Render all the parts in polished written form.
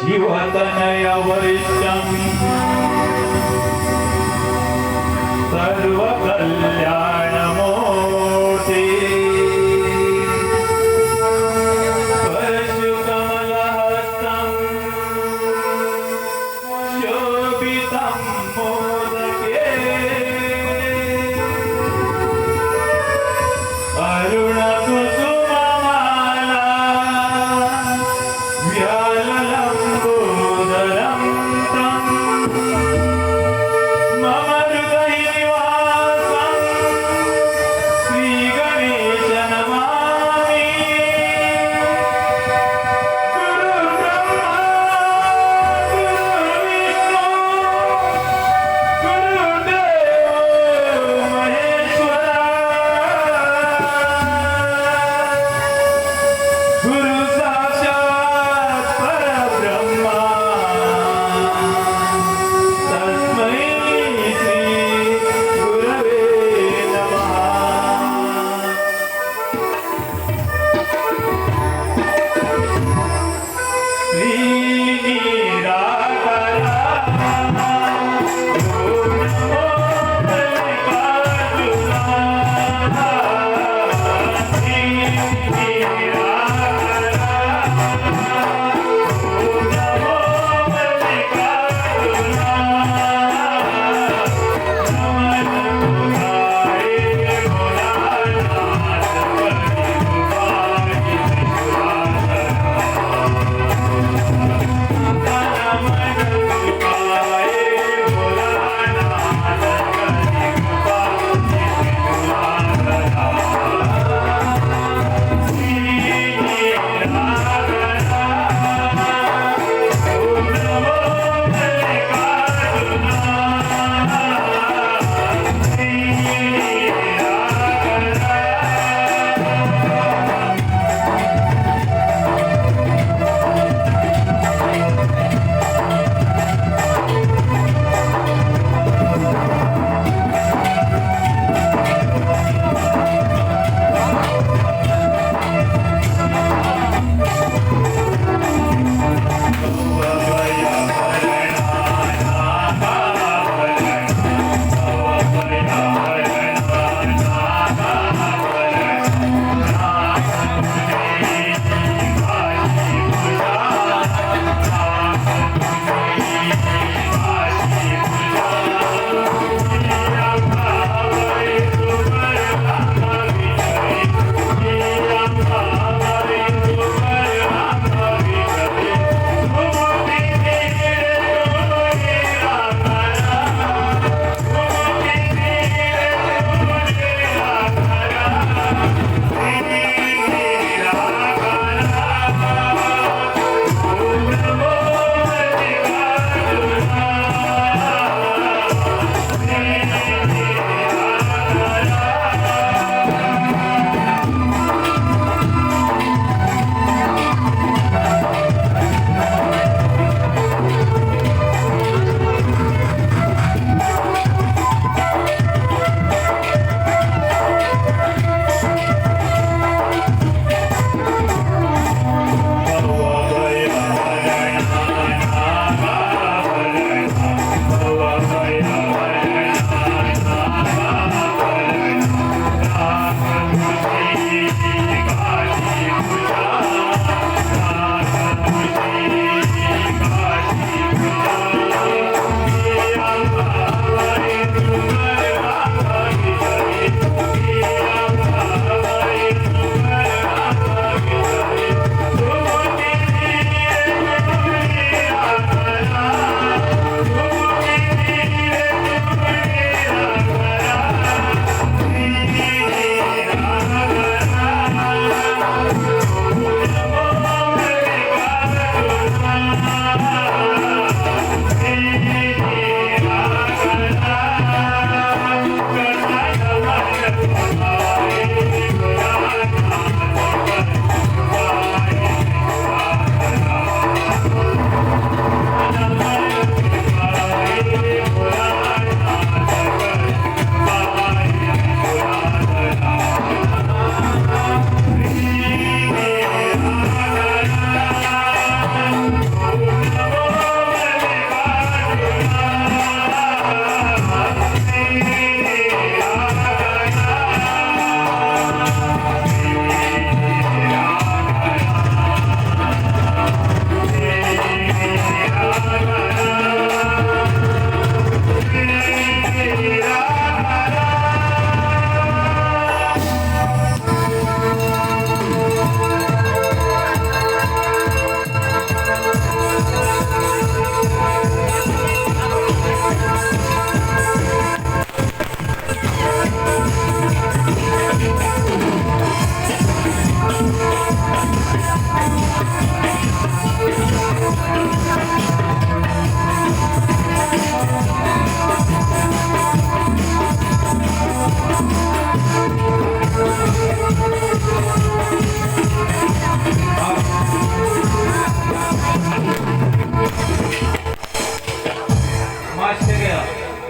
शिवतनयवरिष्ठं सर्वकल्याणमूर्ति परशुकमलहस्तं शोभितं मोदके अरुणकुसुममाला व्याललम्बोदरं तं मम हृदय निवासं।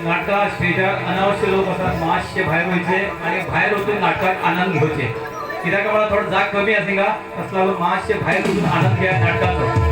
नाटका स्टेजार अनावश्य लोक आसात, मातशे भायर वयचे आनी भायर वचून नाटकाक आनंद घेवचे. कित्याक मला थोडो जाग कमी आसा हिंगा, तसो लागून मातशे भायर वचून आनंद घेयात नाटकाचो.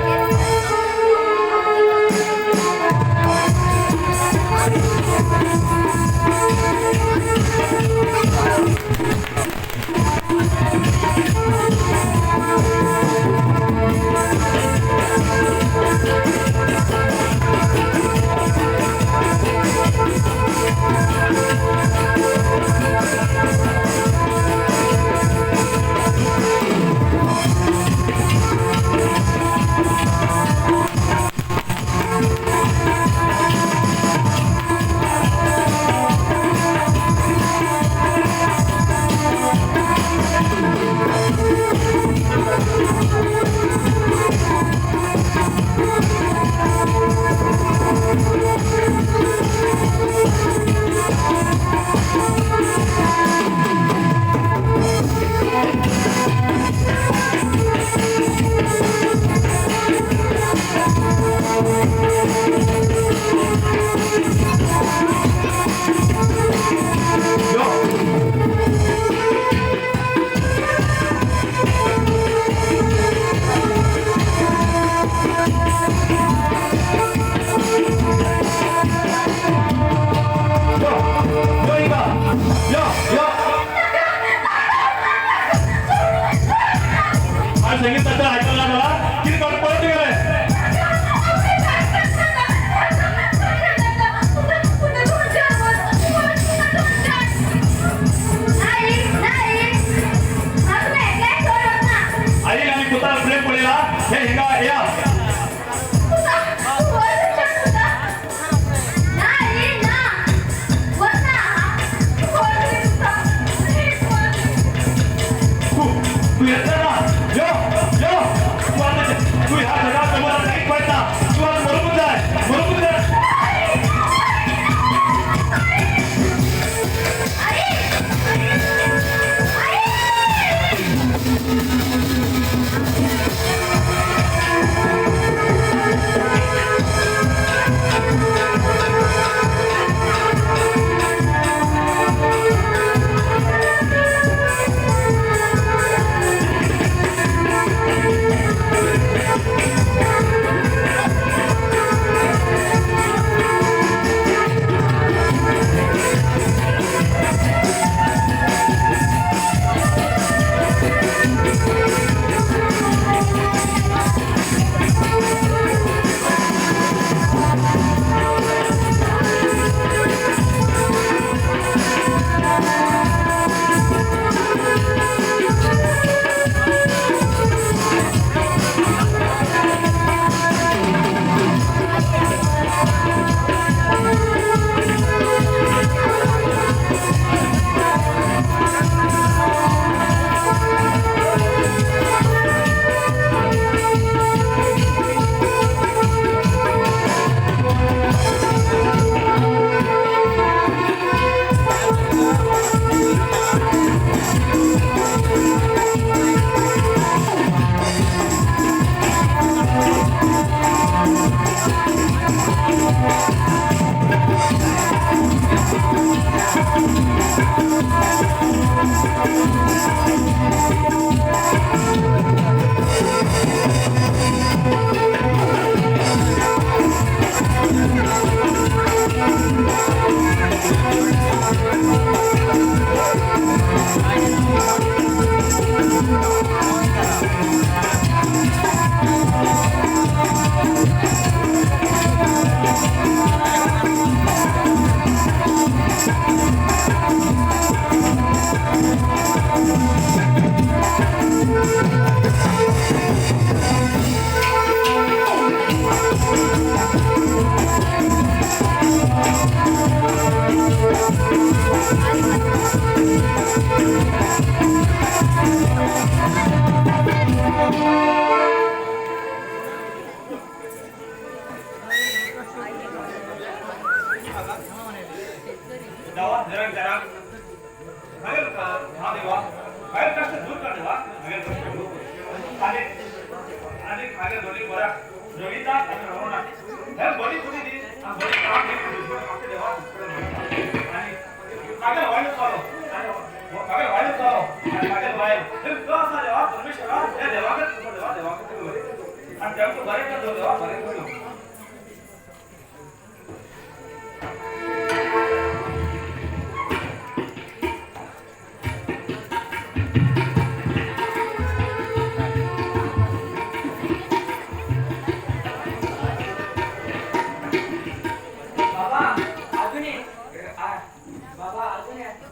मागे दोनी बरा रविदास आणि रवणात हे बरी कुणी दी बरी काम केली देवा आणि मागे व्हायला चालू आणि मागे व्हायला चालू आणि मागे व्हायला हे तो असा देवा परमेश्वरा हे देवाकडे देवा देवाकडे आणि त्यांचं बरे करतो देवा बरे करतो.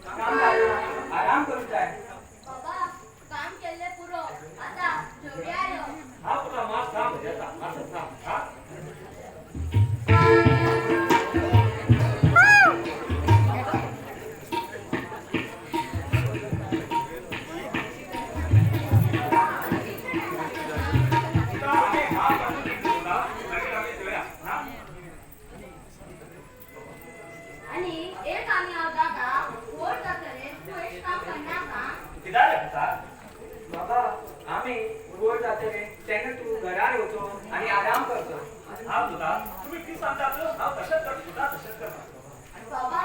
आराम करू जाय बाबा काम केले पुरो आता जेवढे आयो. हा पुन्हा मास थांब मास थांब. हा आणि एक आम्ही आहोत दादा व्हड जातले तूं एक काम करनाका. बाबा आम्ही व्हड जातले तेन्ना तूं घरार येवचो आनी आराम करचो. हा तुला तुम्ही किती सांगता हांव तशेंच करता तुला तशेंच करता. बाबा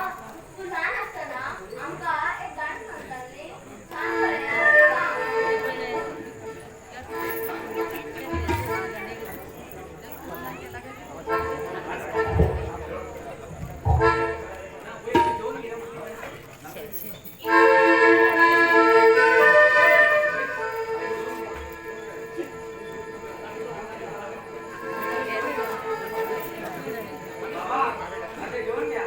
तूं ल्हान आसतना आमकां एक गाणें सांगताली सांग पळया सांग. बाबा आता जेवण घ्या.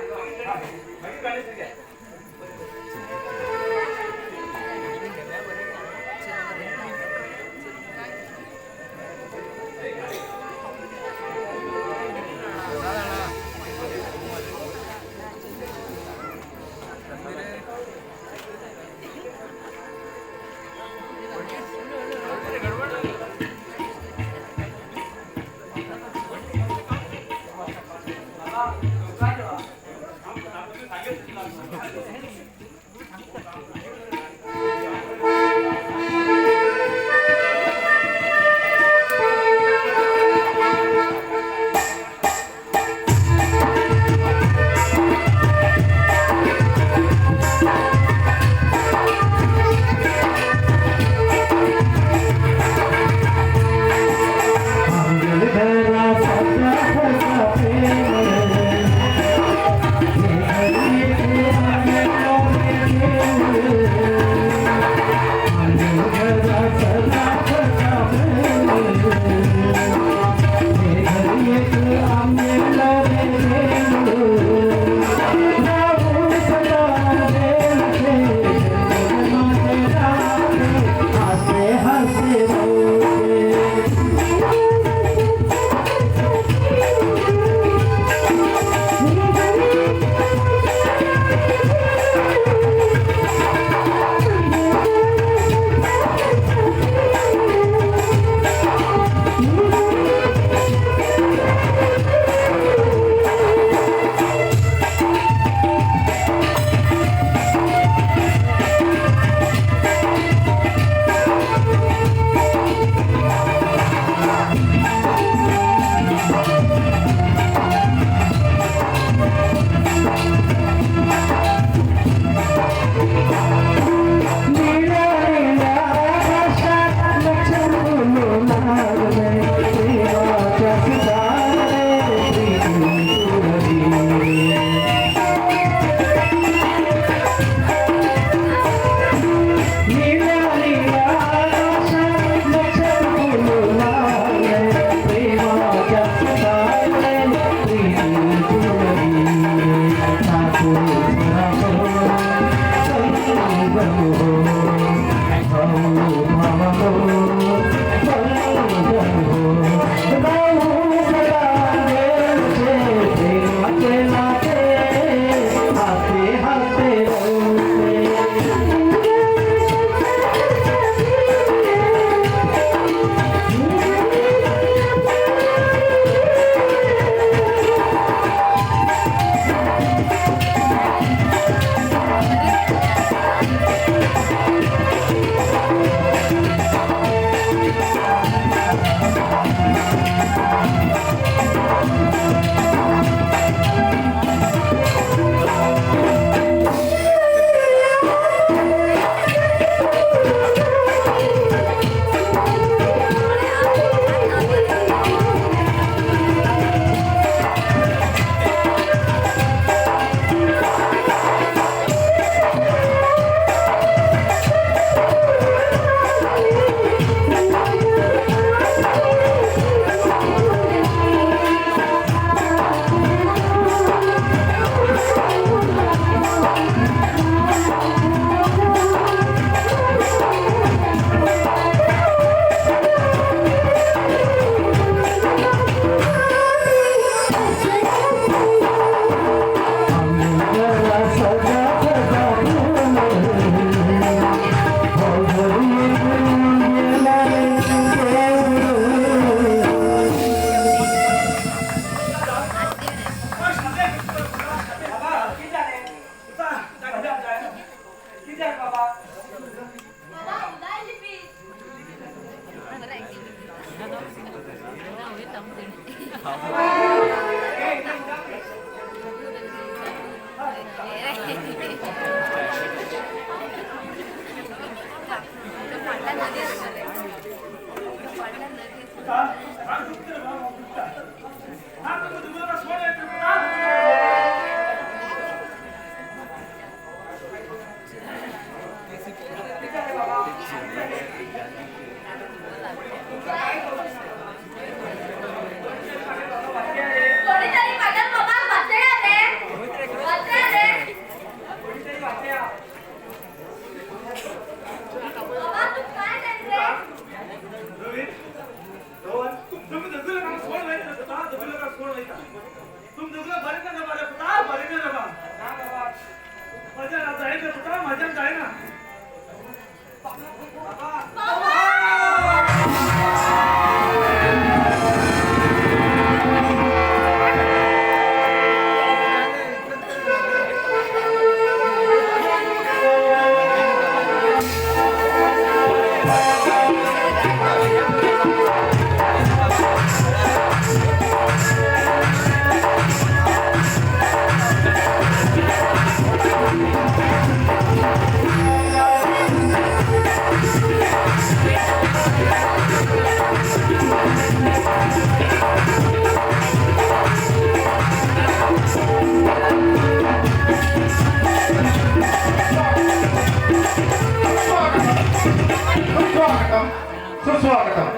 सुस्वागतम।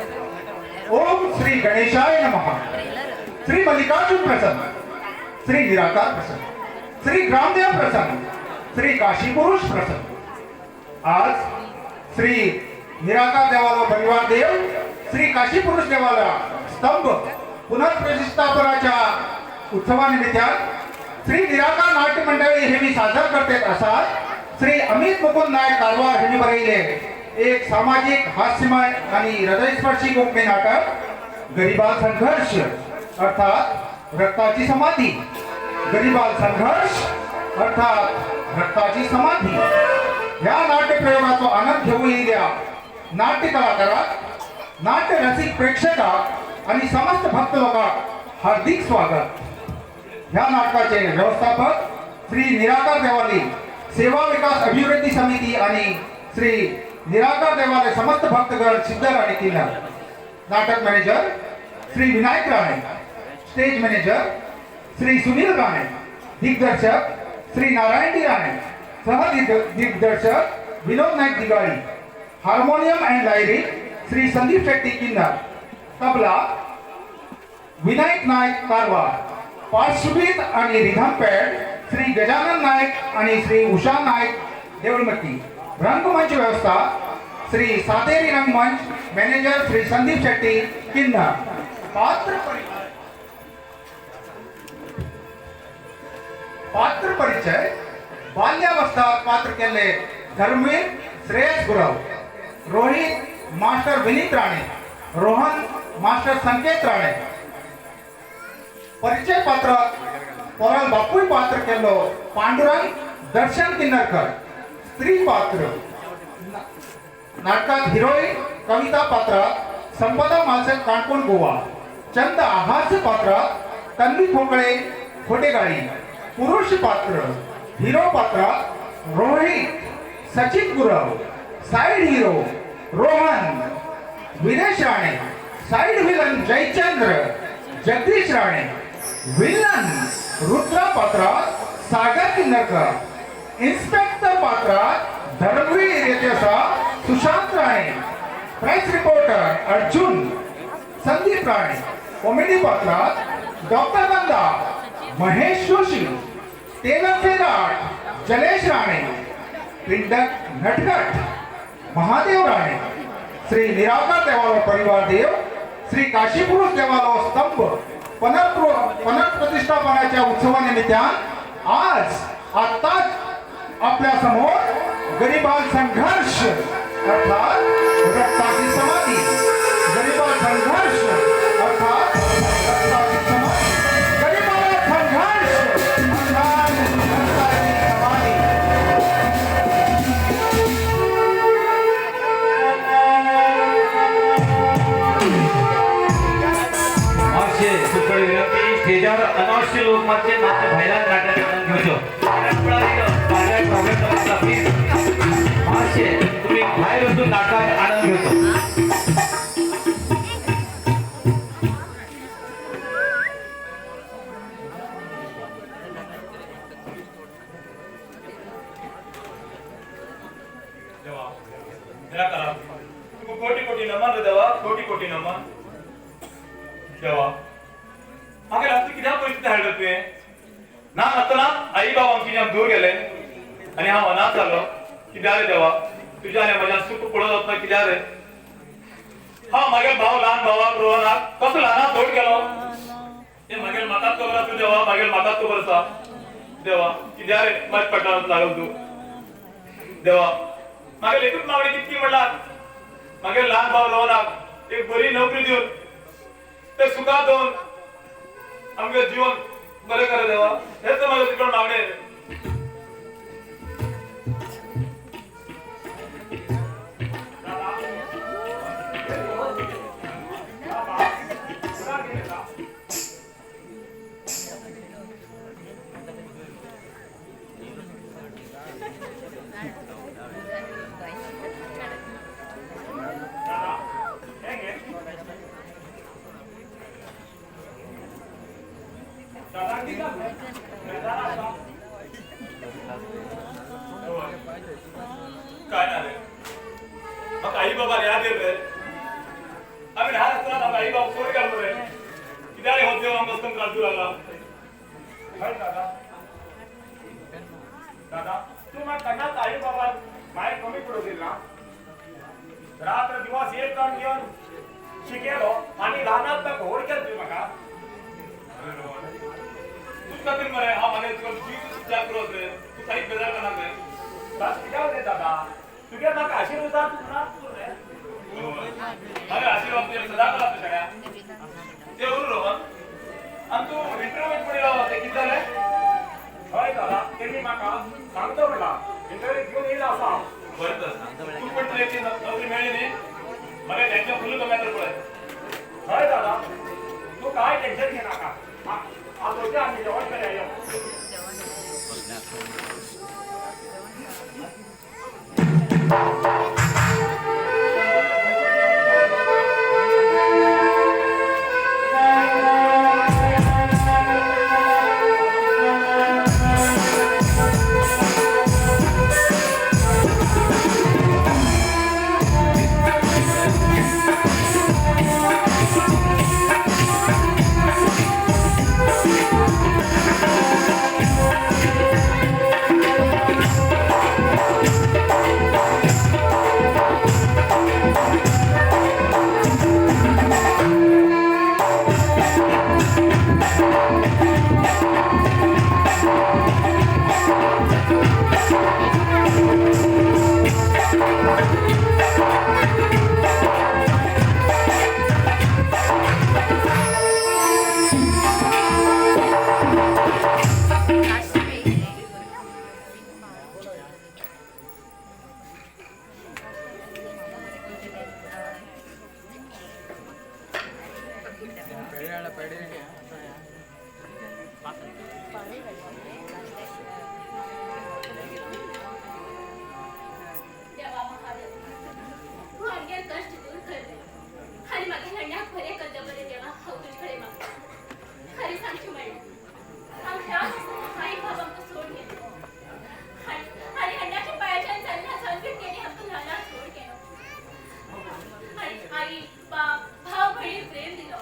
ओम श्री गणेशाय नमः। श्री मल्लिकार्जुन प्रसन्न, श्री निराकार प्रसन्न, श्री ग्रामदेव प्रसन्न, श्री काशी पुरुष प्रसन्न। आज श्री निराकार देवाला परिवार देव श्री काशी पुरुष देवाला स्तंभ पुनर्प्रतिष्ठापनाच्या उत्सवानिमित्तान श्री निराकार नाट्य मंडळी हे मी सादर करते असा श्री अमित मुकुंद नायक कारवार यांनी बरयले एक सामाजिक हास्यमय आणि हृदयस्पर्शी कोकणी नाटक गरीबाल संघर्ष अर्थात रक्ताची समाधी। गरीबाल संघर्ष अर्थात रक्ताची समाधी या नाट्यप्रयोगाचा आनंद घेऊ येईल्या नाट्य कलाकारात, नाट्य रसिक प्रेक्षकात आणि समस्त भक्त लोकांक हार्दिक स्वागत। ह्या नाटकाचे व्यवस्थापक श्री निराकार देवाली सेवा विकास अभिवृद्धी समिती आणि श्री निराकार देवालय समस्त भक्तगण सिद्धर आणि किल्ला। नाटक manager Shri Vinayak Rane, stage manager Shri Sunil Rane, दिग्दर्शक श्री नारायण डी राणे, सह दिग्दर्शक Vinod Naik Digali, harmonium and lyre Shri Sandeep Shetty Kinnar, tabla Vinayak Naik Karwar, पार्श्वगीत आणि रिधम पॅड श्री गजानन नाईक आणि श्री उषा नाईक देवळमती। रंगमंच व्यवस्था श्री सातेरी रंगमंच, मॅनेजर श्री संदीप शेट्टी किन्नर। पात्र परिचय बाल्यावस्था पात्र केले धर्मवीर श्रेयस गुरव, रोहित मास्टर विनीत राणे, रोहन मास्टर संकेत राणे। परिचय पात्र पोराल बापूय पात्र केलो पांडुरंग दर्शन किन्नरकर। स्त्री पात्र नाटकात हिरोईन कविता पात्र संपदा मालसेन काणकोण गोवा। चंदा हास्य पात्रात तन्वी ठोकळे खोटेगाळी, पुरुष पात्र हिरो पात्रात Rohit Sachin Gurav, side hero Rohan Viresh Rane, side villain Jaichandra Jagdish Rane, villain Rudra पात्रात सागर किन्नरकर, इन्स्पेक्टर पात्रात धर्मवीर येथे Sushant Rane, press reporter Arjun Sandeep Rane, comedy पात्रात डॉक्टर नंदा महेश जोशी, टेलर फेराट जलेश राणे, पिंडक नटखट महादेव राणे, श्री निराकार देवालो परिवार देव, श्री काशीपुरुष देवालो स्तंभ पुनर्प्रतिष्ठापनाच्या उत्सवानिमित्तान आज आत्ताच आपल्या समोर गरिबां संघर्ष अर्थात रक्ताची समाधी, गरिबां संघर्ष अर्थात रक्ताची समाधी, गरिबाला संघर्ष अर्थात रक्ताची समाधी. मातशे तुमकडे विनंती, स्टेजावर अनावश्य लोक मातशे मातशे भायल्यान नाटक आनंद घेवचो. प्लीज मातशे तुम्ही भायर वचून नाटकात आनंद घेवचो. देवा निराकारा तुका कोटी कोटी नमन रे देवा, कोटी कोटी नमन देवा. मागीर आमची कित्याक परिस्थिती हाडली तुवें? ना आसतना आई बाबा आमची आम दूर गेले आनी हांव अनाथ जालो. कित्याक रे देवा तुज्या आनी म्हज्या सुख पळोवंक वतना कित्याक रे? हांव मागीर भाव ल्हान भावाक रोहनाक कसो ल्हानाक व्हड केलो तें मागीर म्हाकाच खबर आसा देवा, मागीर म्हाकाच खबर आसा देवा. कित्याक रे म्हाज्या पट्टान लागल तूं देवा? मागीर एकूच मागणी कितकी म्हणल्यार मागीर ल्हान भाव रोहनाक एक बरी नोकरी दिवन ते सुखात दवन आमगे जीवन बरें कर देवा, हेच म्हाका तुजे कडेन मागणें. काय ना रे, म्हाका आई बाबा याद येत रे. आमी ल्हान आसतना आमकां आई बाबा सोड घालून रे. कित्याक रे हो देव आमकां अशें त्रास दिवंक लागला? हय दादा, दादा तूं म्हाका केन्नाच आई बाबा माय कमी पडूं दिल ना. रात्र दिवस एक करून घेवन शिकयलो आनी ल्हानात म्हाका व्हड केलो तुवें म्हाका. तूं खातीर मरे हांव म्हागे तुका जीव त्याग करत रे, तूं कांयच बेजार करनाक रे. बस कित्याक रे दादा, तुगे म्हाका आशिर्वाद तूं ना रे. म्हागे आशिर्वाद तुजे सदां करा तूं सगळ्या ते उर रोहन. आनी तूं इंटरव्यू पडिल्लो तें कितें जालें? हय दादा, तेणी म्हाका सांगता म्हणला इंटरव्यू घेवन येयला आसा हांव. बरें तर तूं पण तुवें ती नोकरी मेळ्ळी न्ही, म्हाका टेन्शन फुल्ल कमी जातलें पळय. हय दादा, तूं कांय टेन्शन घेनाका. आतां आमी जेवण करया यो. देवा महादेव, तूं आमगेर कश्ट दूर कर आनी म्हागे हण्णाक बरें करता बरें देवा, हांव तुजे कडेन मागता. खरें सांगचें म्हणल्यार हांव ल्हान आसतना आई बाब आमकां सोडून गेलो आनी हण्णाच्या पांयाच्यान जाल्ल्या आसा तेणी आमकां ल्हानाक सोड केलो आनी आई बाप भाव भयणी प्रेम दिलो.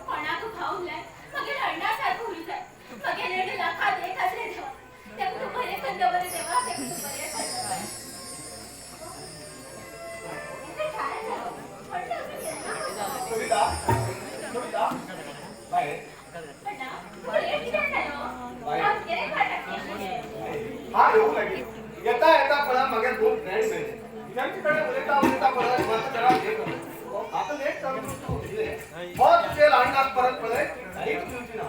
कोणाक भाव उरल्यार म्हागे हण्णा सारको उरूं जाय. म्हागे लेडू लाखात एक आसले देवा, तेका तूं बरें करता बरें देवा, तेका तूं बरें करता बरें. कविता, कविता, बाय. हा येऊ लागेल. येता येता पळा मागे दोन फ्रेंड मेळ्ळे. तेंचे कडेन उलयता उलयता पळय म्हाका जरा लेट जालो. आतां लेट जालो तूं उठले हो तुजे ल्हान परत पळय एक दिवची ना.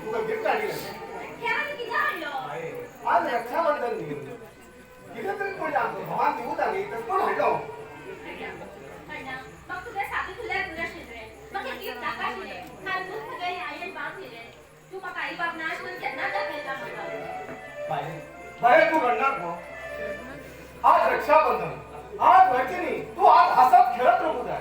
तुका गिफ्ट हाडिल्लें. आज रक्षाबंधन न्ही, कितें तरी पडलें आमकां भावान दिवूं जाली तर कोण हाडलो. बाय तूं रडनाक गो. आज रक्षाबंधन, आज व्हरचें न्ही, तूं आज हांसत खेळत रावूंक जाय.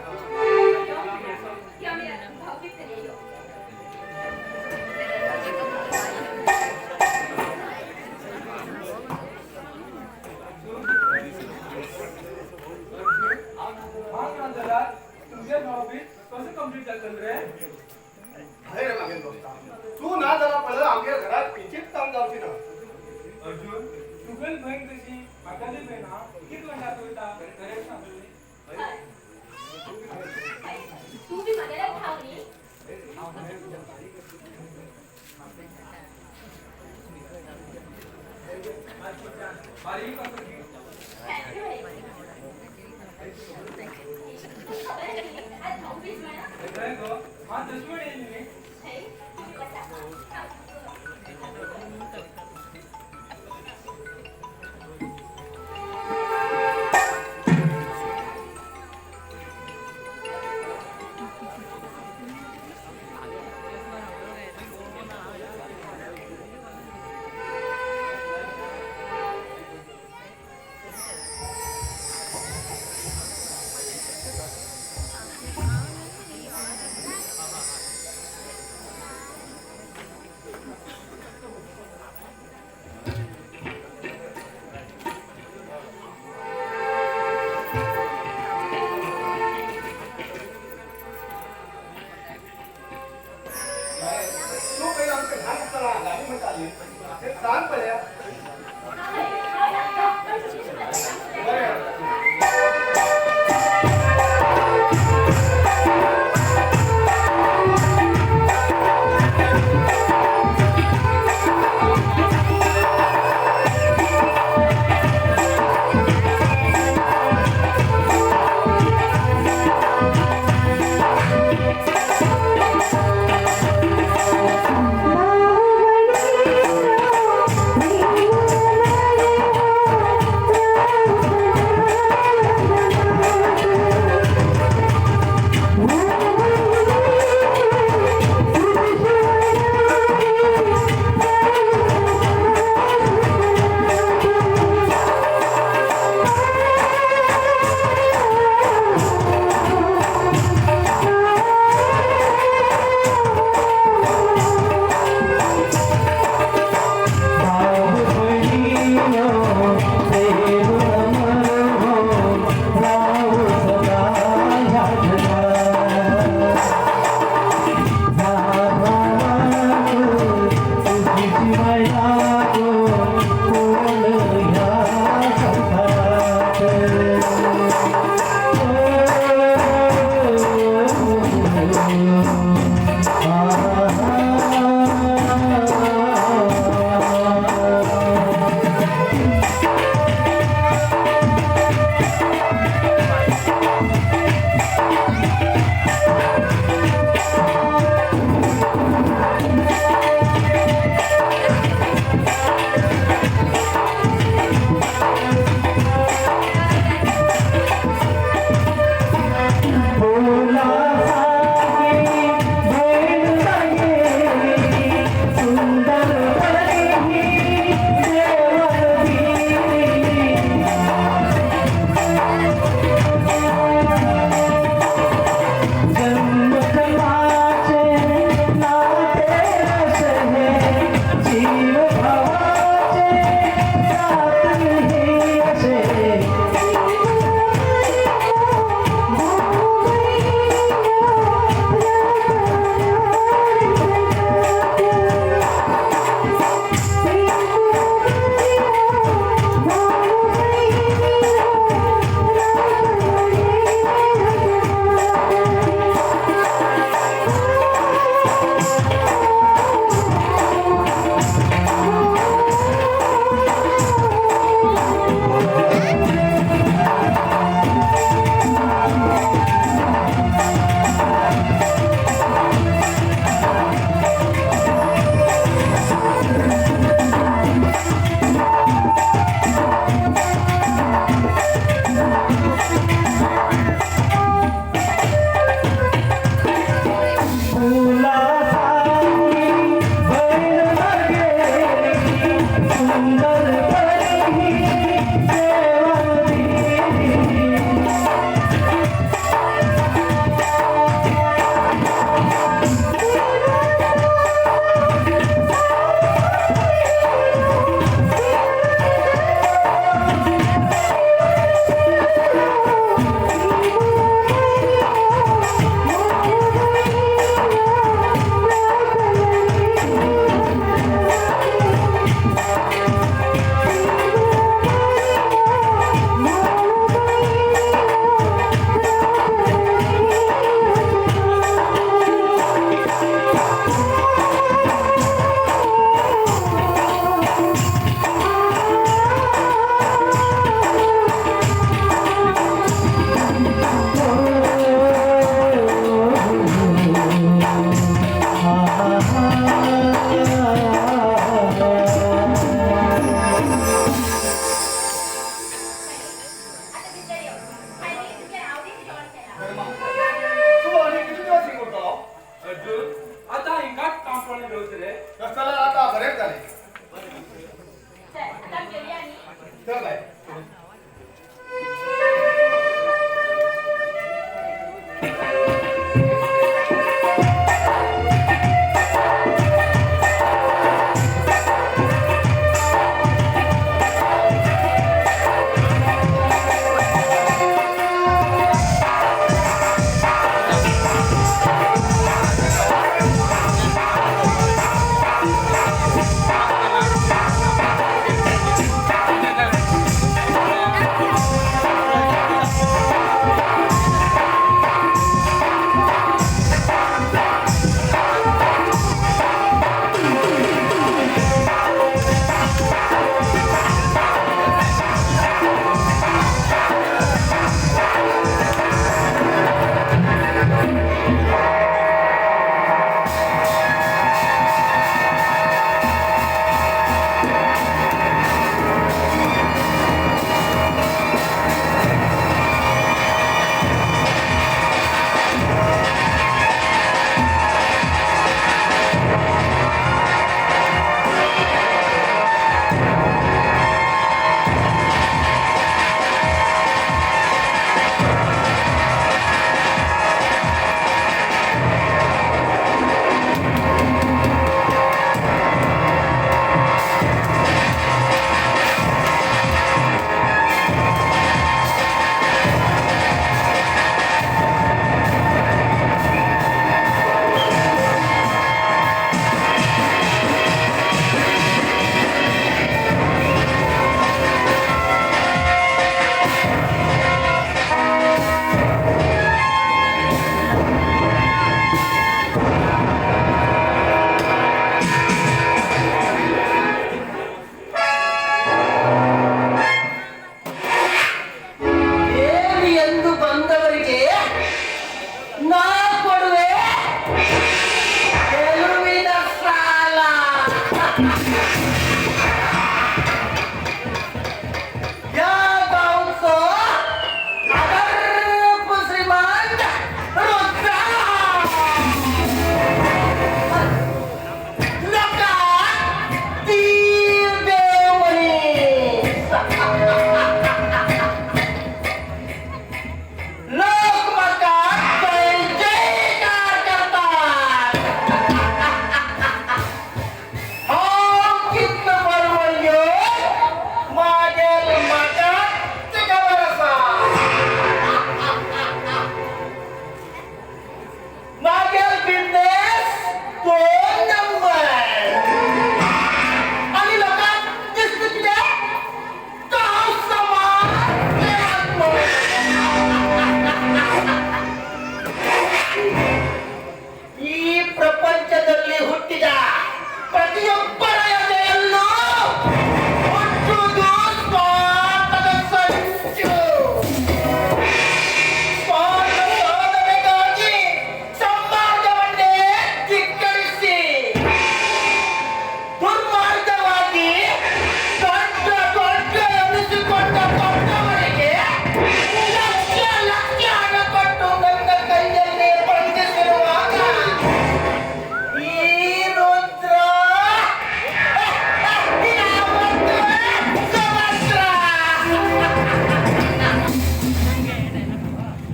तुमचे भाव बीज कसं कंप्लीट जातलं रे? हय रे मागेल दोस्ता, तूं ना जाल्यार पळय आमगे घरात किंचित काम जावची ना. अर्जुन, तुगेली बहीण कशी म्हाकाली बहीण हा, कितें म्हणटा कविता? खरें सांग. तूं बी म्हागेल्या भाव न्ही? बारीक कसं thank you. खबर आसली आज भाऊ बीज म्हणा. खरें गो, हांव दुश्मन येयली न्ही. हय, तुमी बसा.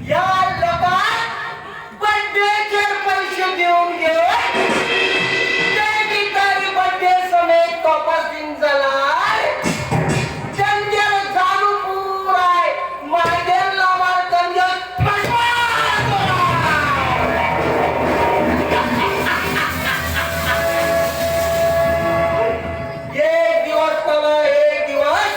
या लोकांक बड्डेचेर पैसे दिवन घेवन तेणी तारी बड्डे समेत तपास दिन जाल्यार चंद्र जाणू पुराय मागेल नामार चंद्र एक दिवस त्याला एक दिवस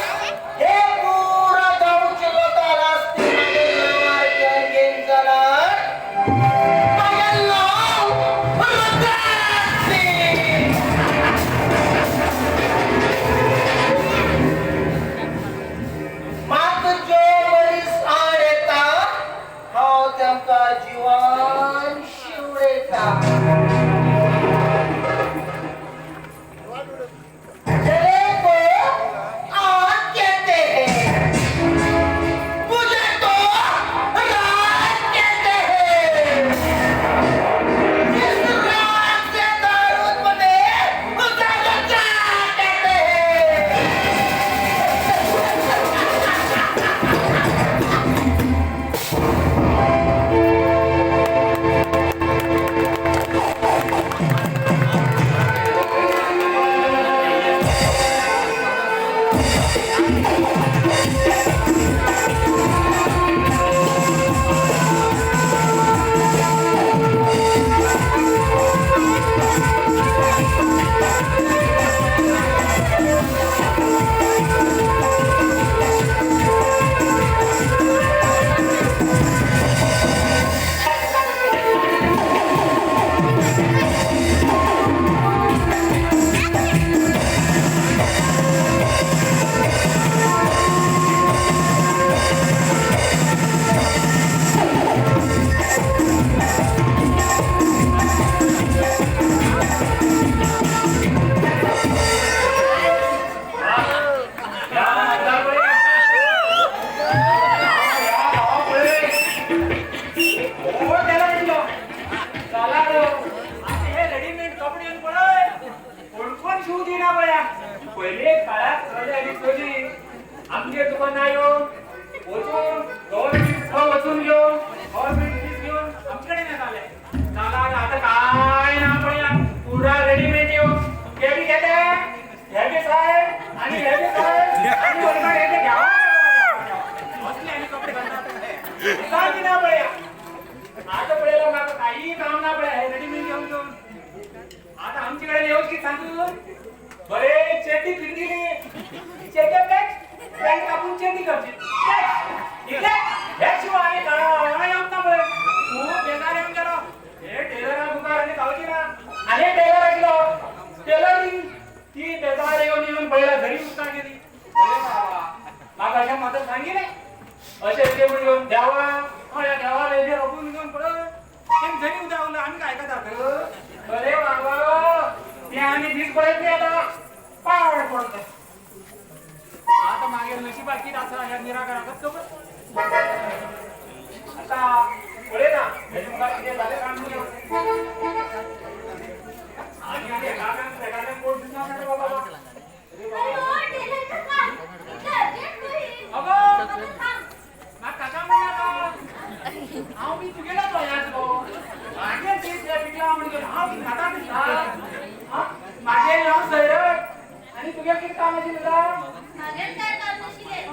हे पुरा गावचे लोक असतील मागेल नामार घेऊन जाणार मागेल नाव रुद्राक्षी. मात जो मनीस आड येता हांव तांकां जिवान शिवडयता. जले को आग कहते हैं, मुझे तो रात कहते हैं. जिस रात से दारूद बने उसे रजा कहते हैं. रेडीमेड कपडे येवन पळय कोण कोण शिवू दिना पळया. पयले काळात चले आनी चली आमगे दुकानार येवन वचून गव्हर्मेंट वचून घेवन गव्हर्मेंट फीस घेवन आमचे कडेन येताले. जाल्यार आतां काय ना पळया पुरा रेडीमेड येवन हे बी घेते हे बी सायज आनी हे बी सायज आनी वरना हे बी घ्यावा असले आनी कपडे घालतात काय दिना पळया. आता पळयला म्हाका काही काम ना पळया हे रेडीमेड घेवन घेवन. आता आमचे कडेन येवच कितें सांगू बरे चेड्डी पिंदिली चेड्या पॅक पॅन्ट कापून चेड्डी करची इतले हे शिवाय आनी काय येवंक ना पळय खूब बेजार येवन गेलो. हे टेलरा मुखार आनी जावची ना आनी टेलर आशिल्लो टेलर ती बेजार येवन येवन पळयला घरी उदकां गेली. अरे बाबा म्हाका अशें म्हाका सांगिलें अशें कितें म्हूण घेवन देवा हय देवा हेजेर रोखून घेवन पळय तें जरी उदक उरला आमी काय आयकतात. अरे बाबा ते आनी दीस पळयत न्ही आतां पाड पडटा. आतां मागीर नशिबाक कितें आसा ह्या निराकाराकच खबर. आतां पळयता हेजे मुखार कितें जालें सांग. आनी आनी एकाद्यान एकाद्यान कोण दिसना रे बाबा. अरे ओ टेलर काका, इतलें अर्जंट खंय? अगो म्हाका सांग. म्हाका काका म्हणनाका हांव बी तुगेलोच वयाचो गो. मागीर दीस हे पिकला म्हण घेवन हांव कितें खाता दिसता. मागीर हांव सैरट आनी तुगें कितें काम आशिल्लें तुका? मागेर काय काम नाशिल्लें.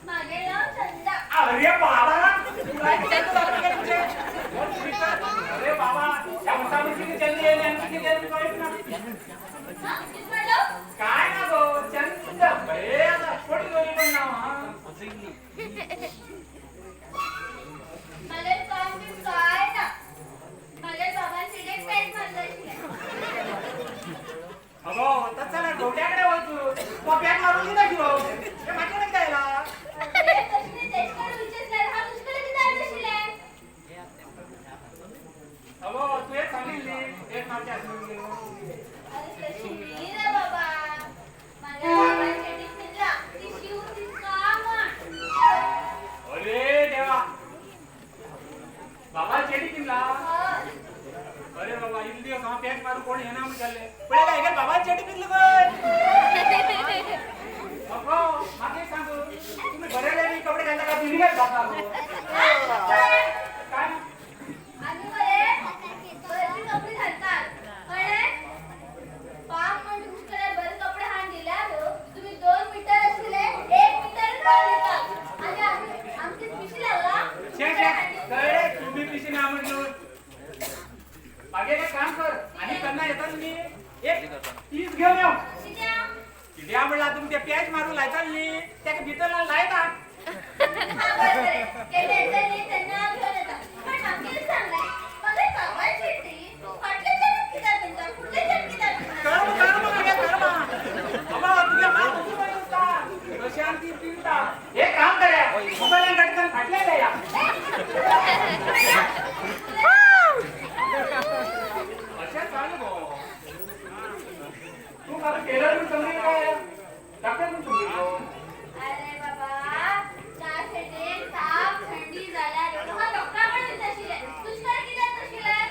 मागेर हांव चंदा. अरे बाबा तुला कितें जालें तुजें? अरे बाबा ह्या मनशा कितें चंद येयलें आनी कितें जालें कळच ना. हां कितें म्हणलो? काय ना गो चंद बरें आसा कोटी दोरी पण नांव. मागेर काम बीम काय ना. मागेर बाबान चेड्याक पॅन्ट मारलो आशिल्लें. अगो तशें जाल्यार गवट्या कडेन वच तो पॅन्ट मारून दिता किरो ते म्हाजे कडेन कित्याक आयला? अरे तशें न्ही तेजे कडेन विचारल्यार हांव तुजे कडेन कित्याक आयलें आशिल्लें? अगो तुवें सांगिल्ली पॅन्ट मारची आसली म्हणून. अरे तशी न्ही रे बाबा. म्हाज्या बाबान चेडी पिंजला ती शिवून दिता म्हण. अरे देवा बाबा चेडी पिंजला. हय. अरे बाबा इतले दिवस हांव पॅन्ट मारून कोण येना म्हूण जाल्ले पळयला हेगेर बाबान चेडी पिंजली खंय. अगो म्हाका एक सांग कित्याक जाता गो? काय आमी मरे बरे कपडे घालतात कळ्ळें? पांच म्हण तुमचे कडेन बरे कपडे हाडून दिल्यार तुमी 2 मिटर आशिल्ले 1 मिटर दितात आनी आमी आमची पिशी लागला. कळ्ळें तुम्ही पिशी ना म्हणून मागेलें काम कर आनी केन्ना येता तुमी एक पीस घेवन यो. कित्याक म्हणल्यार तुमी ते पॅच मारून लायता न्ही तेका भितर लायता. हे काम करा मोबाईल गटकन फाटल्या जाया. अशें चालू गो तूं म्हाका टेलर म्हूण समजली काय डॉक्टर म्हूण समजली गो? अरे बाबा चार ताप थंडी जाल्यार तुका डॉक्टरा कडेन वयता आशिल्लें तुजे कडेन कित्याक आशिल्लें?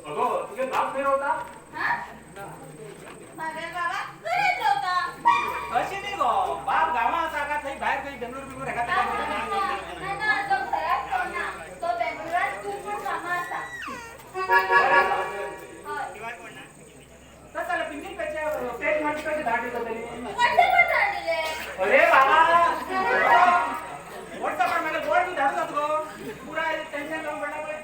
अगो तुगे बाप खंय रावता? म्हागे बाबा घरांत रावता. अशें न्ही गो बाप गांवां आसा काय थंय भायर खंय बेंगलोर बिंगलोर हेका ना ना तो घरांत रावना तो बेंगलोरांत खूब खूब कामां आसा. हय तशें जाल्यार पिंजीर पेचे पेज मारून कशें धाड दिता तरी? व्हॉट्सएपार धाड दिले. अरे बाबा व्हॉट्सएपार म्हाका गोड बी धाडूं जाता गो पुराय टेन्शन जावन पडला पळय.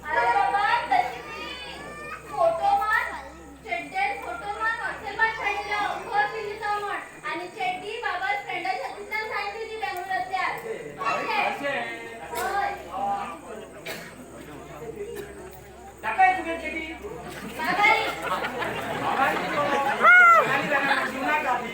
अरे बाबा तशी न्ही फोटो मार चेड्डेर फोटो मार व्हॉट्सएपार धाडिल्लो खर दिता म्हण आनी चेड्डी बाबा फ्रेंडाच्या हातींतल्यान धाडून दिली बेंगलोरांतल्यान. अशें हय दाखय तुगे चेडी. बाबारी बाबारी गो बाबारी जाल्यार शिवनाक जाली.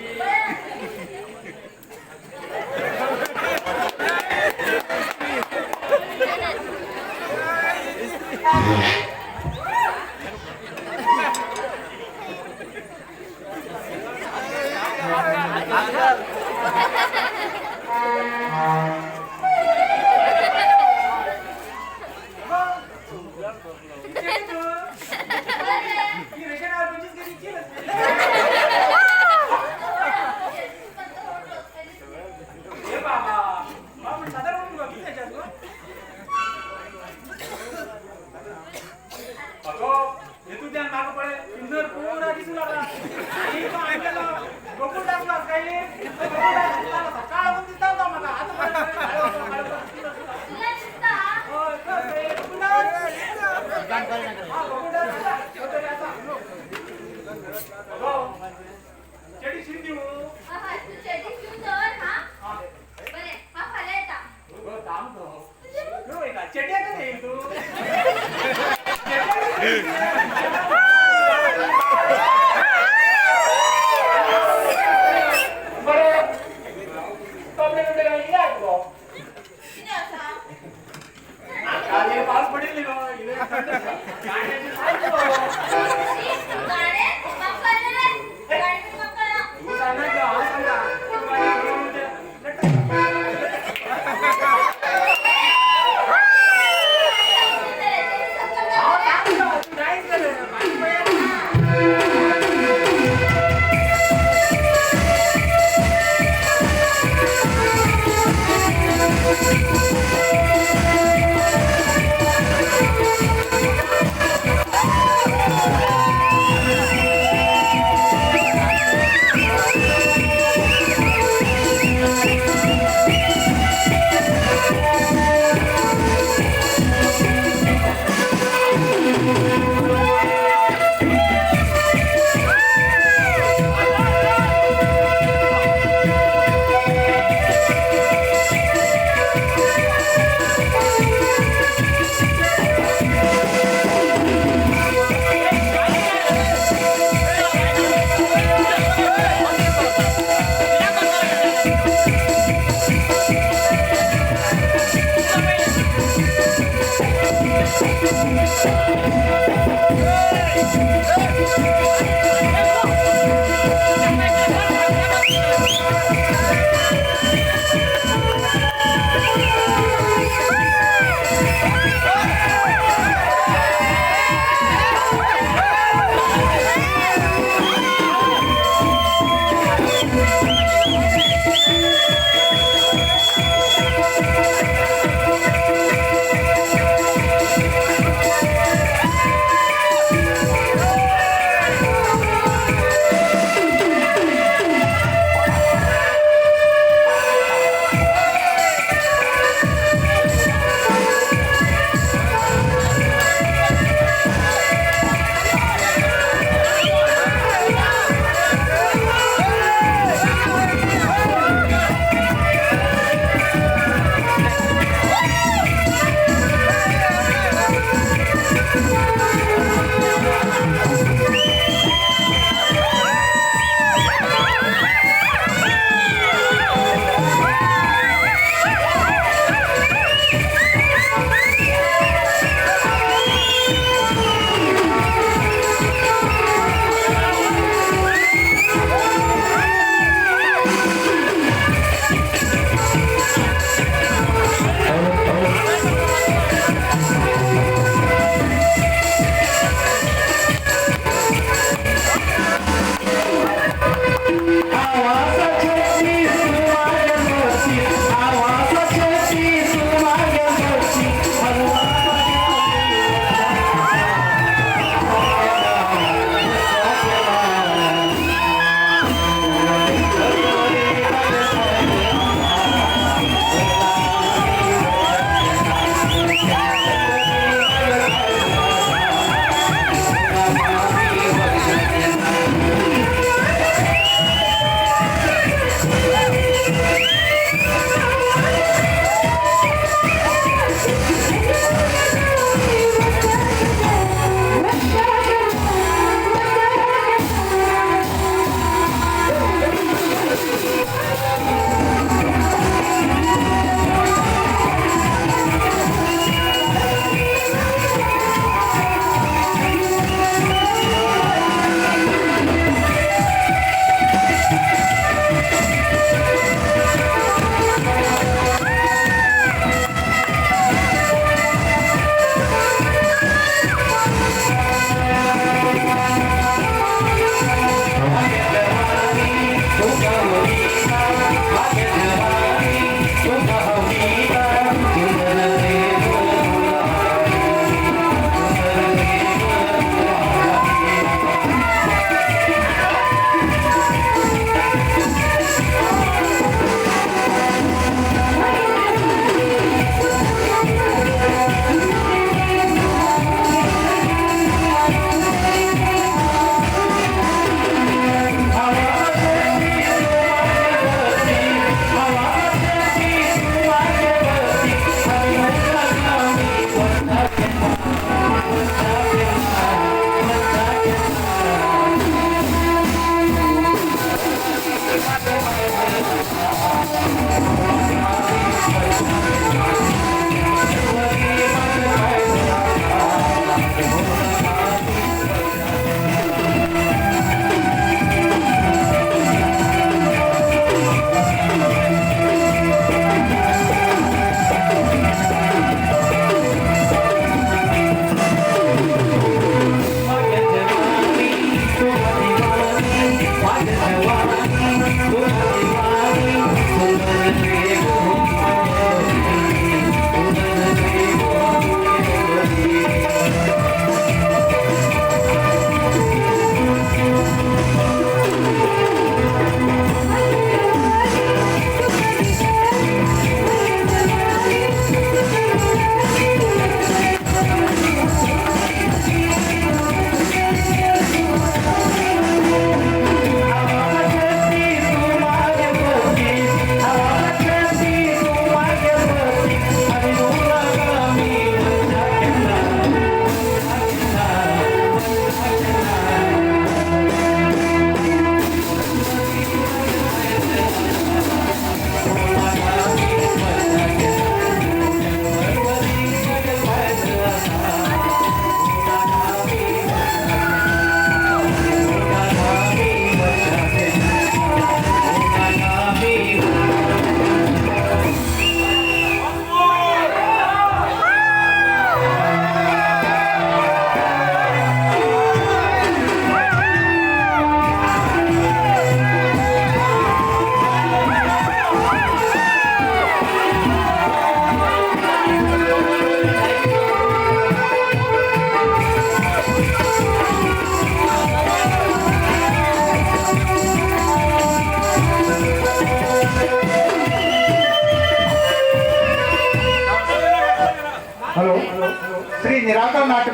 Hey!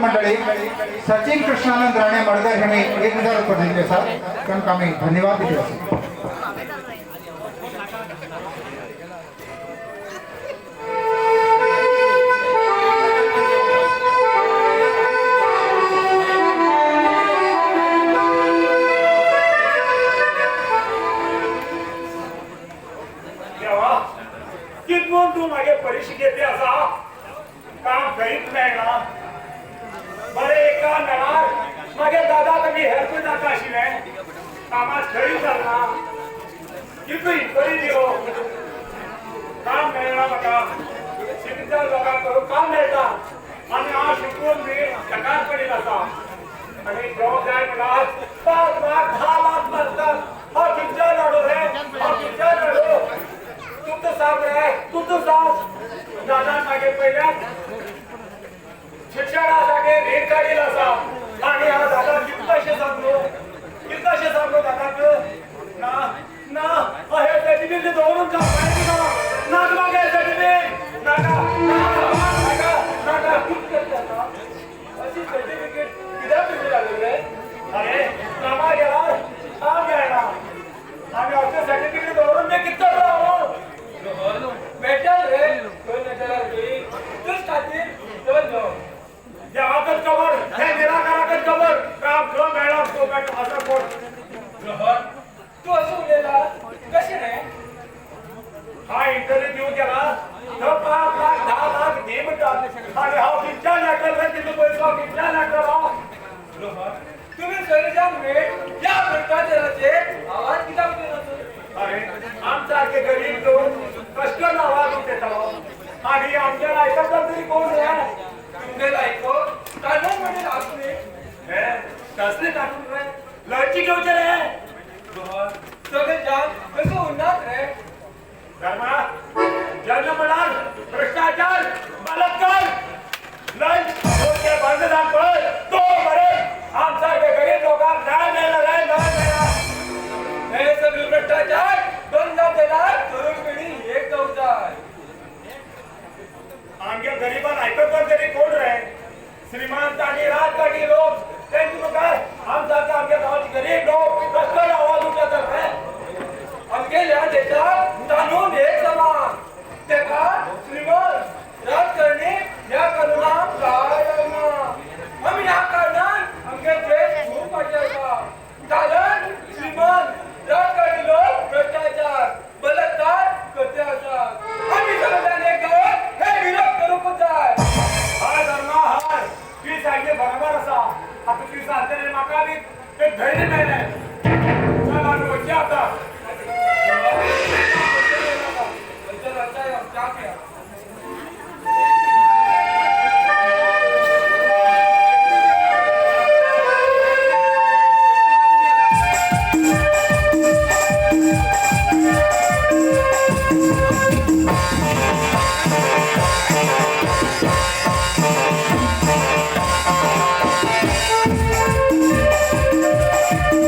मंडळी सचिन कृष्णानंद राणे मडकर हेमी 1000 रुपये दिले आसात तांकां आमी धन्यवाद दिले आसात. तूं मागे परीक्षा घेतली आसा काम खंयच मेळना बरें एका मेळार मागे दादा तुमी हेल्प नाका आशिल्लें कामाक खंय जालना कितली इन्क्वायरी दिलो काम मेळना म्हाका शिकता लोकांक करून काम मेळटा आनी हांव शिकून बी सकाळ पडील आसा आनी जॉब जाय म्हणल्यार 5 लाख 10 लाख मागतात. हांव खंयच्यान हाडूं रे, हांव खंयच्यान हाडूं? तूं तो साप रे, तूं तो साप. दादा मागे पयल्यान शिक्षणासाठी रीण काडील आसा आनी हांव दादा कितलेशें सांगलो, कितलेशें सांगलो दादाक ना ना हे सर्टिफिकेट दवरून ना नाका मागे सर्टिफिकेट नाका नाका नाका कितें करता अशी सर्टिफिकेट कित्याक तुमी लागले रे? अरे कामा गेल्यार काम मेळना आनी अशें सर्टिफिकेट दवरून तें कितें करता? मेळटा रे खंय मेळटा रे तुज खातीर चल जो देवाकच खबर हे निराकाराकच खबर काम खंय मेळना तो मेळटा असो कोण. तूं अशें उलयला कशें रे? हा इंटरव्यू दिवंक गेला थंय 5 लाख 10 लाख दी म्हणटात आनी हांव कितल्यान हाडटलो रे तितलो पयसो कितल्यान हाडटलो हांव? तुमी सगळ्यान वेळ ह्या भ्रष्टाचाराचेर आवाज कित्याक उठयना? अरे आमसारखे गरीब लोक कश्टान आवाज उठयतालो आनी आमच्या आयकता तरी कोण रे? तुमगे लायको कानून म्हणजे आसले हे कसले कानून रे? लढची घेवचे रे सगळे जाम कसं उरनात रे? धर्मा जन्म म्हणाल भ्रष्टाचार बलात्कार लंच बंद जावन पळय तो बरे आमसारखे गरीब लोकांक न्याय मेळना रे, न्याय मेळना. हे सगळे भ्रष्टाचार बंद जाल्यार तरुण पिढी एक जावंक जाय. आमच्या गरिबांक आयकत तरी कोण रे? श्रीमंत आनी राजकारणी लोक तेंचे मुखार आमसारखे आमच्या गांवाचे गरीब लोक कसलो आवाज उठयतात रे? आमगेल्या देशाक कानून एक समान तेका श्रीमंत राजकारणी ह्या कानुनाक काय जायना. आमी ह्या कारणान आमगे देश खूब फाटीं आसा कारण श्रीमंत राजकारणी लोक भ्रष्टाचार बलात्कार करते आसात. आमी सगळ्यांनी एक जावन हे विरोध करूंक जाय. हय धर्मा हय, तुवें सांगलें बरोबर आसा. आतां तुवें सांगतलें म्हाका बी एक धैर्य मेळ्ळें. चल आमी वचया आतां. Thank you.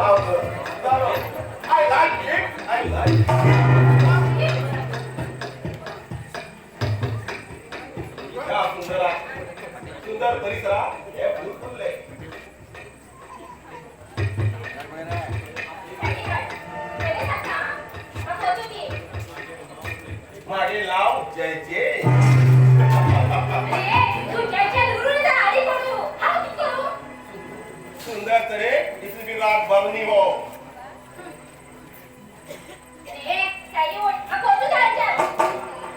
I like it. I like it. ह्या सुंदरा सुंदर परिसरात हे फूल फुलले. मागे लाव जय जय. सुंदर तरे इस भी रात बरनी हो.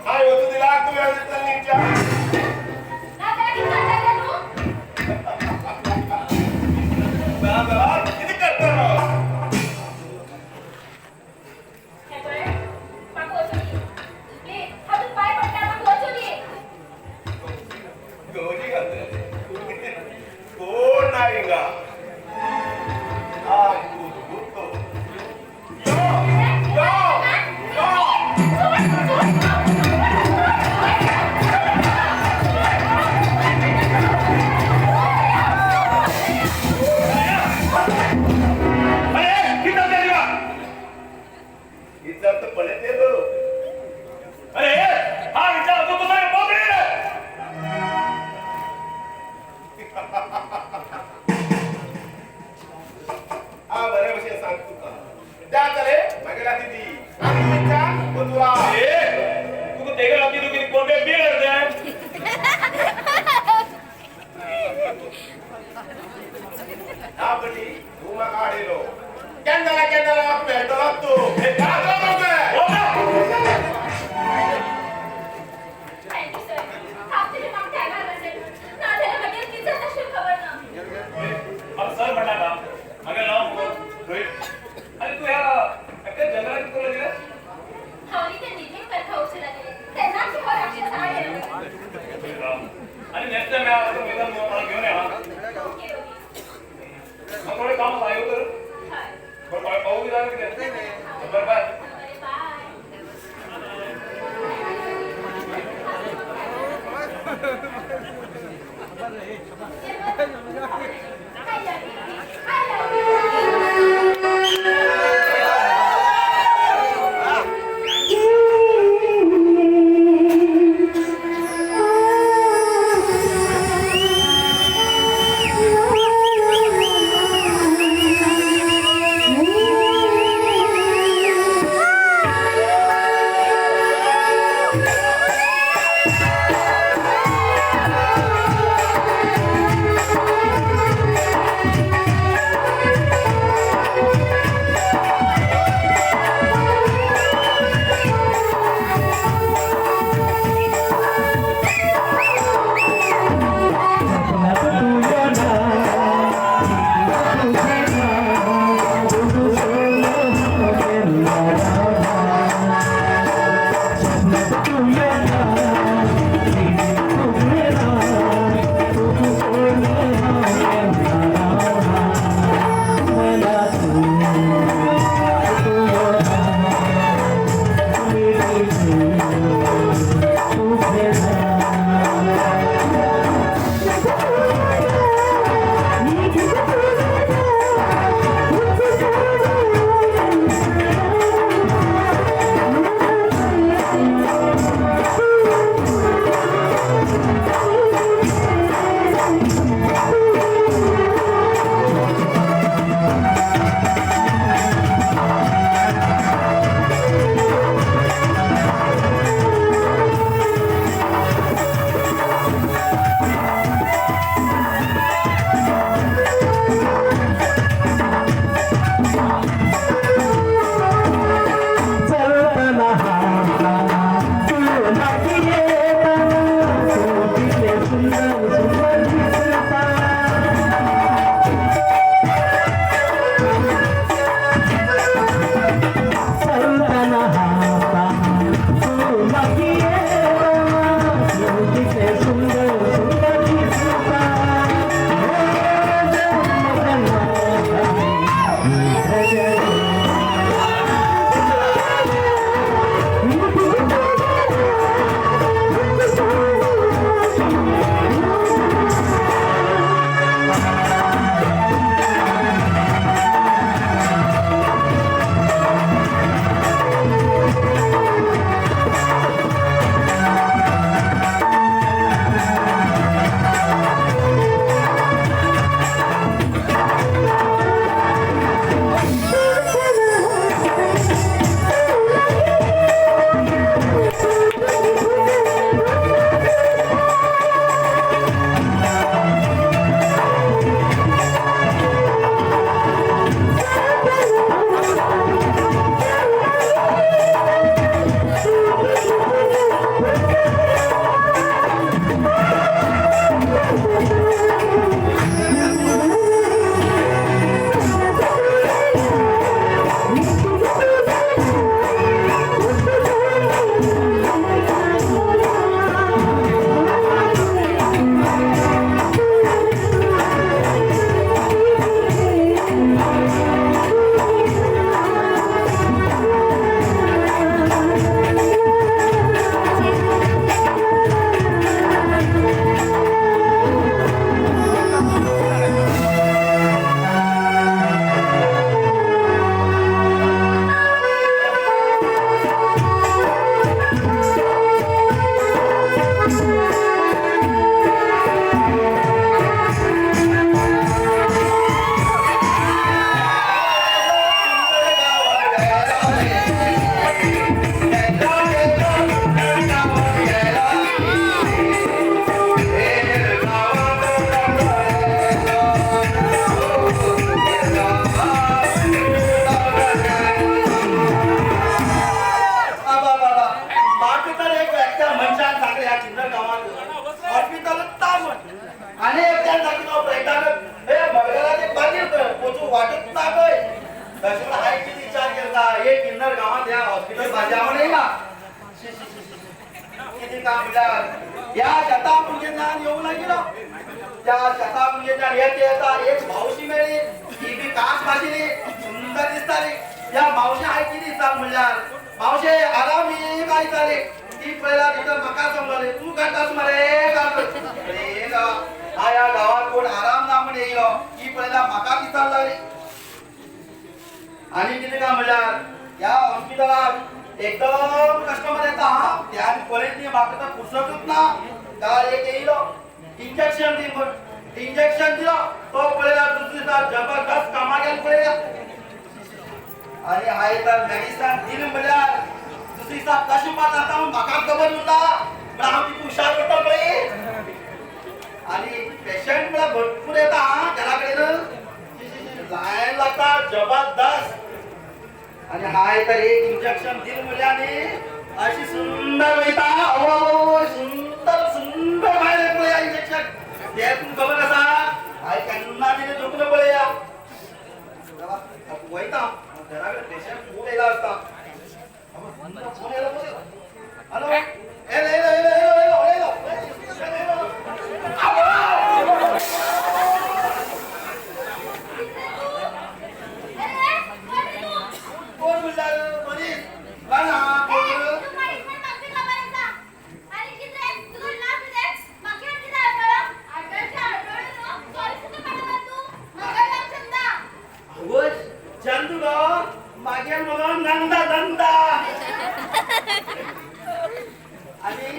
हाय वचू दिला तू वेळ निमच्या. किती करतो कोण नाही का? Thank you. भाजी आवड येयला किती काम म्हणल्यार ह्या शेता भुरगेंच्यान येवंक लागिलो त्या शेता भुरगेंच्यान येता येता एक मावशी मेळ्ळी ती बी कास भाशिल्ली सुंदर दिसताली त्या मावशी हाय कितें सांग म्हणल्यार मावशे आरामी काय जाले ती पळयल्यार तिका म्हाका समजले तूं काडटास मरे अरे ह्या गांवात कोण आराम ना म्हण येयलो ती पळयल्यार म्हाका दिसायला लागली आणि कितें काय म्हणल्यार ह्या हॉस्पिटलात एकदम कस्टमर येता हा त्या पळयत न्ही म्हाका तर फुरसतूच ना काल एक येयलो इंजेक्शन दी म्हण इंजेक्शन दिलो तो पळयल्यार दुसरे दिसा जबरदस्त कामाक गेलो पळयला आणि हांवें तर मेडिसन दिलें म्हणल्यार दुसरे दिसा कशें पास जाता म्हूण म्हाका खबर उरता म्हळ्यार हांव तितू हुशार करता पळय आणि पेशंट म्हळ्यार भरपूर येता हा घरा कडेन लायन लागता जबरदस्त आणि हाय तर एक इंजेक्शन दिल म्हणल्यार न्ही अशी सुंदर वयता अवो सुंदर सुंदर भायर पळया इंजेक्शन ते तुमकां खबर आसा हांवें केन्ना दिलें दुखलें पळया वयता घरा कडेन पेशंट खूब येयला आसता फोन येयलो हॅलो येयलो येयलो येयलो येयलो येयलो येयलो कोण म्हणल्यार मनीस चंदू गो मागेल मगो नंदा नंदा आणि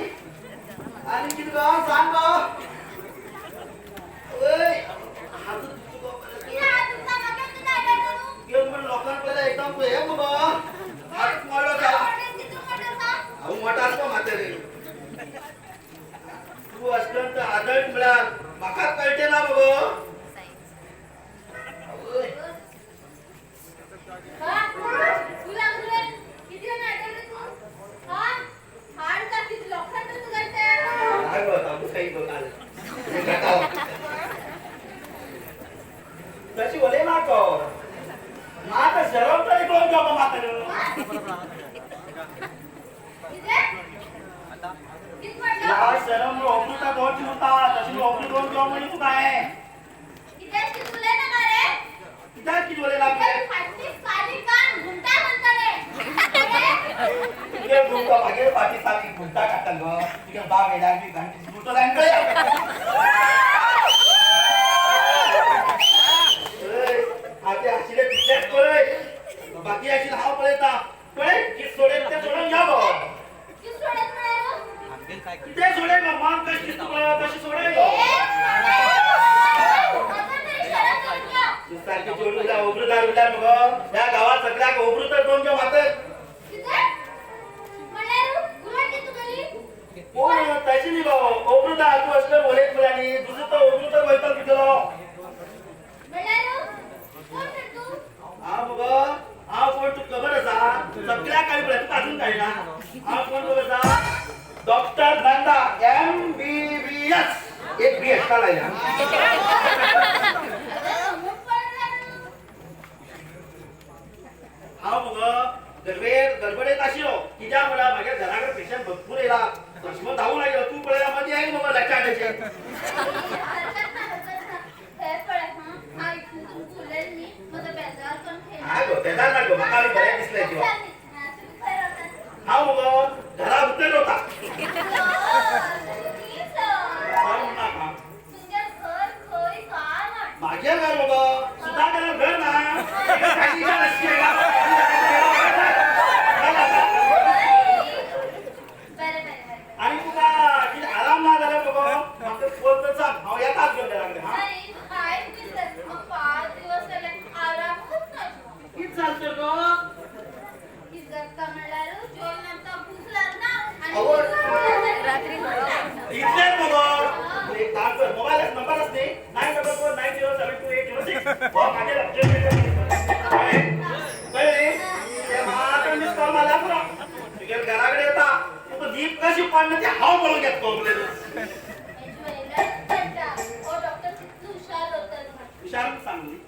आणि कितें गो सांग गो ओय हात दुखता गो पण लोकांक पळयल्यार एकदम हे मगो हात मोडलो हांव मोठो आसता म्हातारे तूं अत्यंत आदर्श म्हळ्यार म्हाका कळटें ना मगो तशी उलय नाका म्हाका शरम तरी कोण घेवपा म्हाका शरम अमृता दोन उरता तशी अमृत दोन घेवप म्हणजे तूं काय कित्याक कितें उलयला तुगे घुमता मागीर फाटी सारकी घुमता काडटा गो तुगे बाग येयल्यार बी घांटी घुमतो जायन आतां आशिल्ले तितलेच पळय बाकी आशिल्ले हांव पळयता पळय कितें सोडयत तें सोडून घ्या गो कितें सोडय गो मान कशें दिसता पळय तशें सोडय गो तूं सारकें चेडूं उरल्यार ओब्रुदार उरल्यार मगो ह्या गांवांत सगळ्याक ओब्रू तर दोन घेवं मातत कोण तशें न्ही गो ओब्रुदार तूं असलें उलयत पळय न्ही दुसरो तो ओब्रू तर वयता तुगेलो हांव मगो हांव कोण तुका खबर आसा सगळ्याक कांय पळय तुका अजून कळना हांव कोण खबर आसा डॉक्टर नंदा MBBS एक बी एक्स्ट्रा लायला हांव मगो गडबडेत आशिल्लो कित्याक म्हळ्यार म्हागे घरा कडेन पेशंट भरपूर येयला तशें धांवूंक लागलो तूं पळयला मदीं आयली मगो लचाटेचेर बेजार ना गो म्हाका बरें दिसलें जिवाक हांव मगो घरा भितर वता म्हागे घर मगो सुधाकर घर ना आनी तुका कितें आराम ना जाल्यार मगो म्हाका फोन तर सांग हांव येताच घेवन घरा कडेन कितें जालें गो इतलेंच मगो एक काम कर मोबायल नंबर आसा न्ही 944 907 2806 हो म्हाजेर कळ्ळें ते मात्र मिस कॉल मारल्यार पुरो तुगेल्या घरा कडेन येता तुका न्हीद कशी पडना ती हांव पळोवन घेता हुशार सांग न्ही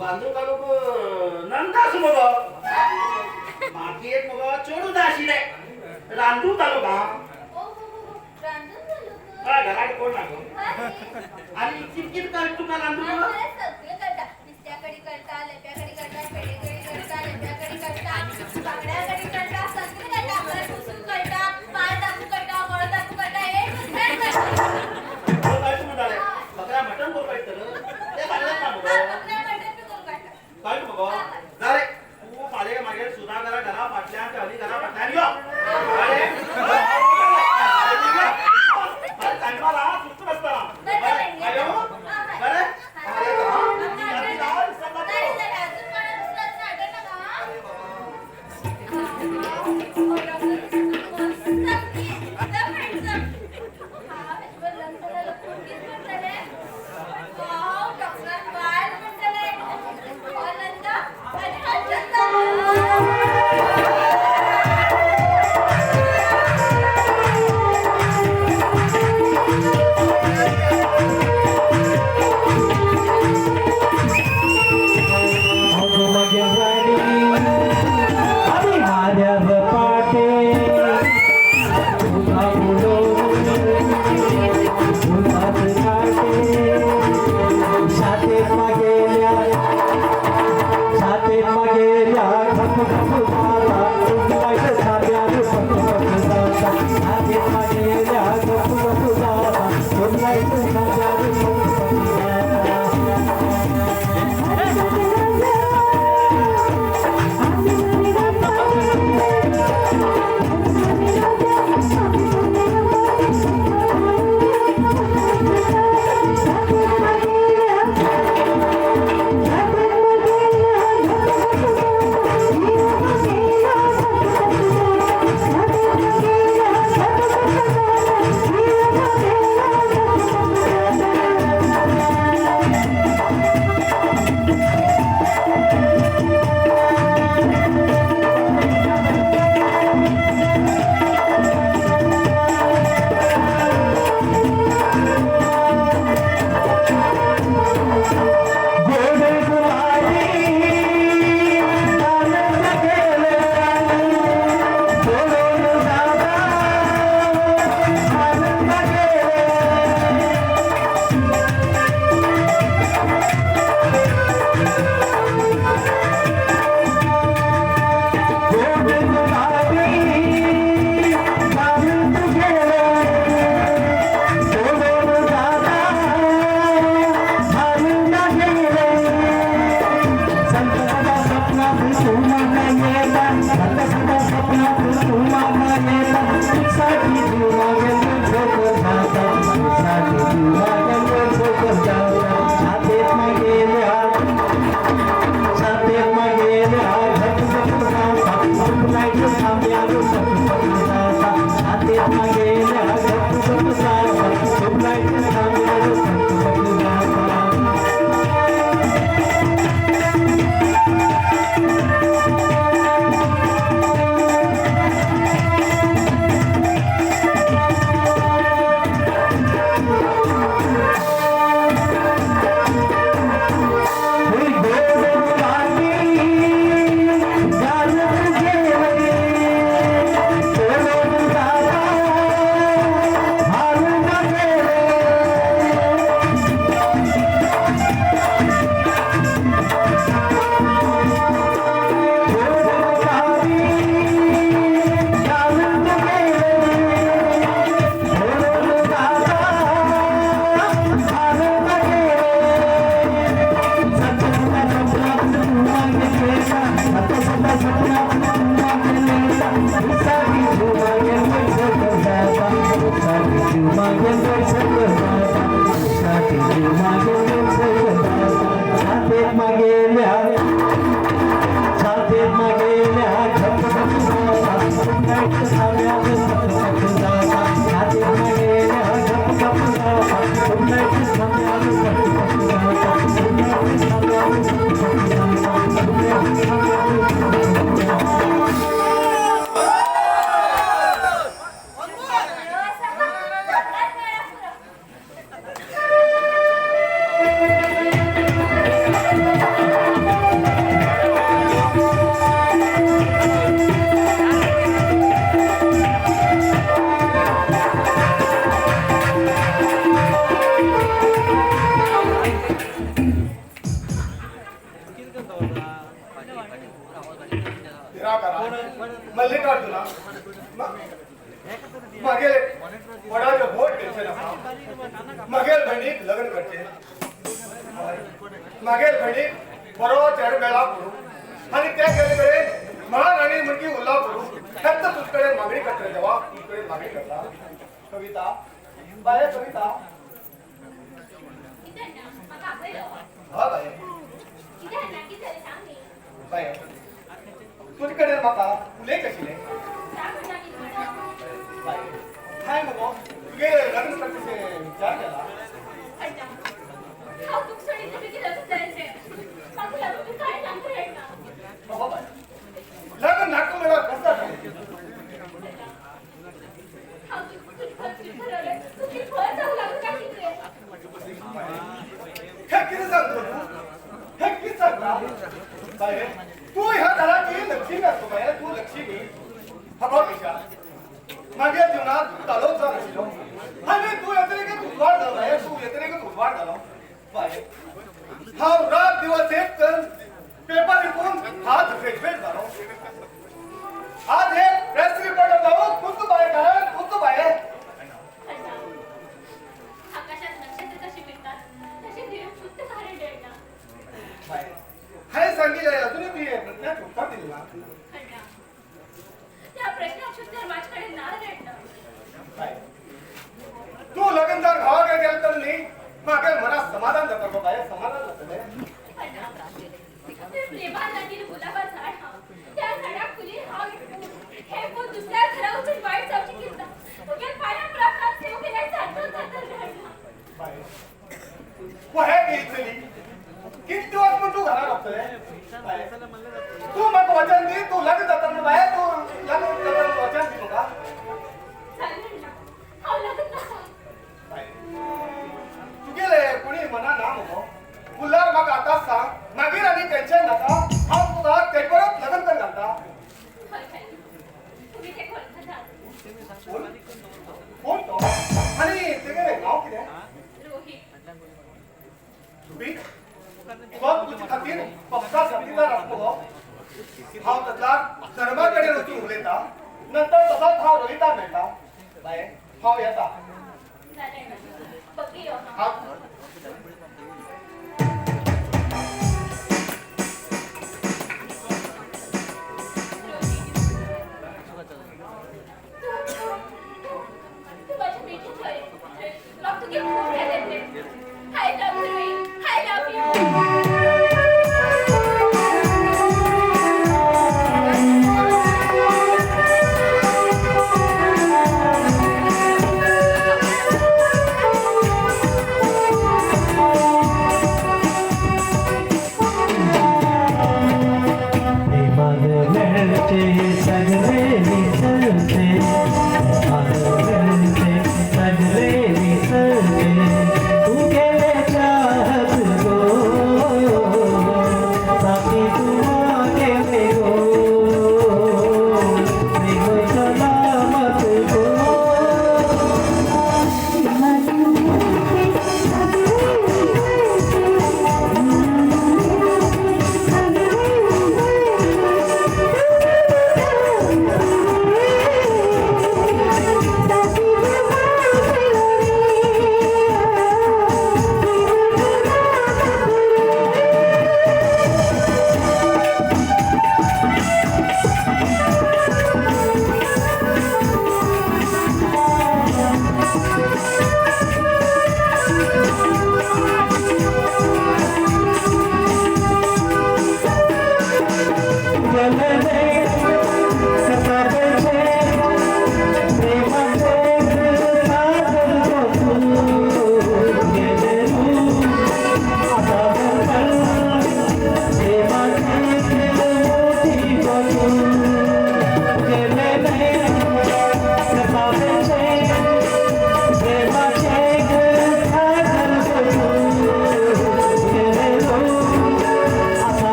बांदू तालुको नंदास मगो मागीर मगो चेडूं जाय आशिल्लें रांदू तालुका. हय घराक कोण ना गो. आनी कितें कितें कळटा तुका रांदूंक? सगळें कळटा. नुस्त्या कडी कळटा, लेप्या कडी कळटा, पेडे कडी कळटा, लेप्या कडी कळटा, बांगड्या कडी कळटा, सगळें कळटा. परत पुसूंक कळटा, पार दाखूंक कळटा, गोड दाखूंक कळटा, एक सगळें कळटा. कळटा म्हणटालें बकऱ्या मटण करूंक कळटलें तें सांगलें ना मगो. बकऱ्या मटण बी करूंक कळटा. कळटा मगो जालें. तूं फाल्यां मागीर सुना घरा घरा फाटल्यान हली घरा फाटल्यान यो. कळ्ळें? Thank you. निराकारा मल्लिकार्जुना मागेल वडाचे व्हड टेन्शन आसा. मागेल भयणीक लग्न करचें, मागेल भयणीक बरो चेडो मेळा करूं आनी ते गेले कडेन महाराणी म्हणकी उल्ला करूं. हेच तुजे कडेन मागणी करतले देवा, तुजे कडेन मागणी करता. कविता बाये, कविता. हा बाये, बाये तुजे कडेन म्हाका उलयत आशिल्लें. हांवें मगो तुगे लग्न करचें विचार केला. लग्न नाका म्हळ्यार कसं जातलें? हें कितें सांगता तूं? हें कितें सांगता बाये? तूं ह्या घराची लक्ष्मी आसता बाये, तूं लक्ष्मी. खबर कशा मागीर जिवनात कालोच जावन आशिल्लो आनी तूं येतरेकच उजवाड जालो बाये, तूं येतरेकच उजवाड जालो बाये. हांव रात दिवस एक कर पेपर विकून हात ग्रेज्युएट जालो. आज एक प्रेस रिपोर्टर जावं तूंच बाये, कारण तूंच बाये. हांवें सांगिल्लें अजूनय तुवें प्रश्नाक उत्तर दिलें ना. तूं लग्न जावन घोवा कडेन गेलें तर न्ही म्हाका मनाक समाधान जाता गो बाये, समाधान जातलें. किती दिवस म्हण तूं घरा रावतलें? तूं म्हाका वचन दी, तूं लग्न जाता म्हण बाये, तूं लग्न जाता म्हण वचन दी म्हाका. तुगेले कोणी मना ना मगो उरल्यार म्हाका आतांच सांग, मागीर आनी टेन्शन नाका. हांव तुका ते परत लग्न कर घालता. कोण तो आनी तेगेलें नांव कितें? रोहित. तो तुजे खातीर पक्का साथीदार आसलो गो. हांव तसल्या धर्मा कडेन वचून उलयता, नंतर तसोच हांव रोहिता मेळटा. बाये हांव येता. I love you, I love you.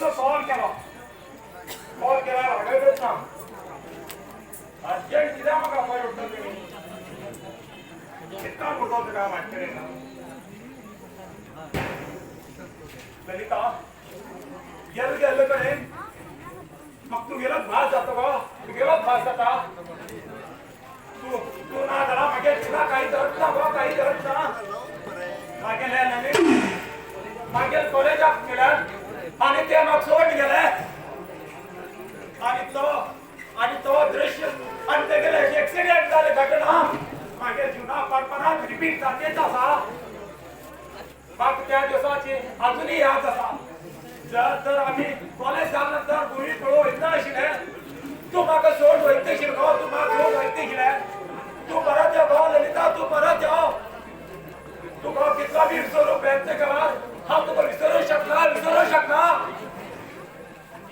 तुका कॉल केलो. कॉल केल्यार रागयतच ना. अर्जंट कित्याक म्हाका खंय उठलो तुमी? कितका उरतो तुका म्हाजे कडेन? ललिता गेल गेल्ले कडेन म्हाका तुगेलोच भास जाता गो, तुगेलोच भास जाता. तूं तूं ना जाल्यार म्हागे तुका कांय अर्थ ना गो, कांय अर्थ ना. मागेले नवीन मागेल कॉलेजाक गेल्यार आनी ते म्हाका सोड गेले. आनी तो दृश्य आनी तेगेले एक्सिडेंट जाले घटना मागीर जिवना परपरात रिपीट जातेच आसा. म्हाका त्या दिवसाची अजुनूय याद आसा. जर तर आमी कॉलेज जाल्या नंतर भुरगीं पळोवंक वयतना आशिल्ले, तूं म्हाका सोड वयता आशिल्लें गो, तूं म्हाका सोड वयता आशिल्लें. तूं परत यो गो ललिता, तूं परत यो. तुका कितलो बी विसरूंक प्रयत्न करार हांव तुका विसरूंक शकना, विसरूंक शकना.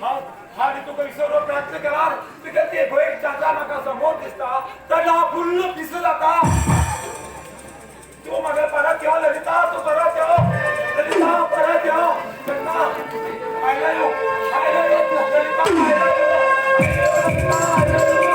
हांव आनी तुका विसरूंक प्रयत्न करार तुगे ती भंय चाचा म्हाका समोर दिसता तेन्ना हांव फुल्ल पिसो जाता. तूं म्हाका परत यो ललिता, तूं परत यो ललिता, परत यो. तेन्ना I love you, I love you Lalita, I love you, Lalita, I love you.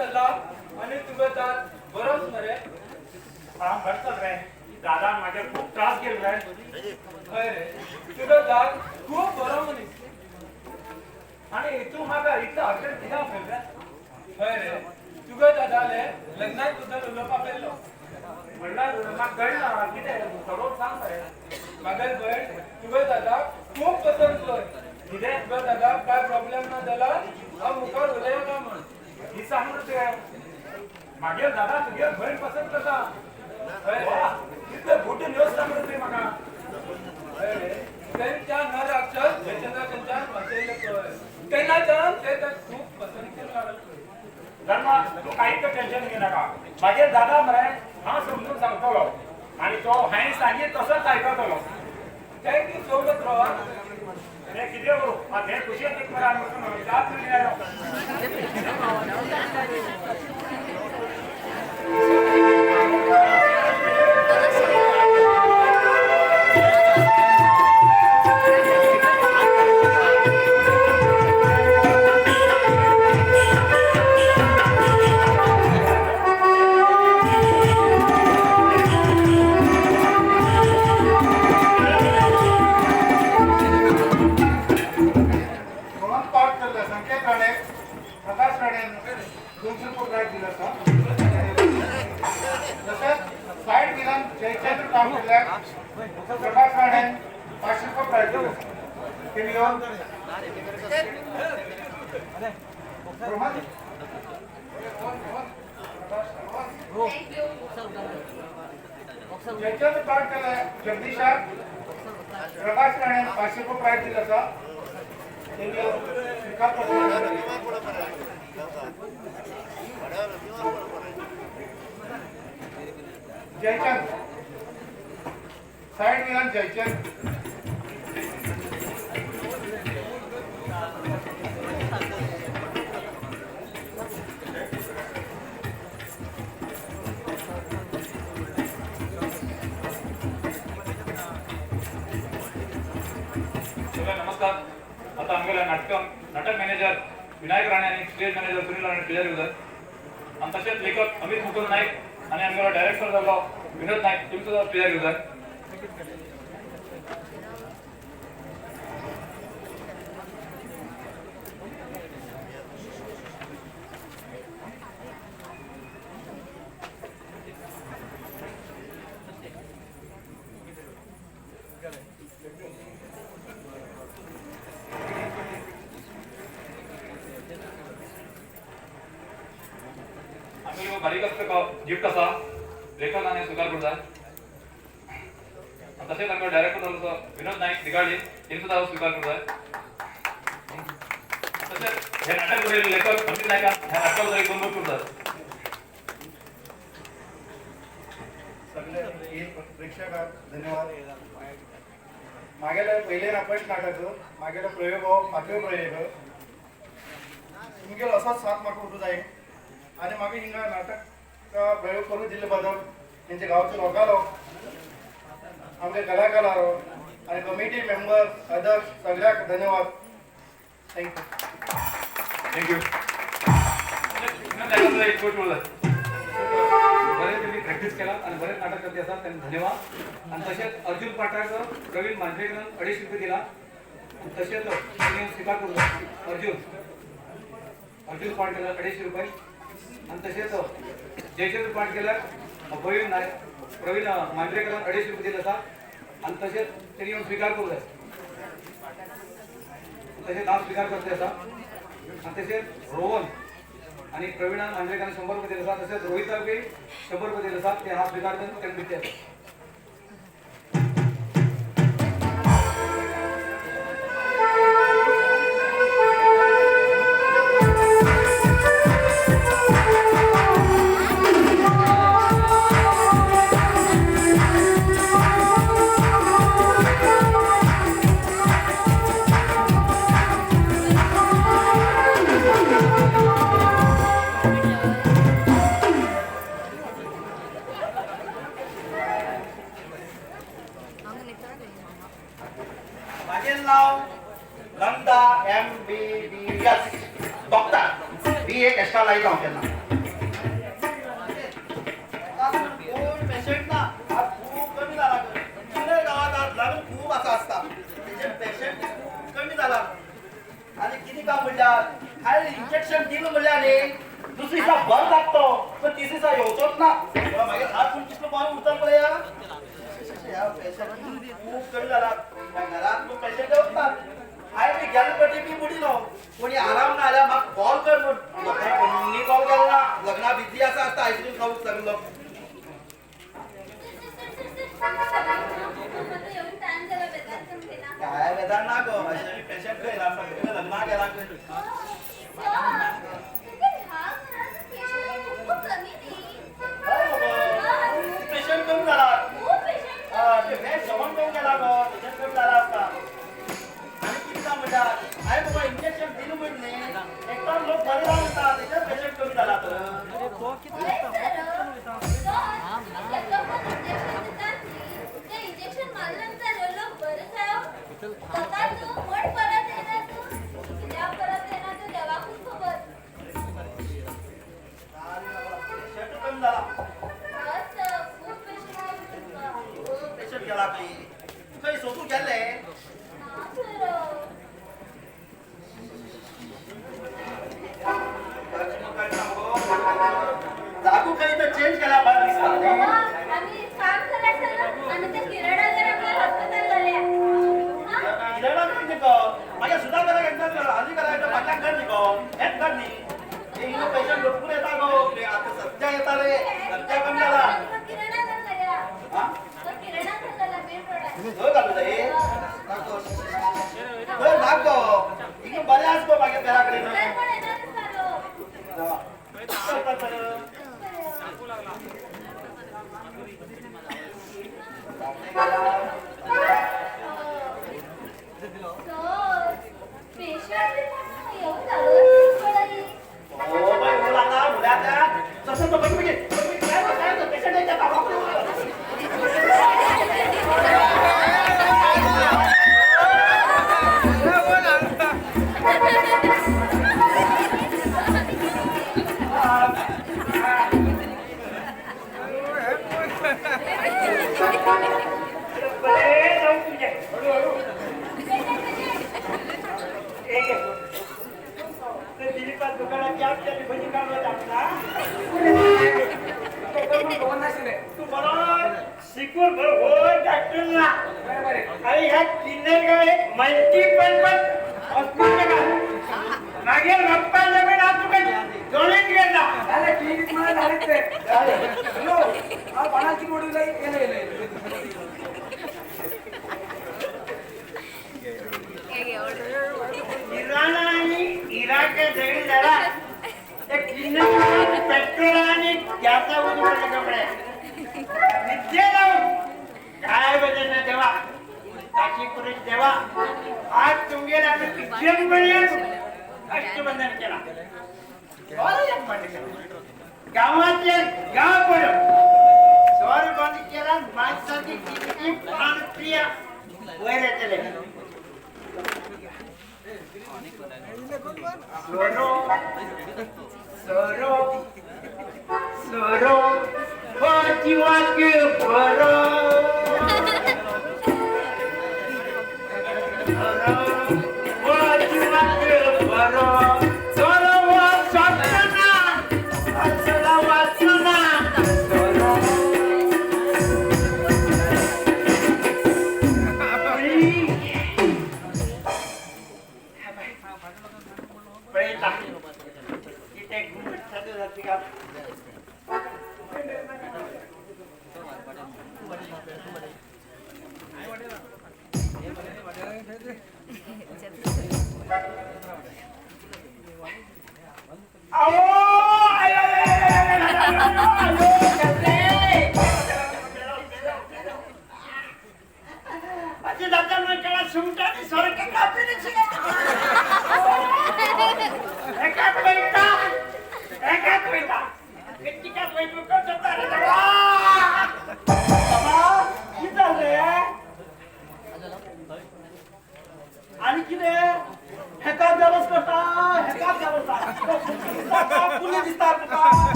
चल्ला आनी तुगो दाद बरोच मरे. हा बरं चल रे, दादा म्हाजे खूब त्रास केले रे. हय रे, तुगो दाद खूब बरो मनीस. आनी तूं म्हाका इतलो अर्जंट कित्याक आपयलें? हय रे, तुगो दादाले लग्नाक बद्दल उलोवपाक आपयल्लो. म्हणल्यार म्हाका कळना कितें, सगळो सांग मरे. म्हागे भयण तुगो दादाक खूब पसंत कर. कितें? तुगो दादाक काय प्रॉब्लेम ना जाल्यार हांव मुखार उलयना म्हण. ही सांग रे तुवें, म्हागे दादा तुगे भयण पसंत करता. हय रे, कितले गुड न्यूज सांग रे तुवें म्हाका. हय रे, तेंच्या नराक्षस जयचंद्रा तेंच्यान वाचयलें पळय, तेन्नाच्यान ते ताका खूब पसंत करूंक लागले पळय. धर्मा तूं कांयच टेन्शन घेनाका, म्हागे दादा मरे हांव समजून सांगतलो आनी तो हांवें सांगीत तसोच आयकतलो. Thank you so much Rohan. हें कितें करूं आतां, हें खुशयेन तुका मरे आमी वचून च्या पिवन आयलो. रोहन पाठ केल्ले संकेत राणे, प्रकाश राणे 200 रुपये प्रायज दिला आसा. तशेंच सायड विलन जयचंद्र काम केल्ल्याक प्रकाश राणे 500 रुपये प्रायज दिला आसा. तेणी येवन रोहन thank you. Jaychandra पाठ केल्ले जगदीशाक प्रकाश राणे 500 रुपये प्रायज दिला आसा. तेणी येवन स्विकार करता. Jaichand side villain Jaichand. सगळ्यांना नमस्कार. आता आमगेल्या नाटक मॅनेजर विनायक राणे आणि स्टेज मॅनेजर सुनील राणे स्टेजार येवतात. आनी तशेंच लेखक अमित मुकुंद नाईक आनी आमगेलो डायरेक्टर जाल्लो विनोद नाईक तेमी सुद्दां स्टेजार येवतात. आमगेलो बारीक आसता गिफ्ट आसा, लेखक आनी स्विकार करता. तशेंच आमगेलो डायरेक्टर जाल्लो तो विनोद नाईक दिगाळी तेमी सुद्दां स्विकार करता. तशेंच हे नाटक बरयल्ले लेखक अमित नायकान ह्या नाटका बद्दल एक दोन गोश्ट करतात. सगळे प्रेक्षकांक धन्यवाद. मागेले पयले ना फर्स्ट नाटक, मागेलो प्रयोग हो पांचवो प्रयोग. तुमगेलो असोच साथ म्हाका उरूंक जाय आनी म्हाका हिंगा नाटक प्रयोग करूं दिल्ले बद्दल तेंच्या गांवचे लोकांलो, आमचे कलाकारारो आनी कमिटी मेंबर अदर्स सगळ्याक धन्यवाद. Thank you. Thank you. विनोद नायकान सुद्दां एक गोश्ट करतात. बरें त्यांनी प्रॅक्टीस केला आणि बरेच नाटक करते आसात, त्यांना धन्यवाद. आणि तशेंच अर्जुन पाठाक प्रवीण मांजरेकरान 250 रुपये दिला. आणि तशेंच त्यांनी स्विकार करू अर्जुन पाठ केला 250 रुपये. आणि तशेंच जयचंद्र पाठ केला प्रवीण मांजरेकरान 250 रुपये दिले आसा. आणि तशेंच त्यांनी येवन स्विकार करू जाय, तशेंच हांव स्विकार करते आसा. आणि तशेंच रोहन आणि प्रवीणान मांजरेकरान 100 रुपये दिले आसा. तशेंच रोहिताकूय 100 रुपये दिले आसा, ते हांव स्विकार करून तांकां दिते आसा. माझे नाव नंदा MBBS doctor, बी एक एक्स्ट्रा लायता हांव केन्ना. आणि किती काम म्हणल्यार हाय इंजेक्शन दिलं म्हणल्यार न्ही दुसरी दिसा बरो लागतो पण तिसरी दिसा येवचोच ना. मागीर हात पूण कितलो बरो उरता पळया. ह्या पेशंट खूब कमी जाला घरात खूब पेशंट वतात. हांवें बी गेले पटी बी बुडिलो कोणी आराम ना जाल्यार म्हाका कॉल कर म्हूण. कोणी कॉल केलो ना. लग्ना बिजी आसा आसता आयस्क्रीम खावूंक सगलो. काय वेदार ना गो अशें पेशंट खंय सगळे लग्नाक गेला. पेशंट कमी जाला जेवण कमी केला गो तेजेर कमी जाला आसता. आनी कितें काय म्हणटा हांवें बाबा इंजेक्शन दिलें म्हूण न्ही एकदम लोक बरे जावन वता तेजेर पेशंट कमी जाला तर. जागू काही तर चेंज केला बरं दिसता. आम्ही काम करायचं आणि ते किराणा जर आपल्याला हॉस्पिटल झाल्या किराणा न्ही गो मागीर सुद्दां करा एकदां आनी करा एकदां फाटल्यान कर न्ही गो हेंच कर न्ही इल्लो पेशंट भरपूर येता गो आतां सद्या येता रे सद्या कमी जाला. किराणा घर झाल्या किराणा घर झाला मेन रोडार थंय घालू जाय थंय नाक गो हिंगा बरें आस गो मागीर घरा कडेन.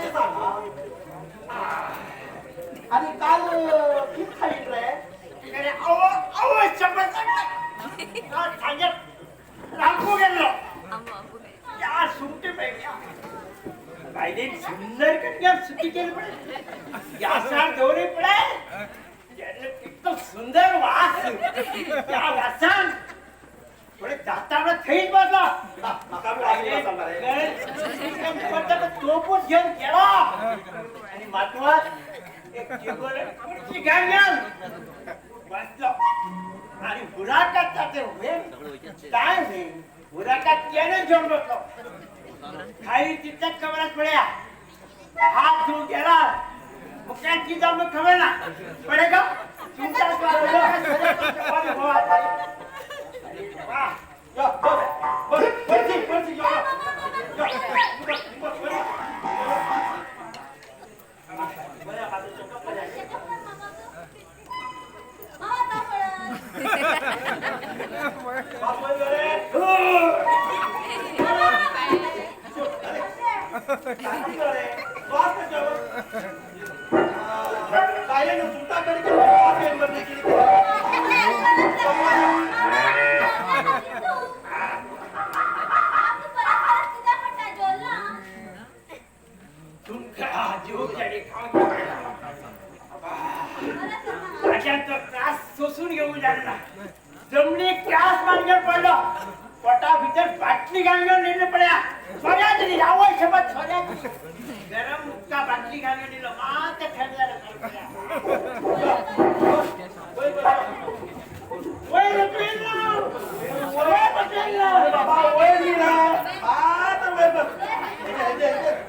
बाबा आणि काल किती खाईत रे? राखू गेलो या सुमटी बाईने सुंदर कन्या सुटी केली पडे यासार दौरे पडे इतकं सुंदर वास या वासान थोडे जाता थैच बसला तोपूच घेऊन गेला आणि मातवात एक खुर्ची घेऊन बसलो आणि हुराकात जाते होईल काय होईल हुराकात त्याने घेऊन बसलो खाई तिथल्याच खबरात पड्या हात धुवून गेला मुख्यांची जाऊन खबर ना पडे का तुमचा त्रास सोसून घेऊ लागला जमणी त्रास मानगर पडलो पोटा भितर बाटली घालून नेलं पड्या सोऱ्या तरी आवय शपथ सोऱ्या गरम मुक्ता बाटली घालून नेलं मात थंड झालं बाबा वय लिहिला हा तर वय बस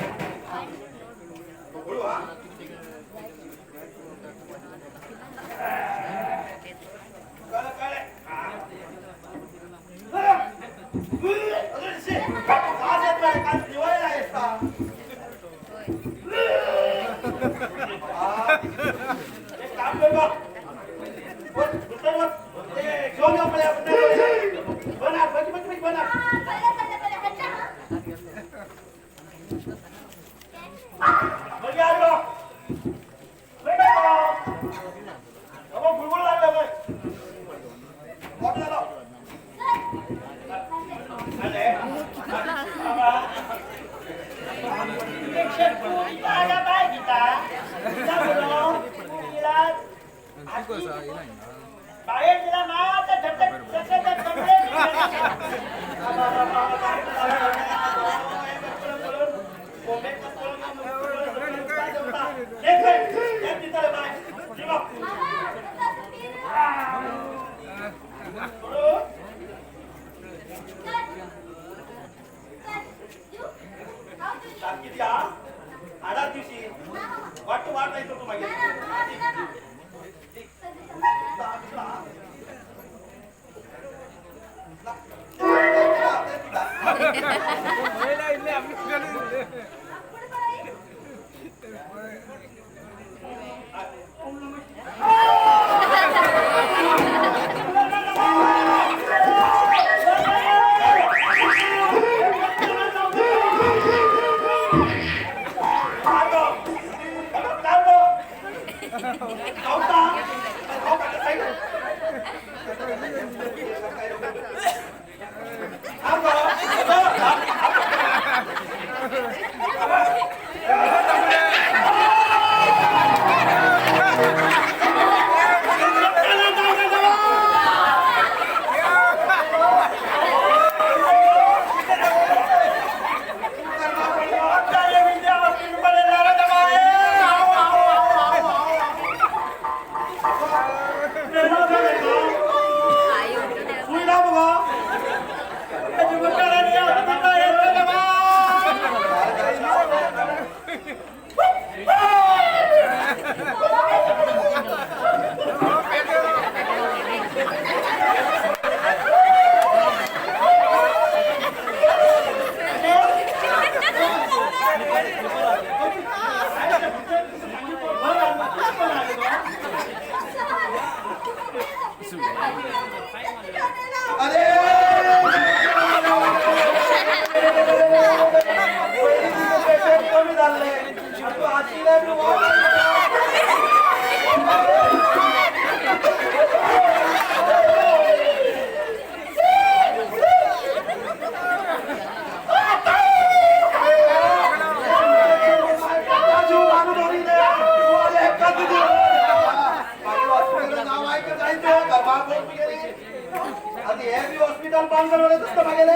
दुकान बंद करवले दिसता मागेले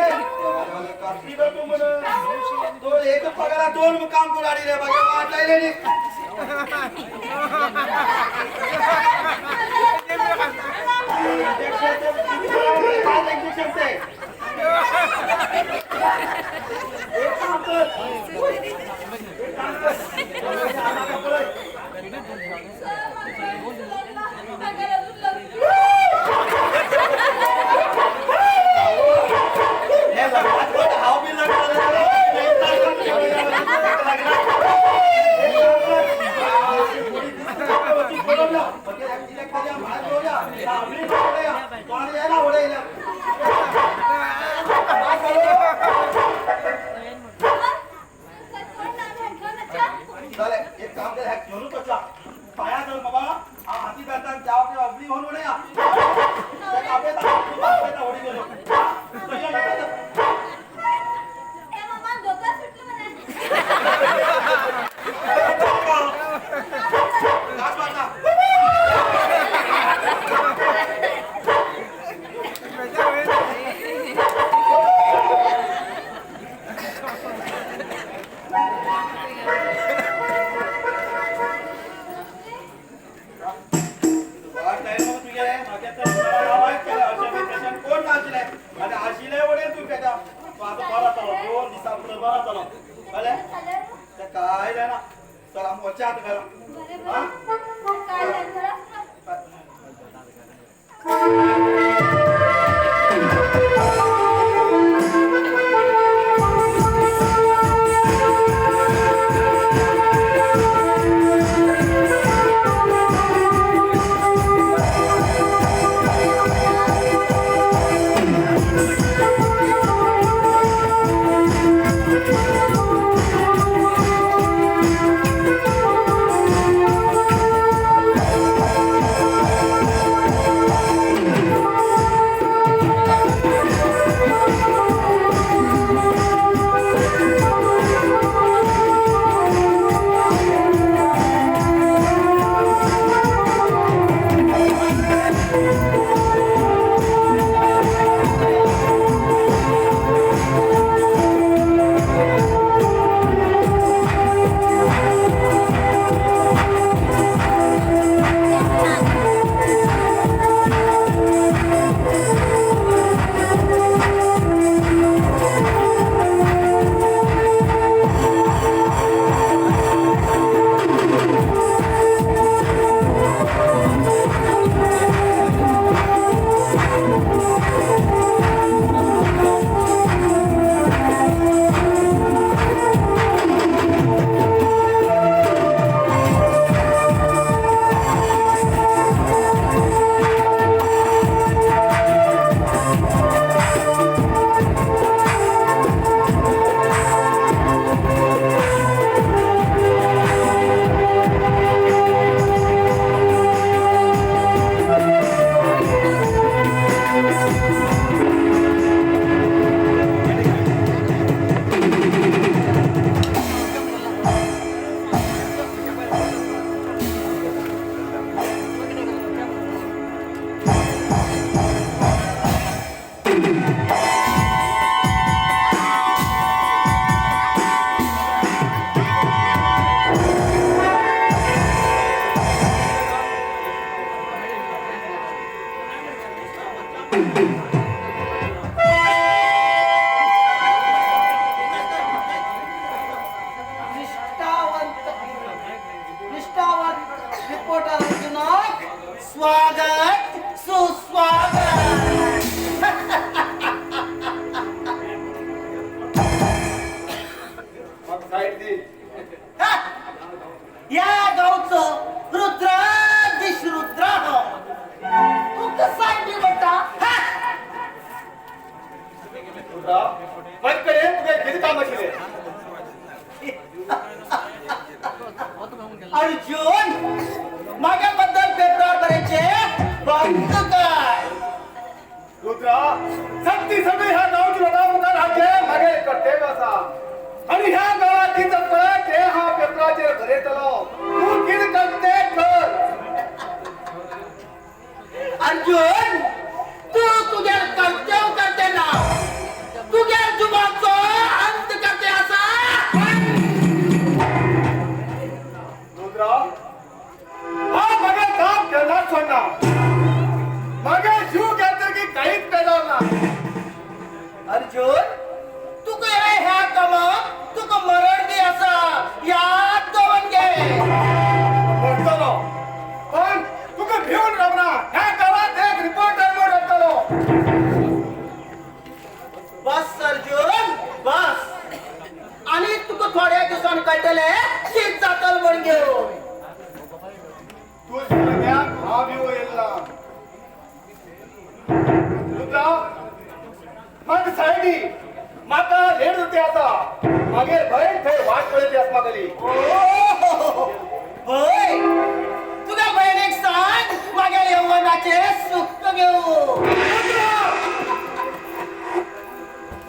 कापी तू म्हण तो एक पगारा दोन काम करून हाडिले मागे वाट लायले न्ही. इंजेक्शन ते एक काम कर, एक काम कर. एक काम कर, घेऊन बसला पाया धर बाबा हाती धरता जाव अबली होऊन उडया होडी गेलो. काय जाणार चल आम वच्चा आत घरा. स्वागत सुस्वागत. या गावचं रुद्रादिश रुद्र तू कसा म्हणता अर्जुन माझ्याबद्दल पेपरावर बरेचे बंद कर. रुद्रा सक्ती सगळी ह्या गावची लोकां हाचे मागे कर्तव्य आसा आणि ह्या गावात कितें पळय ते हांव पेपराचेर बरयतलो. तूं कितें करते कर. अर्जुन तू तुझ्या कर्तव्य करते ना. केन्नाच सोडना. मागे जीव घेतकीर कांयच बेजार ना. अर्जुन तुका ह्या कामाक तुका मरण बी आसा याद दवर घे. मरतलो पण तुका भिवन रावना. ह्या गांवात एक रिपोर्टर म्हूण रावतलो. बस अर्जुन बस. आनी तुका थोड्या दिवसान कळटलें कितें जातलें म्हण घेवन. तूं सगळ्याक हांव भिवन येयला. रुद्रा म्हाका सायडी म्हाका लेट जाती आसा. मागीर भयण थंय वाट पळयती आसा म्हागेली. भय तुज्या भयणीक सांग मागीर यौवनाचें सुख घेवं.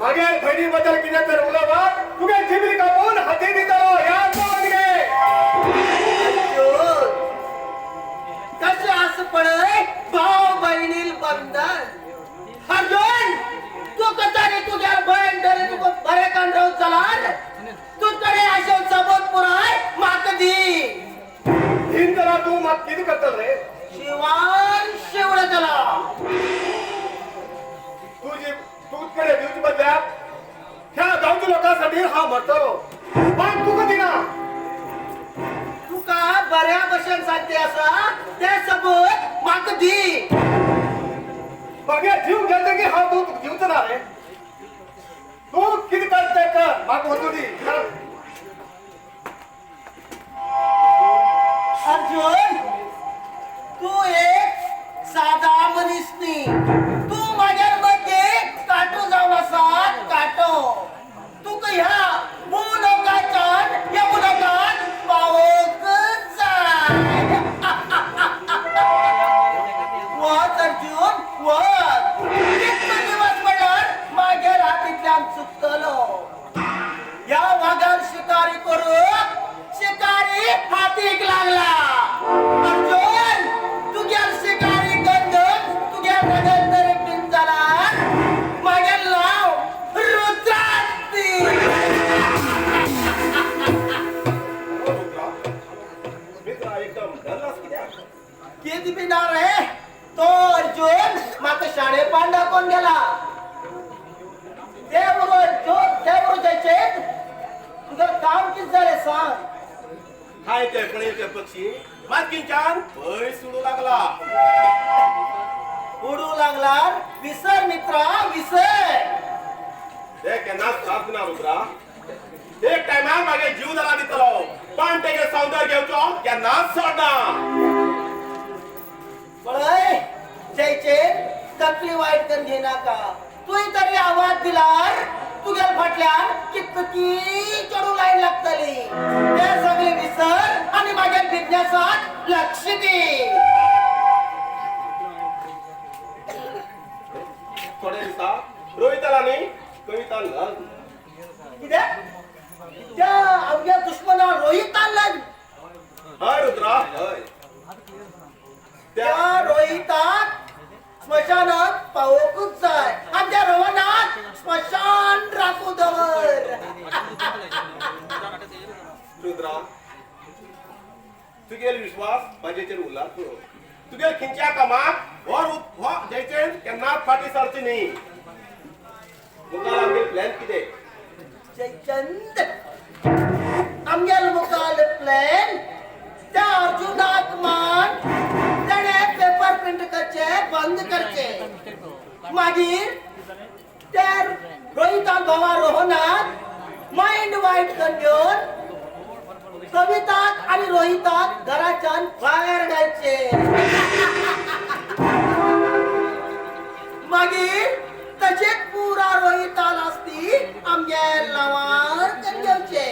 मागीर भयणी बद्दल कितें तर उलोवप तुगे जिबली कापून हाती दितलो. याद दवर घे. कशें आसा पळय भाव भयणील बंधन. अर्जुन तुका तरी तुज्या भयण तरी तुका बरें करून रावत जाल्यार तुज कडेन अशें सबूत पुराय म्हाका दी. दिन जाल्यार तूं म्हाका कितें करतलो रे? शिवान शिवडतलो. तुजी तुज कडेन दिवचे बदल्याक ह्या गांवच्या लोकांसाठी हांव मरतलो. पण तुका दिना. तुका बऱ्या भशेन सांगते आसा तें सबूत म्हाका दी. मागीर जीव घेतकीर हांव तूं दिवचो ना रे. तूं कितें करता तें कर. म्हाका वचूं दी. अर्जुन तूं एक सादा मनीस न्ही. तूं म्हाज्या मदीं कांटो जावन आसा. कांटो तुका ह्या भुलोकाच्यान ह्या भुलोकांत पावोवंकच जाय. वच अर्जुन वच. कितले दिवस म्हणल्यार मागीर हातींतल्यान चुकतलो. ह्या वागान शिकारी करूंक शिकारी हातीक लागला. अर्जुन तुग्या शिकारी गंधन तुग्या रगत तरी पिन जाल्यार मागीर नांव रुद्रांती. मित्रा एकदम डरलास कित्याक? कितें बी ना रे तो अर्जुन म्हाका शाणेपण दाखोवन गेला. ते बरोबर ते बरोबर जायचे तुगेलें काम कितें जालें सांग. हाय ते पळय ते पक्षी मातकीच्यान पयस उडूं लागला. उडूं लागला विसर मित्रा विसर. ते केन्नाच त्रास दिना रुद्रा. एक टायमार मागीर जीव जाला दितलो पण तेगे सौंदर्य घेवचो केन्नाच सोडना. पळय जयचे तकली वायट करून घेनाका. तुवें तरी आवाज दिल्यार तुगेल्या फाटल्यान कितकी चडूं लायन लागतली. ते सगळें विसर आनी मागीर बिजनेसाक लक्ष दी. थोडे दिसा रोहिताला न्ही कविता लग्न. कितें? त्या आमच्या दुश्मना रोहितान लग्न? हय रुद्रा हय. त्या रोहिताक स्मशानात पावोवंकूच जाय आनी त्या रोहनाक स्मशान राखूं दवर. रुद्रा तुगेलो विश्वास म्हाजेचेर उरला पुरो. तुगेल खंयच्या कामाक हो जयचेन केन्नाच फाटीं सरची न्ही. मुखार आमगेलो प्लॅन कितें? जयचंद आमगेलो मुखार प्लॅन त्या अर्जुनाक मान तेणें पेपर प्रिंट करचे बंद करचे. मागीर त्या रोहितान भावा रोहनाक मायंड वायट करून घेवन कविताक आनी रोहिताक घराच्यान भायर घालचे. मागीर तशेंच पुरा रोहितान आसती आमगे नांवार करून घेवचे.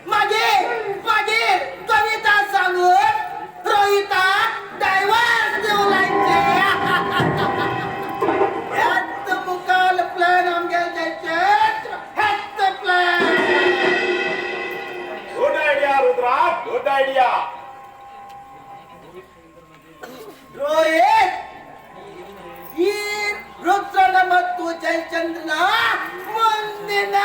मागीर मागीर कविता सांगून रोहिताक डायवर्स दिवं लायचे. हेच मुखाल प्लॅन आमगे जायचे. हेच plan. Good idea Rudra, good idea. Rohit ही रुद्रन ಮತ್ತು ಜಯಚಂದ್ರನ ಮುಂದಿನ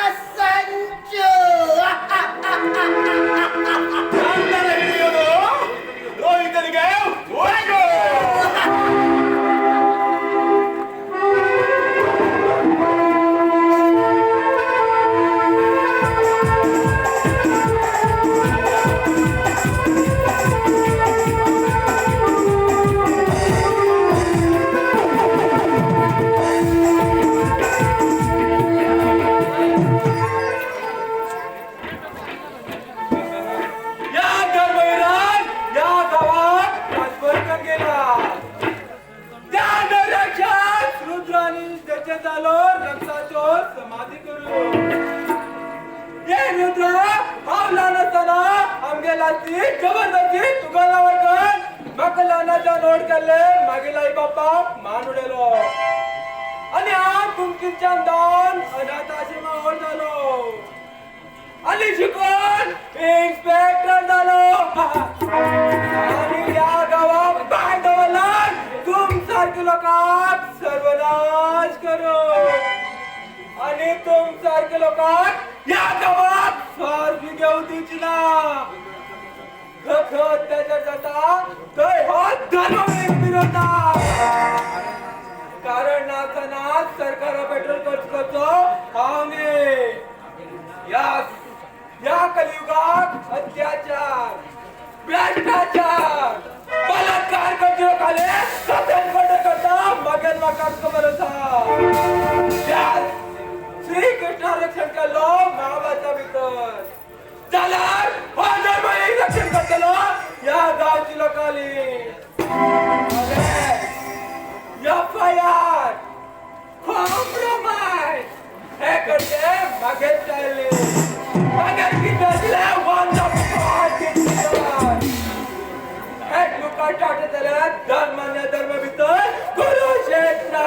मुकीरच्यान दान अनाथ आश्रमा व्हड जालो आनी शिकून इन्स्पेक्टर जालो आनी ह्या गांवाक पांय दवरला तुम सारके लोकांक सर्वनाश करो आनी तुम सारके लोकांक ह्या गांवाक श्वास बी घेवंक दिवची ना. खंय अत्याचार जाता थंय हो धर्म विरोधा कारण नासतना सरकारा पेट्रोल खर्च करचो हांव न्ही. ह्या कलियुगाक अत्याचार भ्रष्टाचार बलात्कार करचे लोकांले सतन करता मगेर म्हाका खबर आसा. श्री कृष्णा रक्षण केल्लो महाभारता भितर जाल्यार हो धर्म रक्षण करतलो ह्या गांवची लोकांनी. एफआयआर कॉम्प्रोमाइज हे करचे मागेर चालले मागेर कितें आसलें वन हे लोकां टाटा जाल्यार धर्म आनी अधर्म भितर कुरुक्षेत्र.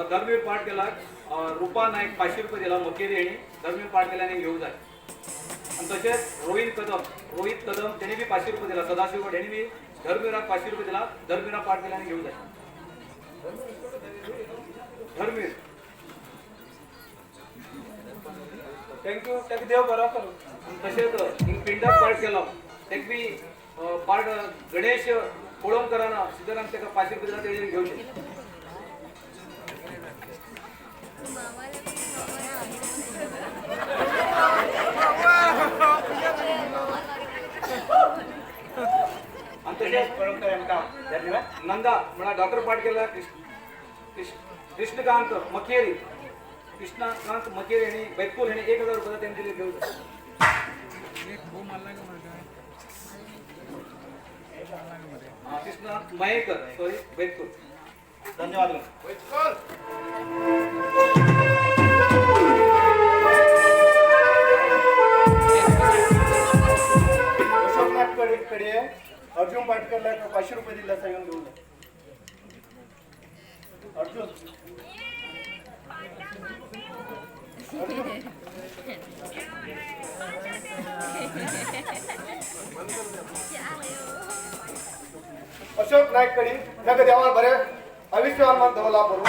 धर्मवीर पाठ केला रुपा नायक 500 रुपये दिला मकेरी हाणी धर्मवीर पाठ केल्याने घेऊ जाय. आणि तशेंच रोहित कदम त्याने बी 500 रुपये दिला. सदाशिवगड हाणी बी धर्मवीराक 500 रुपये दिला. धर्मवीराक पाठ केल्याने घेऊ जाय. धर्मवीर thank you ताका देव बरो करूं. तशेंच पिंडाक पाठ केलो तेका बी पाठ गणेश कोळंबकरान सिद्धराम ताका 500 रुपये दिला तेणी घेवचे. नंदा म्हणा डॉक्टर पाठ केला कृष्णकांत मकेरी हाणी बैतूल हाणी 1000 रुपये त्यांनी दिले घेऊन. कृष्णकांत मयेकर सॉरी बैतूल. धन्यवाद. अशोक कडे अर्जुन पाटकरला 500 रुपये दिला येऊन घेऊन. अर्जुन अशोक नाईक कडे ताका देवान बरे आयुष्यमान दवरला करू.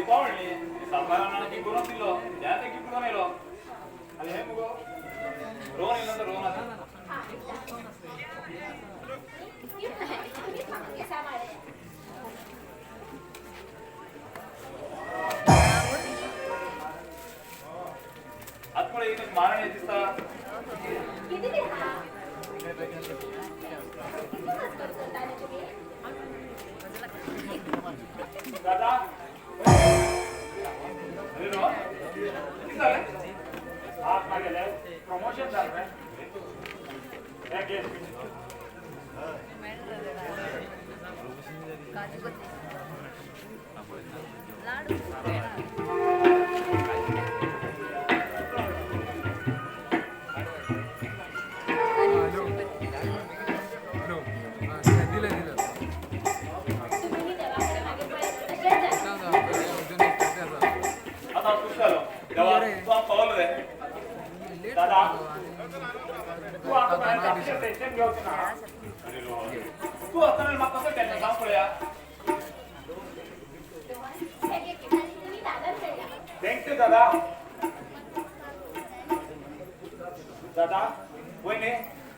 दिवपा म्हणली सावकारान गिफ्ट करून दिलो ह्या ते गिफ्ट करून येयलो आनी हे मुगो रोवन येयलो तर रोवन आसा. आतां पळय एक मारण दिसता. दादा अरे रोहन कितें जालें? आज मागेलें प्रमोशन जालें. हे घे. आता हांव खूश जालो देवा तूं हांव पावलो रे. दादा तूं आतां म्हाजें टेन्शन घेवचें ना. अरे रोहन तूं आसतना म्हाका कसलें टेन्शन सांग पळया. Thank you दादा. दादा वयनी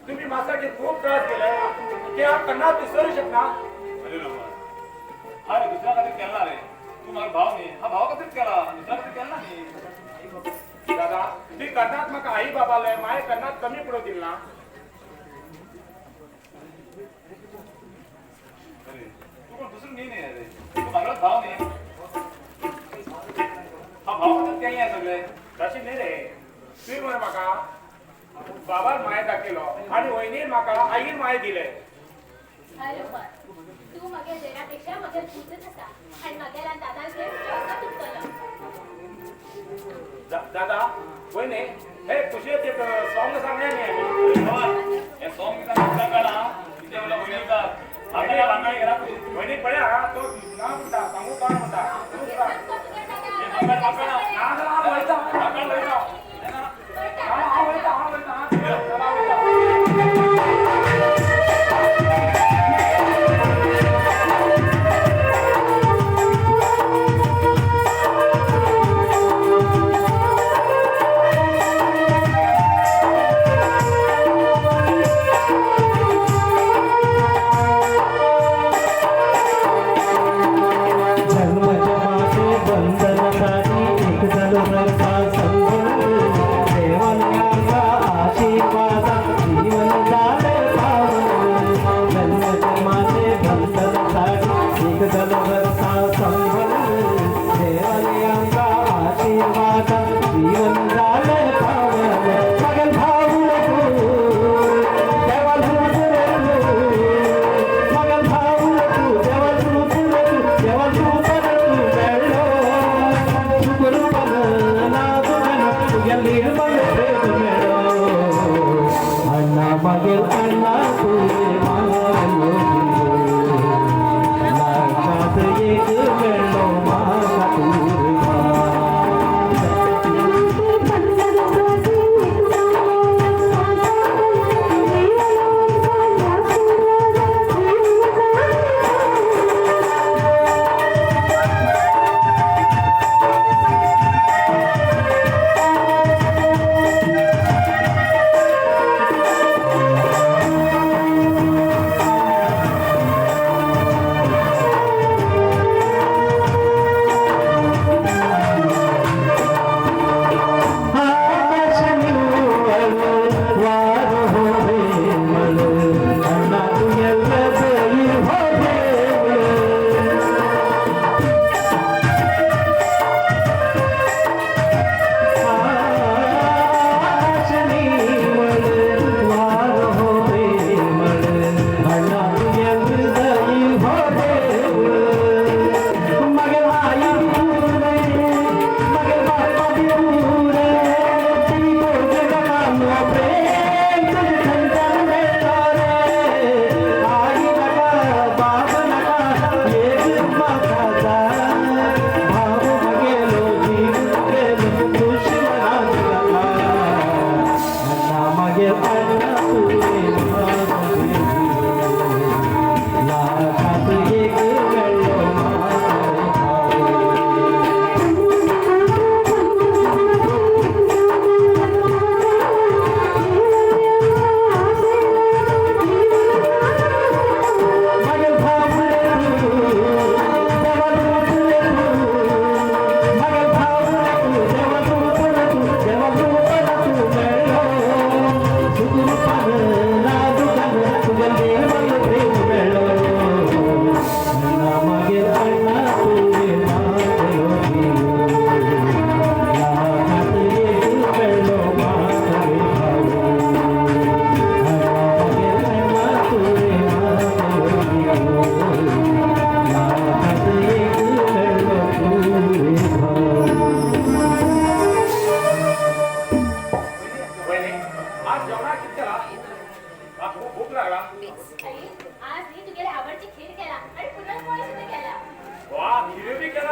तुम्ही माझ्यासाठी खूप त्रास केले ते हांव केन्नाच विसरू शकना. अरे रोहन अरे दुसऱ्या खातीर केला रे तूं म्हाका भाव न्ही. हा भावा खातीर केला दुसऱ्या खातीर केला न्ही. दादा ती केन्नाच म्हाका आई बाबाले माय केन्नाच कमी पडूं दिल ना. अरे तूं कोण दुसरो न्ही न्ही रे तूं म्हागेलोच भाव न्ही. हा भाव खातीर केलें हें सगळें. तशें न्ही रे तुवें मरे म्हाका बाबान माय दाखयलो आनी वयनीन म्हाका आईन माय दिले. तूं म्हगे देरापेक्षा म्हगे पूतच आसा आनी म्हगेल्या दादाचेर तुजें तुटतलो. दादा वयनी हे खुशयेक एक सॉंग सांगलें न्ही. रोहन हें सॉंग कित्याक काडा कितें म्हणल्यार वयनीक आतां ह्या वांगडा गेला वयनी पळय हा तो ना म्हणटा सांगू कोण म्हणटा. ना ना हांव वयता हांव वयता हांव वयता हांव वयता हांव वयता. जन्म जन्माचे बंधन सारी.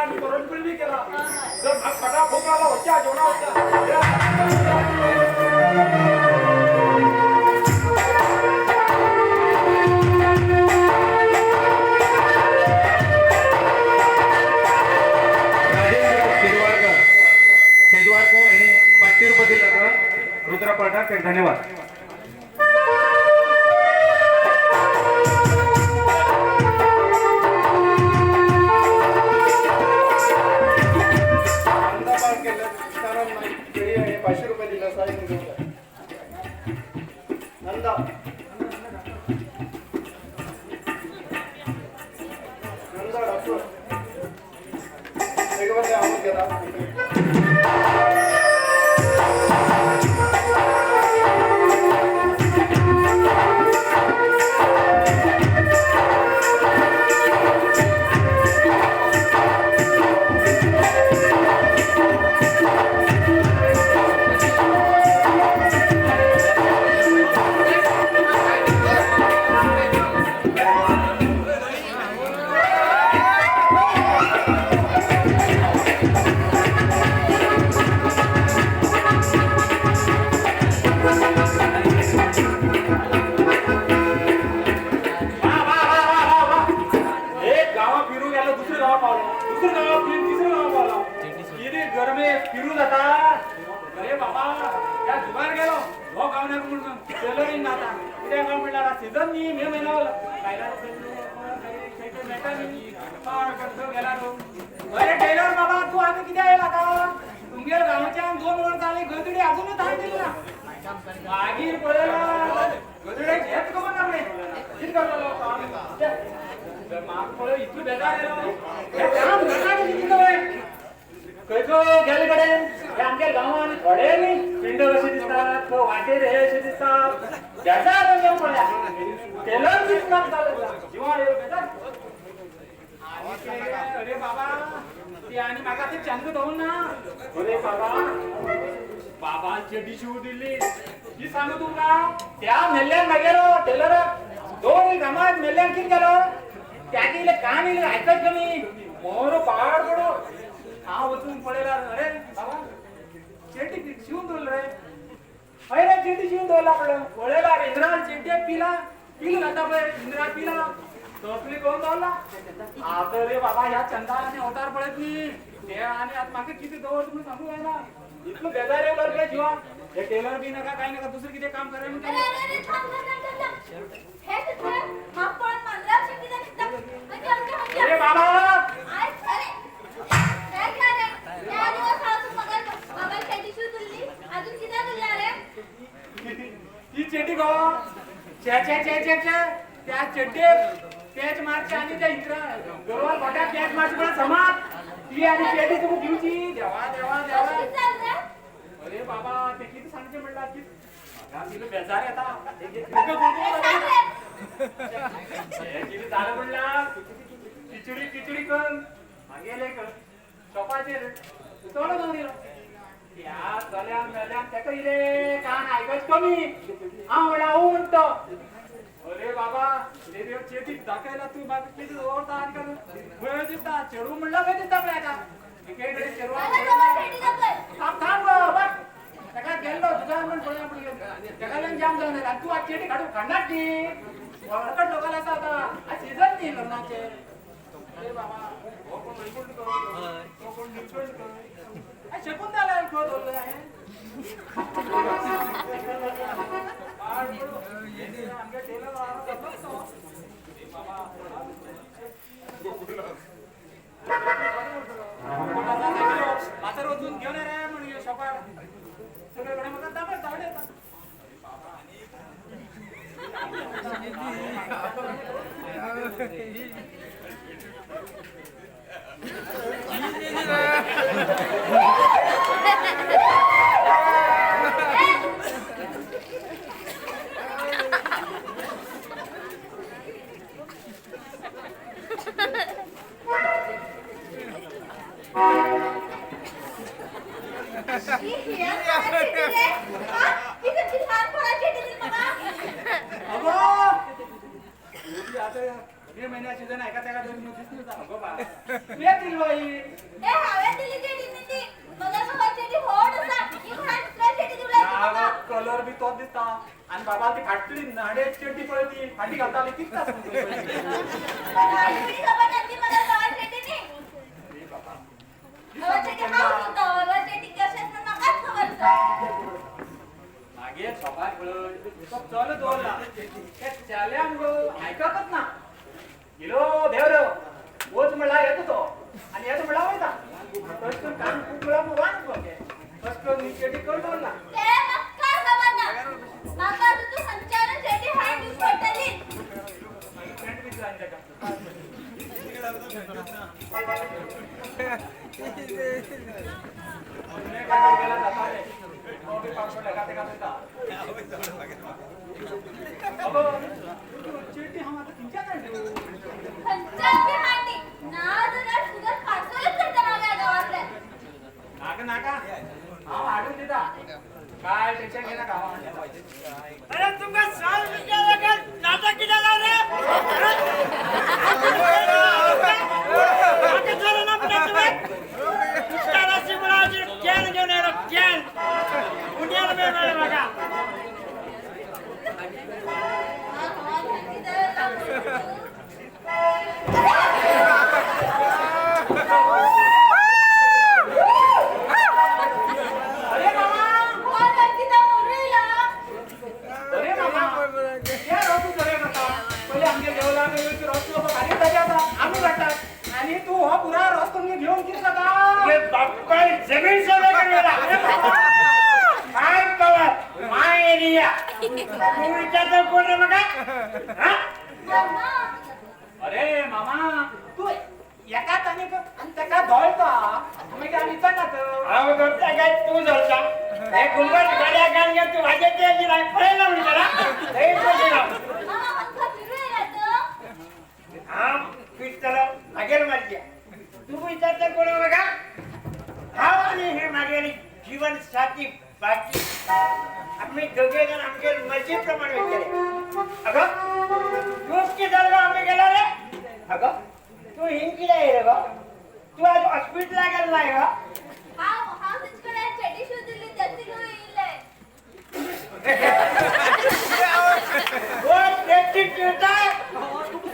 आनी पुरणपोळी बी केला. जर म्हाका फटा भूक लागला वचया जेवणा वचया. शेजवारकर यांनी 500 रुपये दिले रुद्रा पाठक धन्यवाद. 500 रुपये दिला साहेब. नंदा नंदा डॉक्टर एक बार आवाज घेता. सीजन न्ही मे म्हयनो मेळटा न्ही. अरे टेलर बाबा तूं आतां कित्याक येयला आतां? तुमगेर गांवच्यान 2 वर्सां जालीं गजडी अजुनूय धाड दिली ना. मागीर पळयला गजडेक हेच खबर ना फुडें कितें करतलो. म्हाका पळय इतलो बेजार येयलो. हें काम नाका कितें खंय खंय गेले कडेन हे आमच्या गांवांत थोडे न्ही पिंड कशे दिसतात, वाटेर हे अशे दिसतात. बेजार येवन पळया टेलर दिसना जिवार येवन बेजार. अरे बाबा ते आनी म्हाका ते चंद दवरून ना. अरे बाबा बाबान चेडी शिव दिल्ली ही सांगू तुमकां. त्या मेल्ल्यान मागेलो टेलराक 2 कामात मेल्ल्यान कितें केलो त्यागे इल्लें कान इल्लें आयकत कमी मोरो पाड पडो. हांव वचून पळयला अरे बाबा चेटी शिवून दवरलो रे. हय रे चेटी शिवून दवरला म्हणलो. पळयला इंद्रान चेटी पिला पील घालता पळय इंद्रा पिला तसली करून दवरला. आतां रे बाबा ह्या चंदान आनी अवतार पळयत न्ही ते आनी आतां म्हाका कितें दवरता म्हणून सांगूंक जायना. इतलो बेजार येयलो रे जिवाक. हे टेलर बी नाका कांय नाका दुसरें कितें काम करे म्हणटा. अरे बाबा ती चेटी गो चे चे चे चे चे त्या चेड्डेक पॅच मारचे आनी त्या इंद्रा गरवार गोट्याक पॅच मारचे पण समाज ती आनी चेडी तुका दिवची. देवा देवा देवा. अरे बाबा ते कितें सांगचें म्हणल्यार म्हाका तितलो बेजार येता. कितें जालें म्हणल्यार खिचडी खिचडी कर मागेले कर शॉपाचेर चलो दवरिलो. त्या चल्यान मेल्यान तेका इल्लें कान आयकच कमी. हांव म्हणल्यार हांव म्हणटा अरे बाबा रेडियो चेटी दाखयला तूं म्हाका कितें दवरता आनी खंय दिसता चेडूं म्हणल्यार खंय दिसता पळय आतां एके कडेन चेडवां थांब थांब गो बस तेका गेल्लो तुज्या म्हण पळय तेका लागून जाम जावन आयला. तूं आतां चेटी काडून काडनात ती वळखट लोकांक आसा आतां आतां सिजन न्ही लग्नाचें. अरे बाबा हो कोण रिपोर्ट कर तो कोण रिपोर्ट कर शकून जाल्यार खंय दवरलें हांवें. आमगे टेलर बाबा माथ्यार वचून घेवन रे म्हण शॉपार सगळे कडेन म्हाका दाबड धाड येता. मे महिन्या सीजन आहे का त्याला दोन दिवस दिसणार गो बा तुया दिली बाई ए हावे दिली चेडी ती मगर बाबा चेडी होड असा ही कोणा दुसऱ्या चेडी दिवला ना कलर बी तोच दिसता आणि बाबा ती फाटली नाडे चेडी पळती फाटी घालताली किती तास खबर नाही मगर बाबा चेडी नी अरे बाबा बाबा चेडी हाव होता बाबा चेडी कशाच नकाच खबर सा मागे सकाळ पळय तो चल दवरला त्या चाल्यान गो आयकतच ना गेलो देव रे वच म्हणल्यार येतो तो आनी येतो म्हणल्यार वयता तशें करून काम खूब म्हणल्यार वान सामकें तशें करून चेडी करून दवरला ते म्हाका खबर ना म्हाका तूं खंयच्यान चेडी हाड दिवची पडटली मागीर फ्रेंड बी जावन ताका गेला जाताले तो बी पावसो ताका ताका दिता अगो चेडी हांव आतां खंयच्यान हाडली खंयच्यान बी हाडली ना जाल्यार तुगर पार्सलच करता म्हाज्या गांवांतल्यान नाका नाका हांव हाडून दिता काय टेन्शन घेनाका हांव हाडून दिता अरे तुमका साल विचार नाटक कित्याक लावले नाटक झालं ना पुन्हा तुवें कुस्ताराची मुळाची can घेवन येयलो can उंड्यार मेळ्ळें म्हाका अरे मामा अरे मामा या रस्तो बरे करता पयलीं आमगे देवला रस्तो बारीक जागे आसा आमी काडटात आनी तूं हो पुराय रस्तो घेवन कितें जाता बापाय जमीन सगळं केला काय पवार my area तू विचारतो कोण रे म्हाका अरे मामा तूं एकाच आनी आनी ताका धोलता मागीर आमी विचारनात हांव धरता काय तूं धरता हे गुंबर गाड्या घाल घेवन तूं म्हाजे ते पळयना म्हणटा थंय पळयना हांव फिरतलो मागेर मारया तूं विचारता कोण म्हाका हांव आनी हे मागेली जीवन साथी बाकी आमी दोगे जाण आमगे मर्जी प्रमाणे वयतले अगो तूं कितें जालें गो आमी गेला रे अगो तूं हिंग कित्याक येयलें गो तूं आज हॉस्पिटलाक गेलें ना गो हांव तुजे कडेन चेडी शूज दिल्ली तेच घेवन येयलें हो चेडी शिवता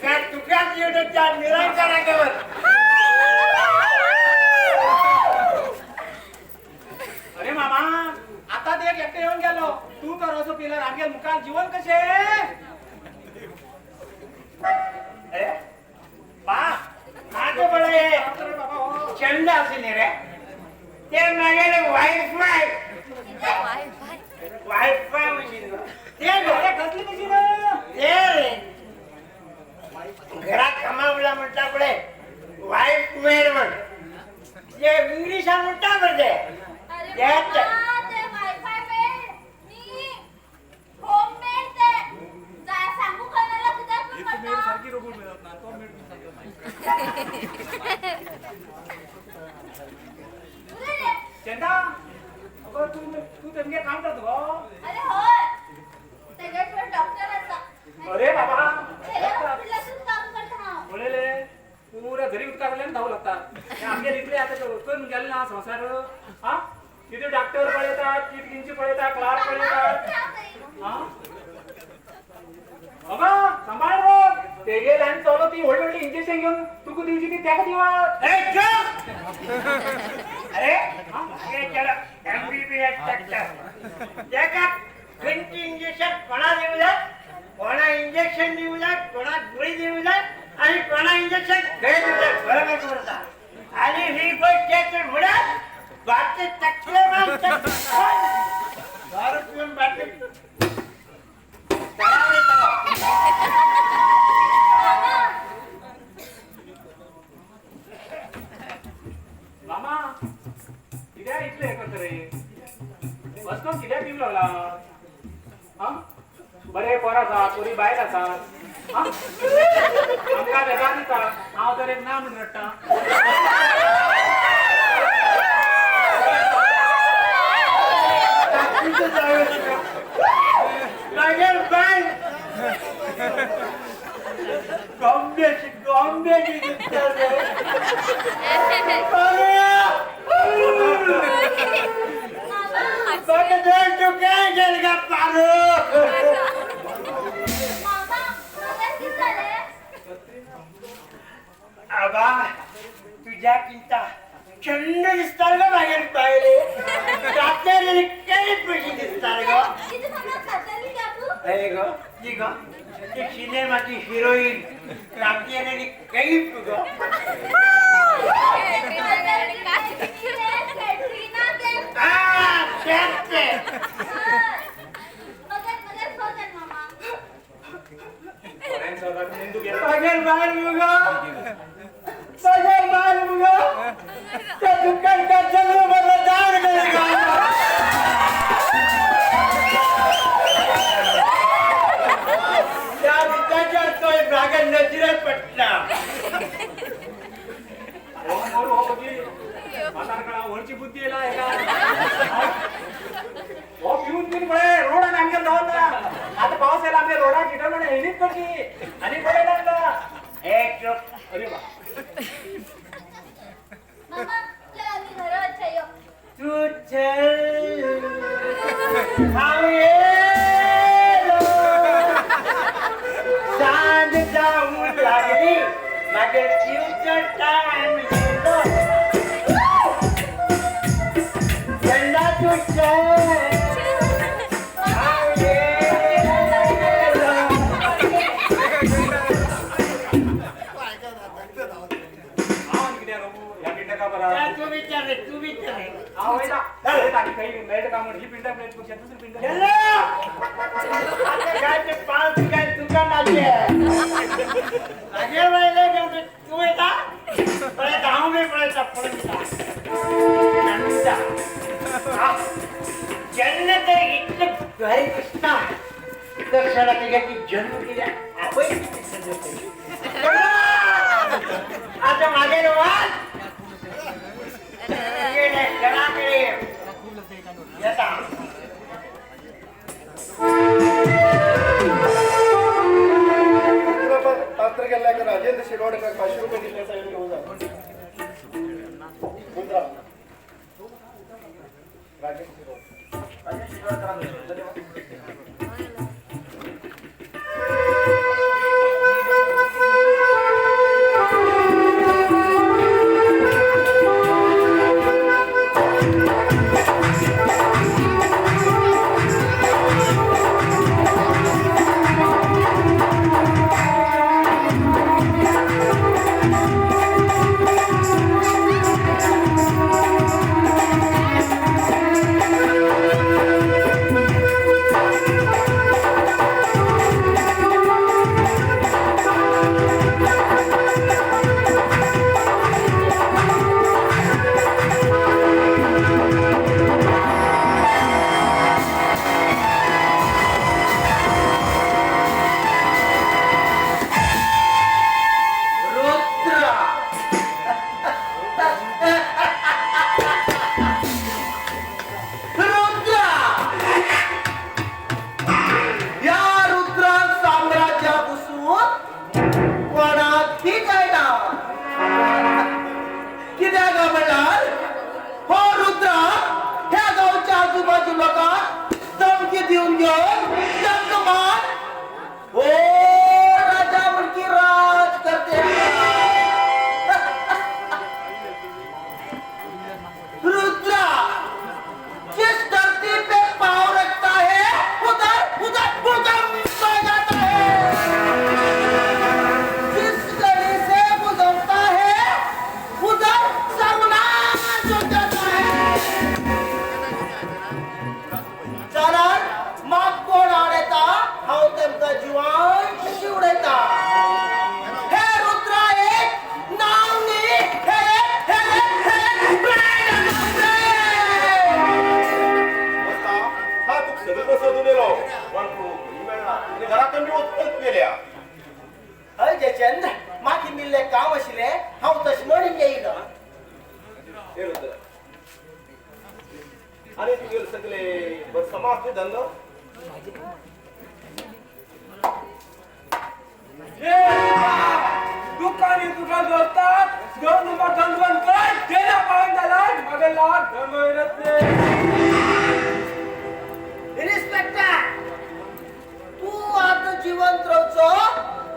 काय तुका शिवता त्या निरंकाराक वर अरे मामा आता ते एकटे येवन गेलो तूं तर असो पिल्यार आमगे मुखार जीवन कशें अरे बा म्हाजो पळय चंद आशिल्ले रे ते मागेले वायफाय वायफाय मशीन ते अरे कसली मशीन ते रे घरात कामा म्हणटा पळय वायफ मेड म्हण ते इंग्लिशान म्हणटा पळय ते अरे मामा ते वायफाय मेड नी होम मेड ते जाय सांगू कोणाला कित्याक म्हण पडटा सारकी रोबोट मेळत ना तो मेड बी सारको चंदा अगो तूं तूं तेमगे काम करता गो अरे हय तेजे डॉक्टर आसा अरे बाबा तेजे हॉस्पिटलातूच काम करता हांव पळयले पुरा घरी उदकांतल्यान धांवू लागतात आमगेर इतले आतां करून गेले ना संवसार हा कितें डॉक्टर पळयतात कितें किंची पळयता क्लार्क पळयतात हा बाबा सांबाळ रो तेगेल आनी चलो ती व्हडली व्हडली इंजेक्शन घेवन तुका दिवची ती तेका दिवत अरे हे चलो एमबीबीएस डॉक्टर तेका खंयची इंजेक्शन कोणा दिवं जाय कोणा इंजेक्शन दिवं जाय कोणा गुळी दिवं जाय आनी कोणा इंजेक्शन खंय दिवं जाय बरोबर खबर आसा आनी ही गोश्ट म्हळ्यार बाकी तकले दारू पिवन बाकी मामा कित्याक इतलें हें करता रे वचून कित्याक पिवंक लागला आं बरें पोर आसा पोरी बायल आसा आं आमकां बेजार दिता हांव तर एक ना म्हूण रडटा मागीर बायल बॉम्बे चंड दिसता ग मागीर पायले कातलेली काही पशी दिसता ग. अरे ग ती ग ती सिनेमाची हिरोईन कातलेली काही ग. त्या दुकान का चंद्र मला दार गेले ग. त्या दुकानच्या तो मागे नजरे पटला. वरची बुद्धी येला हो पिऊन पिऊन पळे रोड आणि आमच्या दवरला. आता पाऊस येला आमच्या रोडाक किटवलं हेनीच करची आणि पळयला आमकां. एक अरे बा तू चल हांव येयलो. सांज जावंक लागली मागीर पिवचो टायम येयलो. चंदा तू चल हांव येयलो. हांव कितें रो ह्या पिंडका बरा तूं विचार रे, तूं विचार रे. हांव वयता वयता आनी खंय मेळटा काय म्हण ही पिंडा मेळटा पक्षां दुसरी पिंडा. आता काय ते पाच काय दुकानाचे मागीर वयले तूं वयता पळयता हांव बी पळयता पळयता. जेन्ना ते इतलें बरें दिसता दर्शनाक तेगे जन्म दिल्या आपय. आता मागीर वाच येता. पात्र गेल्या का राजेंद्र शिरोडकर 500 रुपये दिल्याचा घेऊन जा. राजेंद्र शिरोडकर राजेंद्र शिरोडकर धन्यवाद.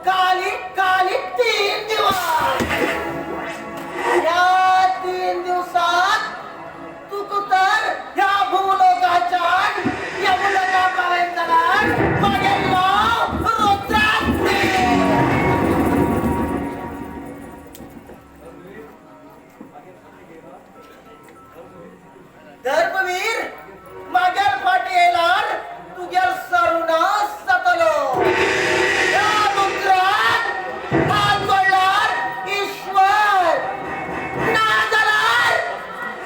काली काली 3 दिवस या 3 दिवसात धर्मवीर मागेल फाटी येयल्यार तुगेल सर्वनाश जातलो. ह्या रुद्रान हात जोडल्यार ईश्वर, ना जाल्यार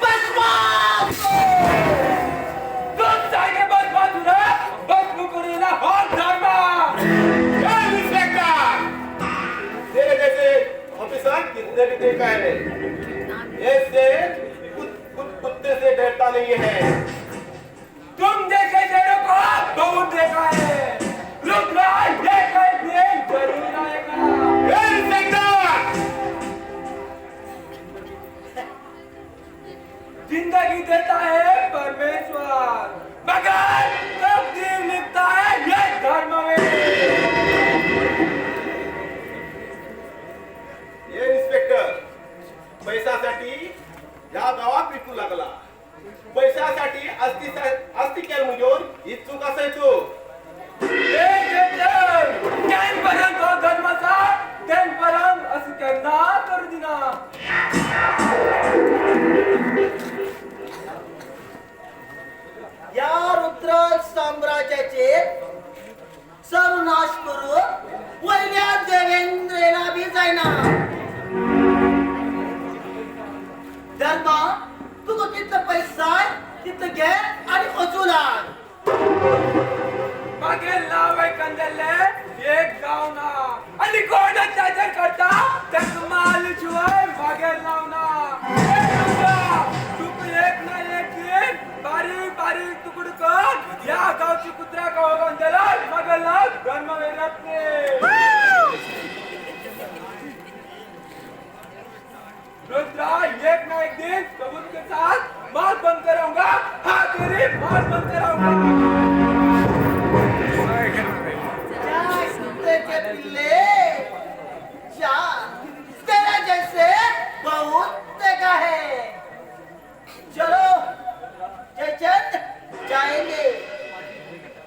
भस्मासूर. तुम जागे भस्मासूर, भस्म करीला हो धर्म. तेरे जैसे ऑफिसर कितने भी देखा है, ऐसे कुत्ते से डरता नहीं है. तुम जैसे शेरों को बहुत देखा है. रुद्रा एक दिन जरूर आएगा. जिंदगी देता है परमेश्वर, मगर तकदीर लिखता है ये धर्म में. ये इन्स्पेक्टर पैशासाठी या गावात विकू लागला. पैशासाठी अस्ति केल मुजोर ही चूक असायचो. पर्यंत धर्माचा पर्यंत असं केन्ना करू दिना. या रुद्र साम्राज्याचे सर्वनाश करून वयल्या देवेंद्रेला बी जायना. धर्मा तुका कितलो पैसा तितलो घे आनी वचूं लाग. मागीर नांव कंदले एक गांव ना आनी कोण अत्याचार करता ताका माल शिवाय मागीर नांव ना. तुका एक ना एक दीन बारीक बारीक तुकडे कर ह्या गांवची कुत्र्या खावंक घालतलो मागीर नांव धर्मवीरातले. रुद्रा एक ना एक दिन सबूत के साथ बात बंद कराऊंगा. हाँ तेरी बात बंद कराऊंगा. कुत्ते के पिल्ले जा, तेरा जैसे बहुत देखा है. चलो जयचंद जाएंगे.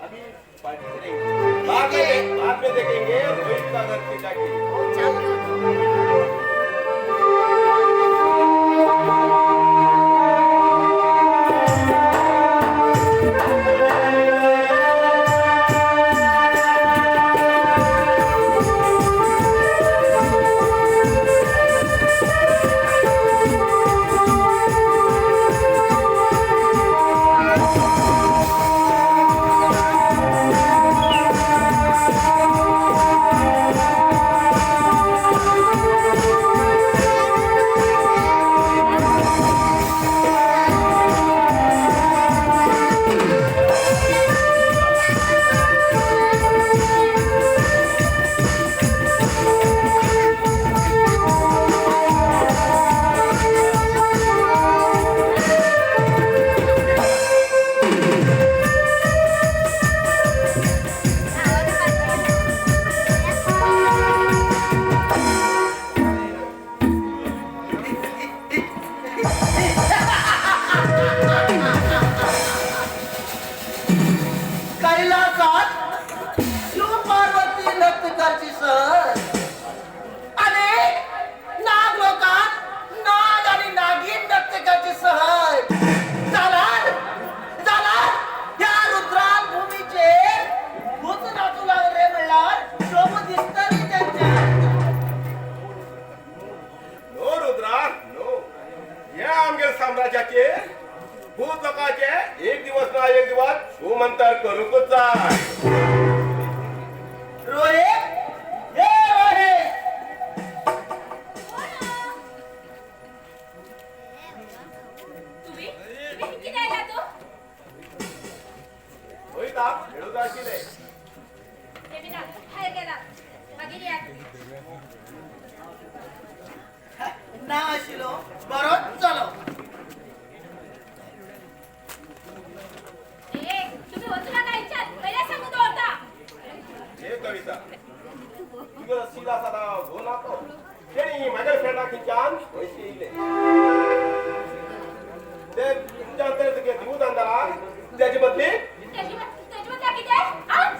अभी पार्टी से नहीं, बाद में देखेंगे रोहित का घर से जाके. कैलासात शिव पार्वती नृत्य सहज आणि नाग लोकात नाग आणि नागिन नृत्यकाची सहज जाणार जाणार या रुद्राल भूमीचे भूत नाचू लागले म्हणल्यार शोभ दिसतली त्यांच्या. नो रुद्रा नो, या आमगेर साम्राज्याचे भूत लोकांचे एक दिवस ना एक दिवस सुमंतर करूकच जाय. रोहित, हे रोहित, तुम्ही तुम्ही किती आयला तो? रोहित आप खेळू जाशिले. ते बी ना भायर गेला मागीर यात. ना आशिलो बरोच जालो. ए तुम्ही वचू नका इच्छात, पहिले सांगून दवरता. हे कविता तुगेलो सीधा साधा घो ना तो तेणी म्हाज्या फ्रेंडा खंयच्यान पयशे येयले ते तुमच्या अंतर तुगे दिवूं जाता त्याचे बदली त्याची बदला कितें? हांव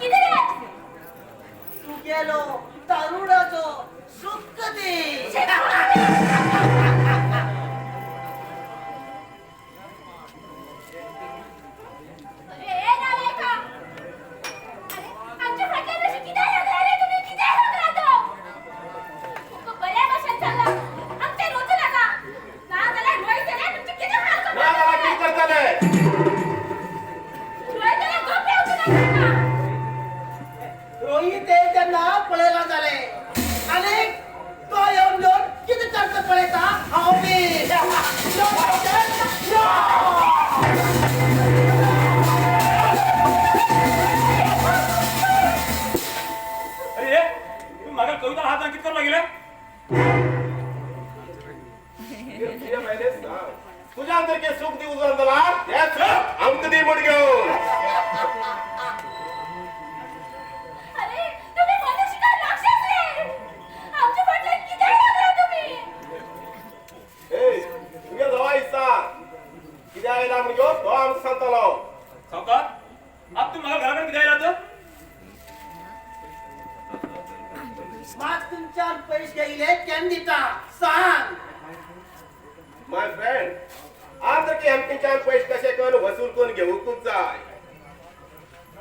तुझ्या सारखे सुख दिवं जाल्यार हें सुख आमकां दी म्हण घेवन. अरे तुम्ही मनुष्य का राक्षस रे? आमच्या फाटल्यान कित्याक लागला तुम्ही? ए तुगे जवा इस्सा कित्याक आयला म्हण घेवन तो आमकां सांगतलो. सावकार आप तू म्हाका घरा कडेन कित्याक आयला तर? मात तुमच्यान पैसे घेयले केन्ना दिता सांग. My friend आज की आमच्यान पैसे कशे करून वसूल करून घेवंकूच जाय.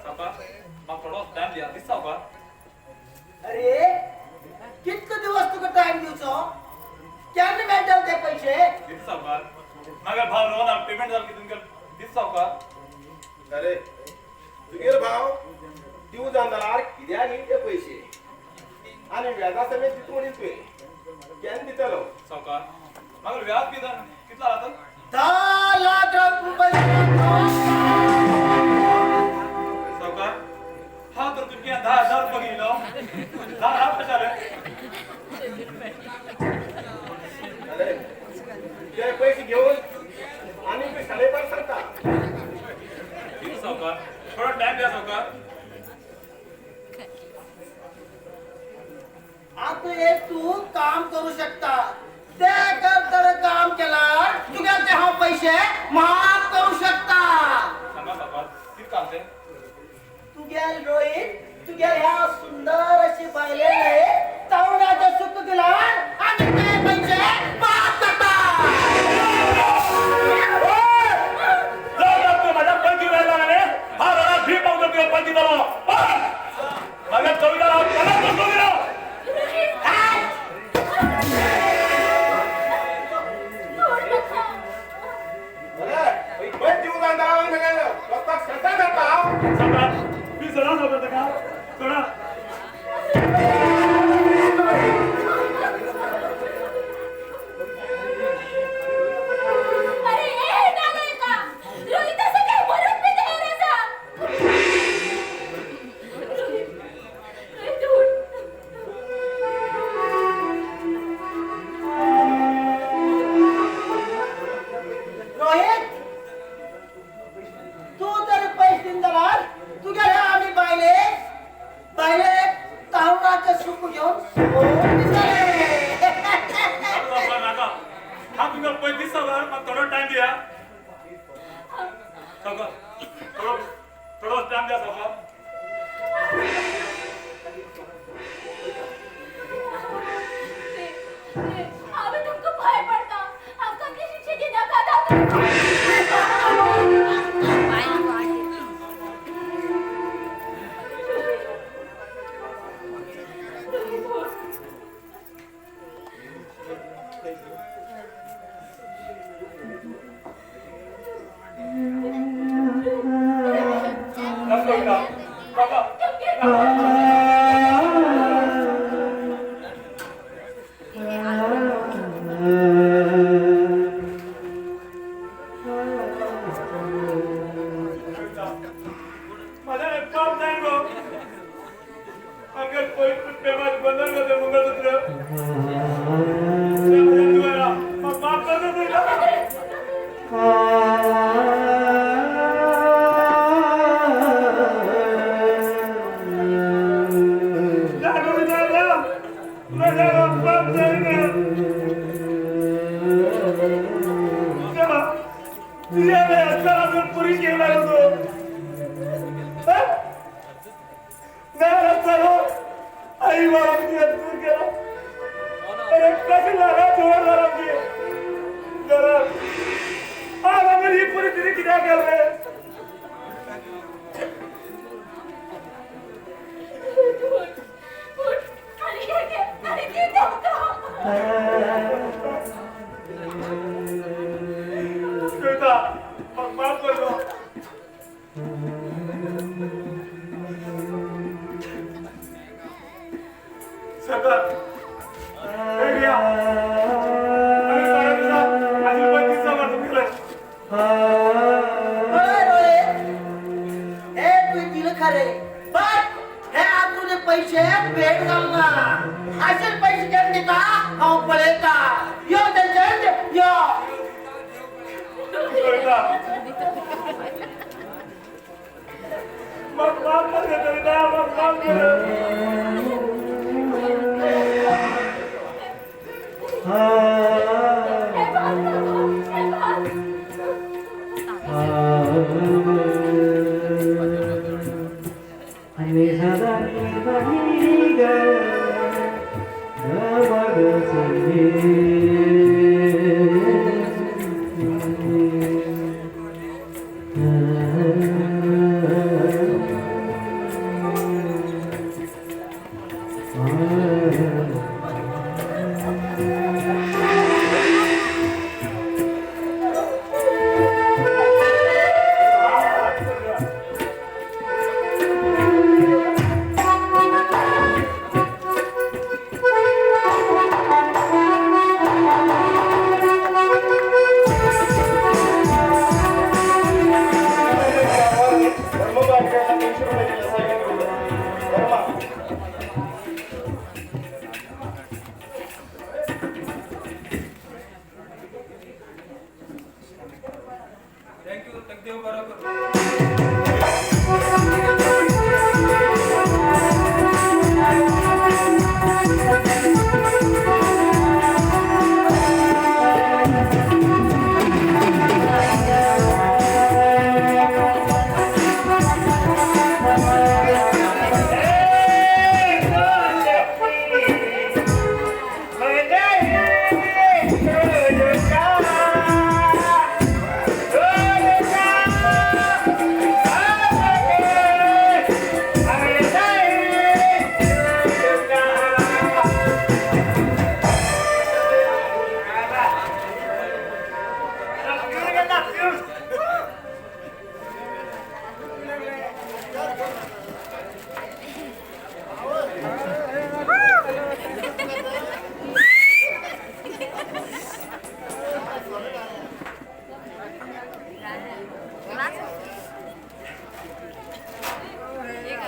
सावकार म्हाका थोडो टायम दिया दीस सावकार. अरे कितलो दिवस तुका टायम दिवचो? केन्ना मेळटले ते पैसे? दीस सावकार म्हाका भाव रोहन पेमेंट जाल की तुमकां दीस सावकार. अरे तुगेर भाव दिवं जावन जाल्यार कित्याक घेय ते पैसे आनी व्याजा समेत दिता म्हणील तुवें केन्ना दितलो? सावकार म्हाका व्याज बी कितलो आसा? 10 लाख रुपये. सावकार हा तर तुमगे 10,000 रुपये घेयलो 10 लाख कशे जाले? अरे ते पैसे घेवन आनी तुवें साडेपांच सांगता. सावकार थोडो टायम द्या सावकार. आतां एक तूं काम करू शकता ते कर तर काम केल्यार तुगे ते हांव पैसे माफ करू शकता. सांगा सावकार कितें काम तें? तुगेल रोहित तुगेल ह्या सुंदर अशी बायलेन तरुणाचें सुख दिल्यार आनी ते पैसे माफ करता. माझ्या पैसे व्यायला लागले हा राणा भी पावतो तुका पैसे दिलो माझ्या कविता मला बसलो दिलो. मी सोडा सावकार का सोडा. अरे ए नालायका रोहित असं काय मरून बी तयार आसा. रोहित रोहित उठ. रोहित तूं जर पैसे दिवन जाल्यार तुगेले आमी बायले बायले तारुणाचें सुख घेवन सोडून दितले. सावकार नाका हा तुमकां पैसे दीस सावकार म्हाका थोडो टायम दिया सावकार. थोडो थोडो टायम दिया सावकार. हांवें तुमकां भंय पडटा आमकां ती शिक्षा दिनाका. माझ्या पाप नाही गो अगर पैसे प्रेमात बंधन करते मंगळसूत्र माफ करतो तुला. पुरी घेऊन लागलो आई बाबा दूर केला. अरे कशी झाला जोर झाला जरा आज आम्ही ही परिस्थिती कित्याक केलं? कविता माफ करतो. सरकार हे तुवें दिलें खरें बट हे आतां तुजे पैसे भेट घालना. अशे पैसे केन्ना दिता हांव पळयता. यो तेंचे यो. कविता मग माफ कर कविता मग माफ कर.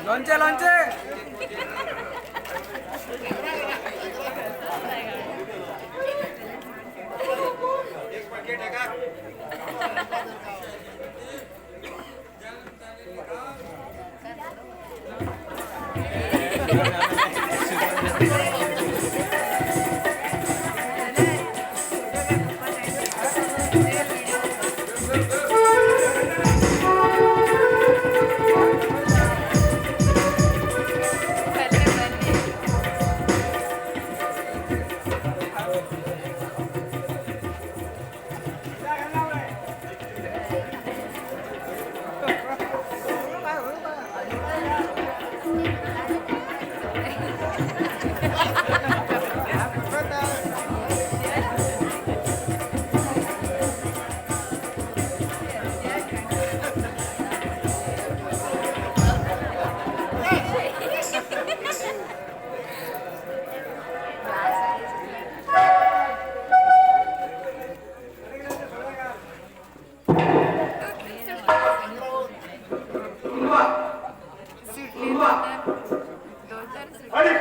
लोणचे लोणचे अरे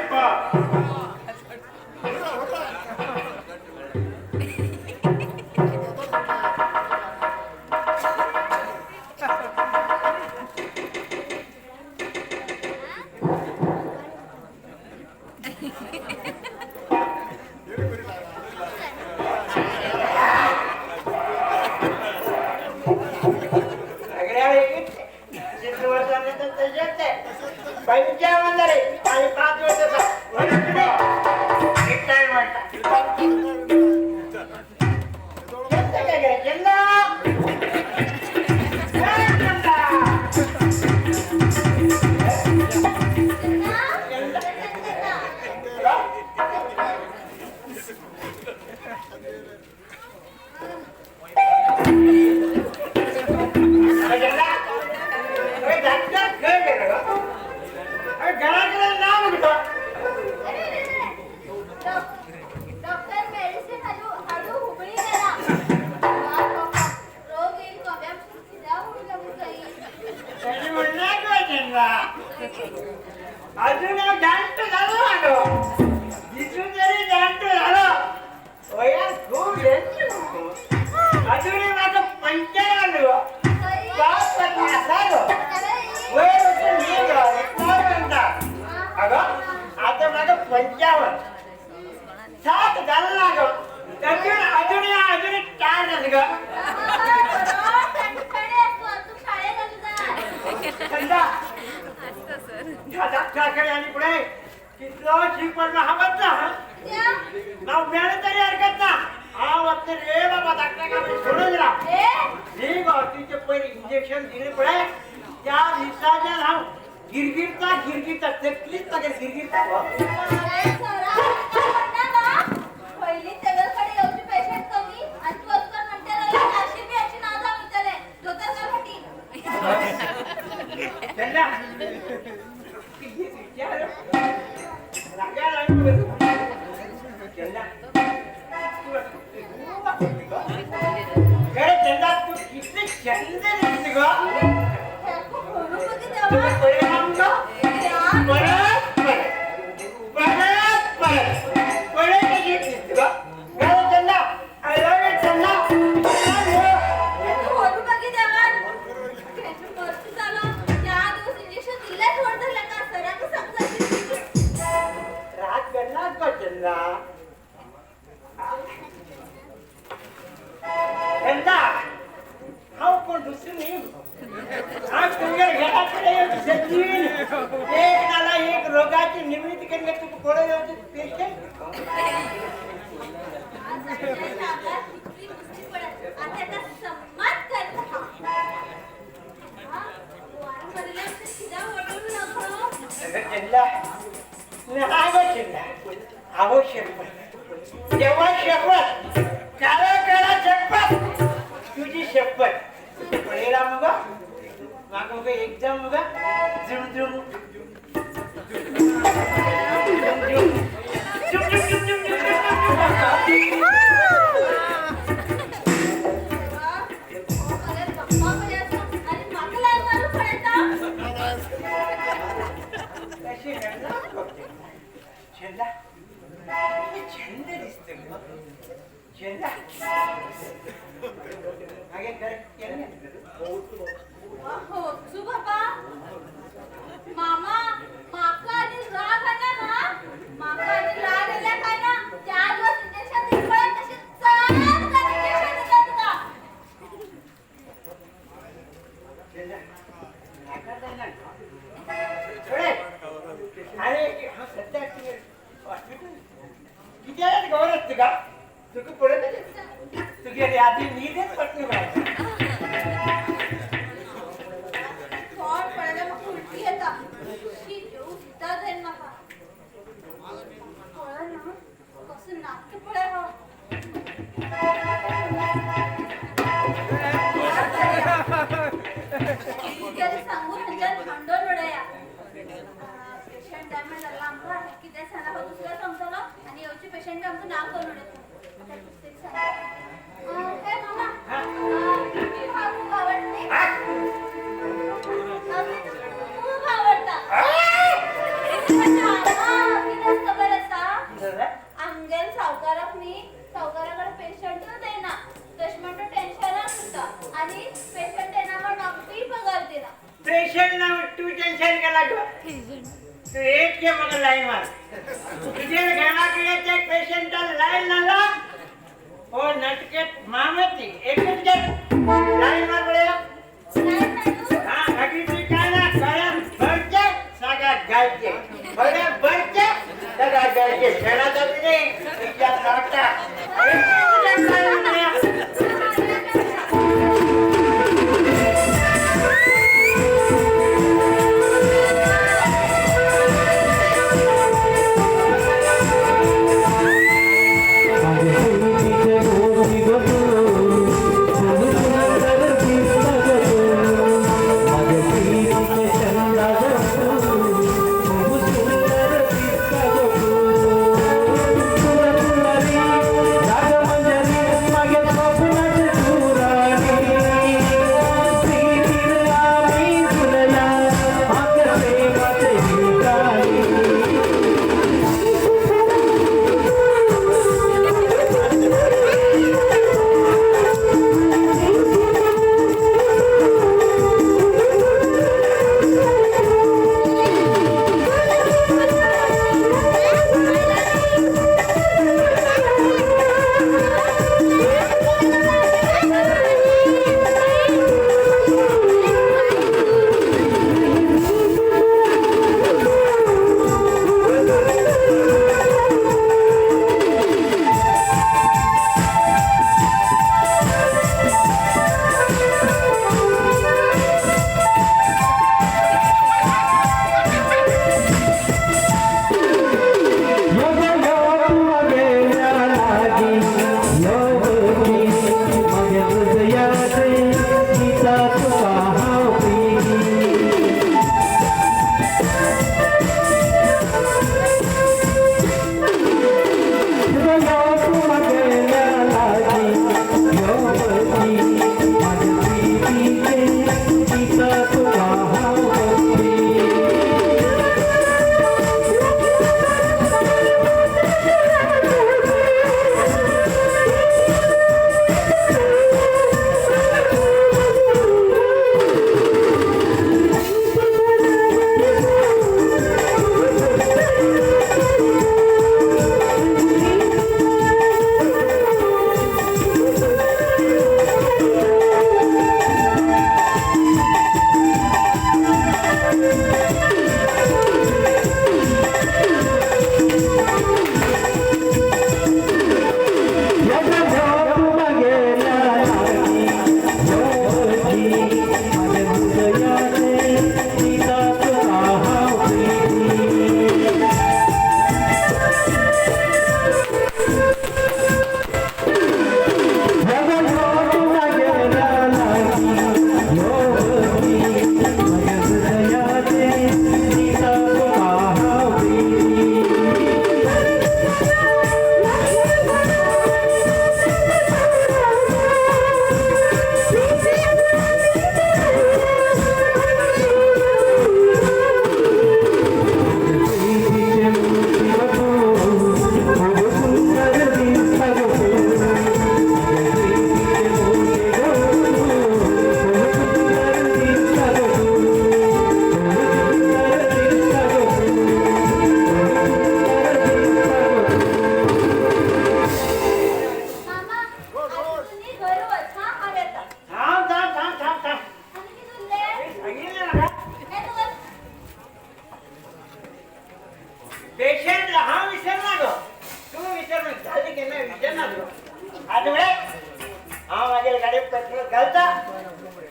जीव पडलो हांवच ना. हांव मेळ्ळें तरी हरकत ना. हांव वतलें रे बाबा डॉक्टरा सोडून दिला. ही गो तुजे पयलीं इंजेक्शन दिलें पळय त्या दिसाच्यान हांव गिरगिरता गिरगिरता तकलीच मागीर गिरगिरता. पयलीं तेगेले कडेन येवचे पेशंट कमी आनी तूं अशें म्हणटा अशी बी अशी ना जावं वयतलें दोतोर काय फाटीं. चंदा चंदा खरें चंदा तूं कितली चंद दिसता गो. परत परत परत परत परत कशी दिसता गो. खरें चंदा I love you Chanda. रात करना गो चंदा. चंदा हांव कोण दुसरी न्ही. हांव तुमगेर घरा कडेन येवची सचिन एक नाल्यार एक रोगाची निवृत्ती करून तुका पळोवन येवची पेशंट. चंदा नाही गो चंदा. अहो शपथ देवा शपथ काळा काळा शपथ तुझी शपथ पळयला मुगो म्हाका मुगो एकदम मुगो झुम झुम झुम झुम झुम झुम झुम. चंदा छंद दिसता गो. चंदा मागीर खरें केन्ना हो सु बाबा मामा म्हाका आनी राग आयला ना. म्हाका आनी राग आयला काय ना 4 दिवस इंजेक्शन दिली पळय तशी चड इंजेक्शन दिता तुका. चंदा नाका जायना पळय. अरे हांव सद्याक तुगे हॉस्पिटल कित्याक खबर आसा तुका. तुका पळयता तुगेली आदी न्हीदच पडना बाय. तोंड पळयल्यार म्हाका उलटी येता. शी जेव सुद्दां जायना म्हाका. पळय ना कसो नाचता पळय हो. कितें सांगून खंयच्यान भांडण उडया. पेशंट जाय म्हण लागला आमकां कितें सांगला हो दुसरो सांगतलो आनी येवचे पेशंट आमकां नांव करून उडयतलो. हे मामा तुका खूब आवडली. खूब आवडटा. कितें खबर आसा आमगेर सावकाराक न्ही सावकारा कडेन पेशंटूच येना. तशें म्हण तो टेन्शनान उरता आनी पेशंट येना म्हण आमकांय पगार दिना. पेशंट ना तूं टेन्शन केला गो. तूं एक घे म्हाका लायन मार. तुजेर घरा कडेन त्या पेशंटान लायन मारला हो नाटकेत मामाची एकच घे लायन मार पळया. हा मागीर तुवें काय ना गळ्यान भरचे सगळ्यात गायचे गळ्यान भरचे सगळ्यात गायचे शेणाचा न्ही तुज्या नाटका लायन मारया. Thank you.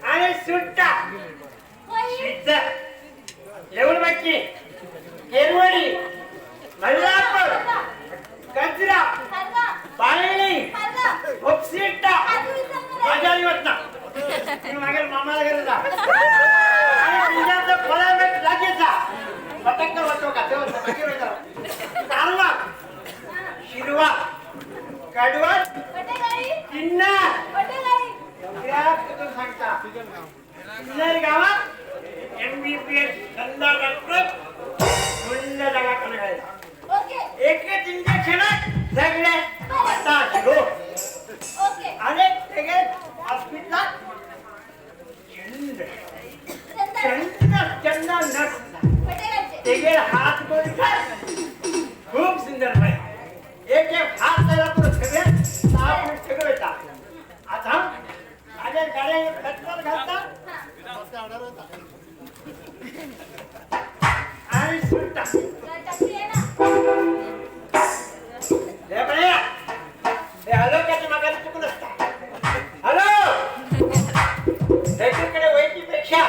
आणि सुट्टा लेवलबाची केरवडी मल्लापूर कचरा पाळणी उपसिट्टा मजा येत ना मागे मामाला गेला जा आणि पिंजाचं फळामेट लागेचा पटक्कर होतो का कारवा शिरवा कडवट किन्नर सगळ्यात सांगता किन्नर गावात MBBS धंदा डॉक्टर मुंड दवाखाना घायला एकच इंजेक्शनात सगळे हताश लोक आणि सगळे हॉस्पिटलात चंद चंद चंद नर्स तेगे हात बोलतात खूप सुंदर बाई एक एक हात झाला तर सगळे साफ सगळं येतात आता माझ्या गाड्या पेट्रोल घालतात आणि सुट्टा हॅलो त्याच्या मागायला चुकून असता हॅलो सगळीकडे वैकीपेक्षा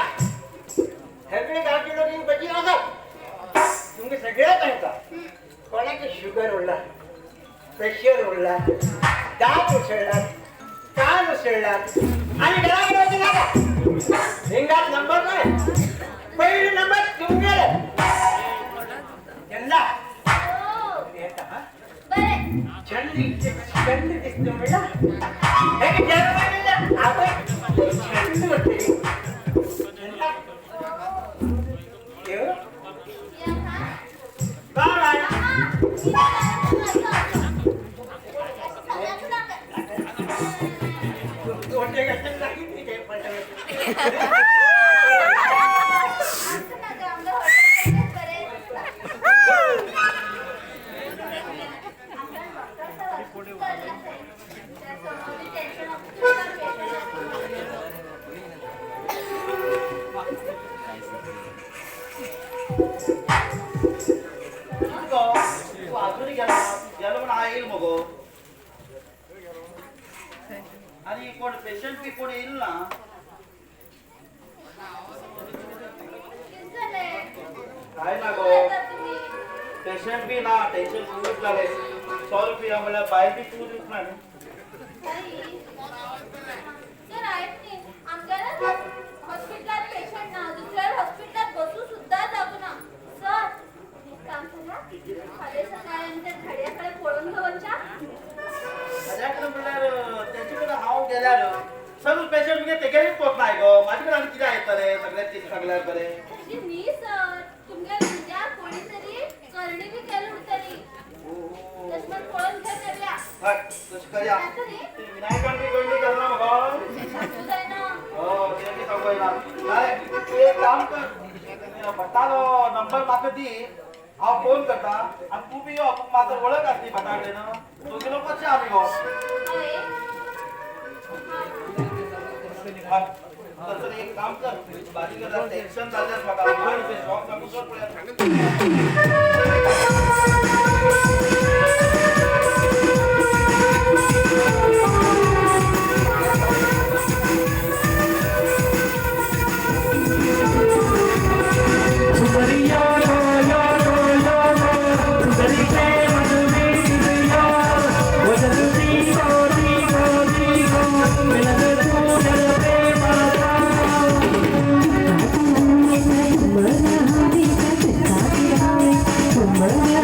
सगळे गावचे लोक बजी राहतात तुमचे सगळ्यात सांगता कोणाचे शुगर उरला प्रेशर उरला दात उसळला कान उसळला आणि घराकडे नका रिंगात नंबर नाही पहिले नंबर तुमचे त्यांना चंद चंद दिसतो म्हणला आपण चंद होते बाय आणि कोण पेशंट बी कोण येईल ना काय ना गो पेशंट बी ना टेन्शन खूप झाले 100 रुपया मला बाहेर बी तू देत नाही हॉस्पिटलात पेशंट ना दुसऱ्या हॉस्पिटलात बसू सुद्धा जागू ना सर एक काम करा फाल्यां सकाळी आमच्या घड्याकडे पळोवन घेवच्या घड्याकडे म्हणल्यार तेचे हांव गेल्यार सगळे पेशंट मुगे तेगेरूच पोत नाय गो म्हाजे कडेन आनी कितें आयतलें सगळ्यात सगळ्यात बरें तशी न्ही सर तुमगे भुरग्याक कोणी तरी करणी बी केली उरतली तशें म्हण पळोवन घे मेळया हय तशें करया विनायकान बी करणी केला मगो सांगू जायना हो तें बी सांगू जायना हय तूं एक काम कर भट्टालो नंबर म्हाका दी हांव फोन करता आनी तूं बी यो म्हाका वळख आसली भटा कडेन दोगी लोक कशें आमी गो तसं एक काम कर बारीक टेन्शन जालें म्हाका शॉक सांगू चड पळया Mama.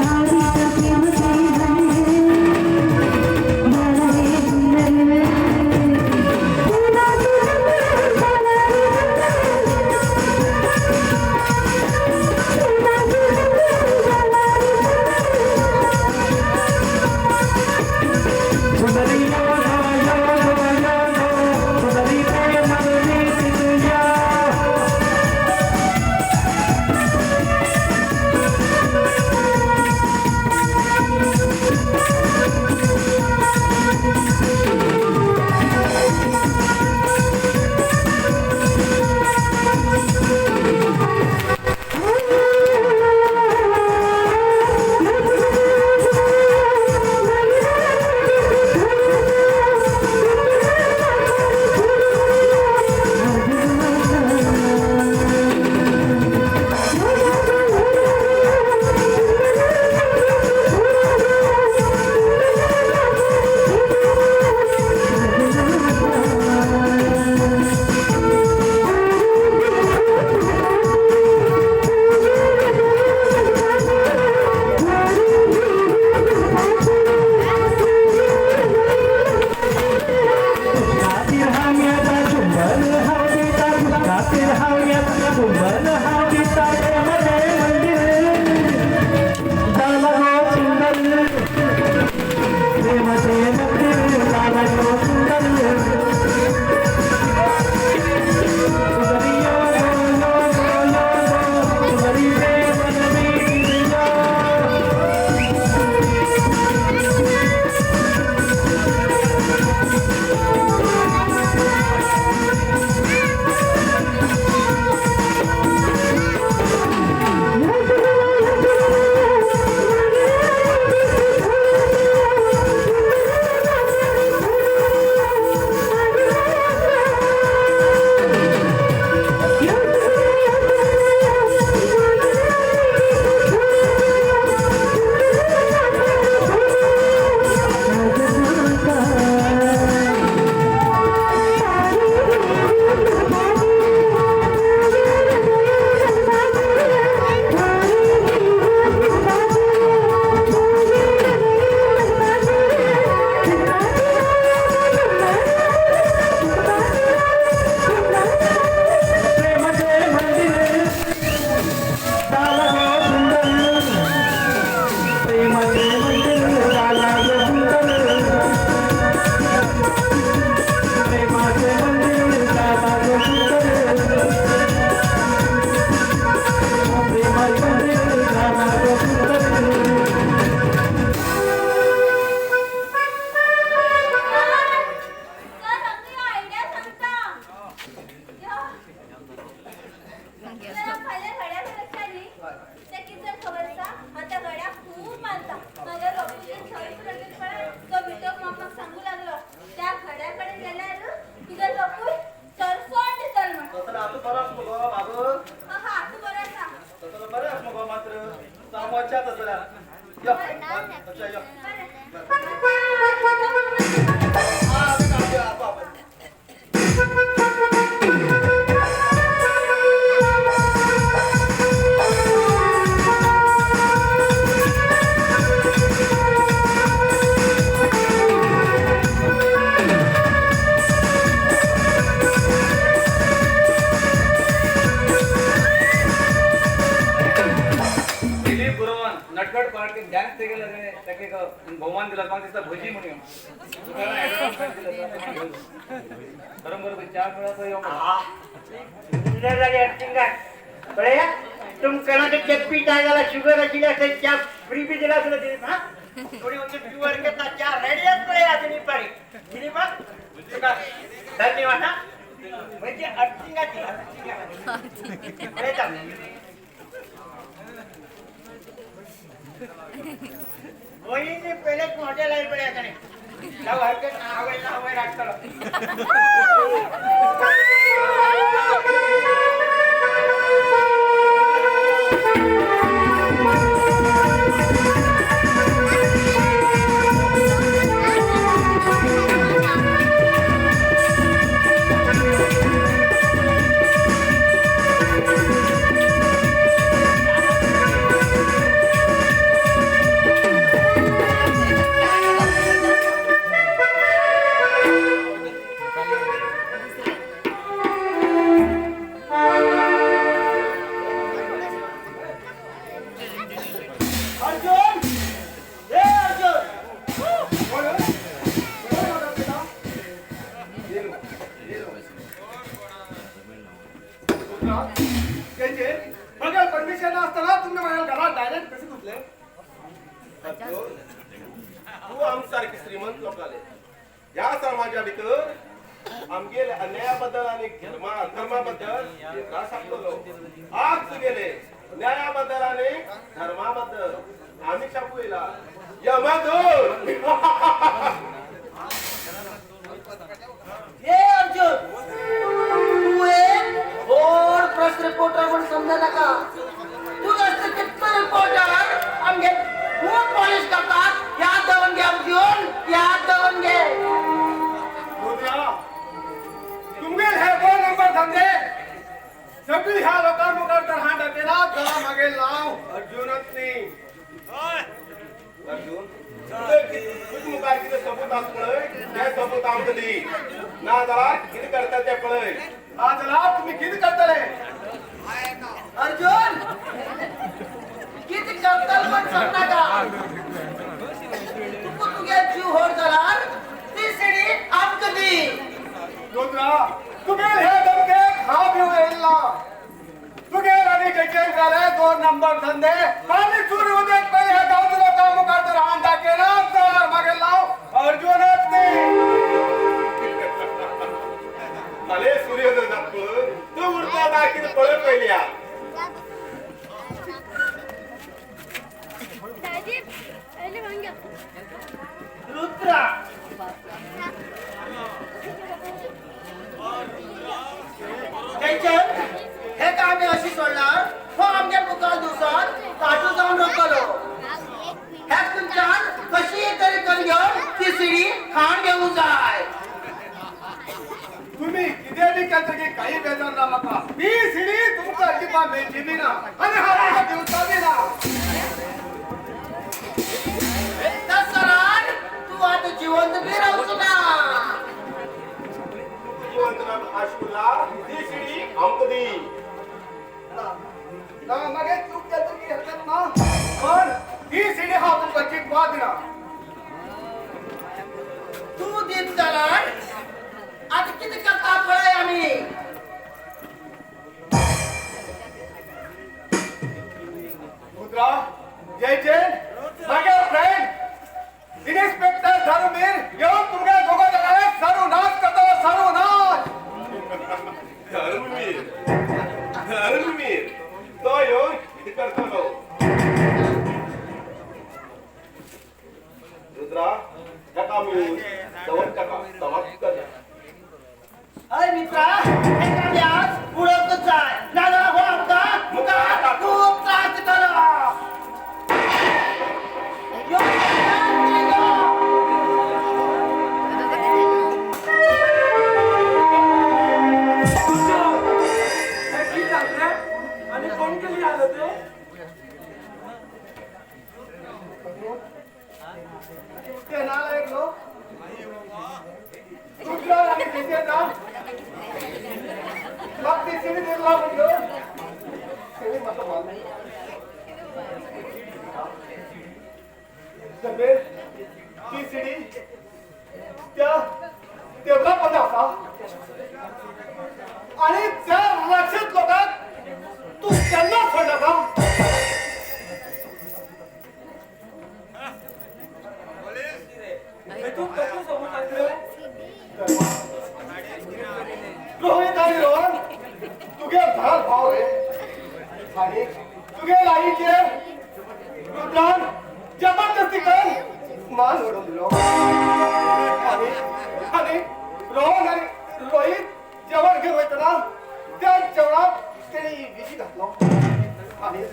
आतां बरो आसा मगो बाब? आतां बरो आसा. तसो बरें आसा मगो मात्र सामोच्या तसो यो अच्छा यो. भोवमान दिला म्हाका दिसता भजी म्हणून बरोबर चार वेळा यो. सुंदर जाली अडचिंगार पळया तुमकां चप्पी जाय जाल्यार शुगर आशिल्ली आसता च्या फ्री बी दिला आसलो दिलीप. हा थोडी वचून प्युअर घेता च्या रेडी आस पळया दिलीपारी. दिलीपा तुका धन्यवाद. हा म्हणजे अडचिंगाची पळयता मोहिनी पहिलेच हॉटेल आहे पळया ताणें हरकत ना आवय आवय राखतलो. तू आमसारखे श्रीमंत लोकाले ह्या समाजा भितर आमगेले अन्याया बद्दल आणि धर्माबद्दल त्रास सांगतलो. आज तुगेले न्याया बद्दल आणि धर्माबद्दल आम्ही छापू येला यमदूत. हे अर्जुन तू एक व्हड प्रेस रिपोर्टर म्हण समजा नाका. तू जास्त कितले रिपोर्टर आमगे खूब पॉलिश करतात. याद दवरून घे अर्जुन, याद दवरून घे. तुमगेल हे दोन नंबर धंदे सगळी ह्या लोकां मुखार तर हात दाखयला जरा मागे लाव अर्जुनच न्ही. अर्जुन तुज मुखार कितें सबूत आसा पळय ते सबूत आमकां दी, ना जाल्यार कितें करता ते पळय. ना जाल्यार तुमी कितें करतले? अर्जुन कितें करतले म्हण सांगनाका. तुका तुगे जीव व्हड जाल्यार ती सिडी आमकां दी. रुद्रा तुगेल हे धमकेक हांव भिवन येयला. तुगेल आनी जयचंद जाले दोन नंबर धंदे आनी सुरू उदेत पळय ह्या गांवच्या लोकां मुखार तर हात दाखयला जाल्यार मागीर लाव अर्जुनच न्ही. फाल्यां सूर्योदय जाता तूं उरता काय कितें पळय पयल्या. रुद्रा जयचंद हे काय आमी अशी सोडणार हो आमगे मुखार दिवसात काटू जावन रकलो. ह्या तुमच्यान कशी तरी करून घेवन ती सिडी खाण घेवंक जाय. तुम्ही कितें बी केलें तरी काही बेजार ना म्हाका. ही सिडी तुमकां अजिबात मेळची बी ना आनी हांव तुमकां दिवचो बी ना. तसरान तूं आतां जिवंत बी रावचो ना. जिवंत ना आशुला ती सिडी आमकां दी. ना मागीर चूक केली तरी हरकत ना, पण ही सिडी हांव तुमकां जिखपा दिना. तूं दीत जाल्यार आतां कितें करता पळय आमी. रुद्रा जयचंद मागे फ्रेंड इन्स्पेक्टर धर्मवीर येवन तुमगे दोगो जाणां सर्वनाश करता, सर्वनाश. धर्मवीर धर्मवीर तो येवन कितें करतलो? रुद्रा ताका आमी दवर ताका समाप्त करया. हय मित्रा. सिडीर लागून घेवन तेणी म्हाका मारलो. जमेल ती सिडी त्या टेबला पोंदा आसा आनी त्या राक्षस लोकांक तूं केन्ना सोडनाका. तूं कसो समज सांगले? रोहित आनी रोहन तुगे धार भाव रे आनी तुगे आईचेर रुद्रान जबरदस्ती कर मान ओडून दिलो. आनी आनी रोहन आनी रोहित जेवण घेवन वयतना त्या जेवणाक तेणी विशी घातलो. आनी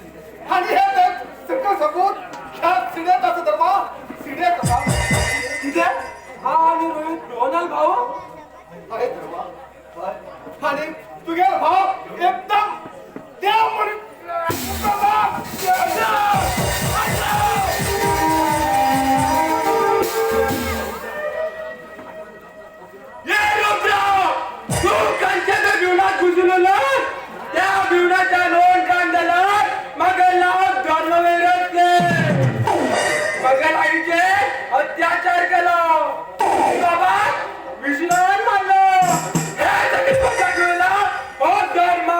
आनी हे सगळं सबूत ह्या सिड्यात आसा धर्मा, सिड्यात आसा. कितें? हा आनी रोहित रोहनाल भाऊ? हय धर्मा, आनी तुगे भाव एकदम देव म्हणून. ये रुद्रा, तू खंयच्या त्या बिवणात घुसलेलो? त्या बिवणाच्या लोन कान झाला मग लाव धर्मवेरतले मग आईचे अत्याचार केलो, बाबा विष्णून मारलो. हे सगळी तुमच्या घेवला हो धर्म.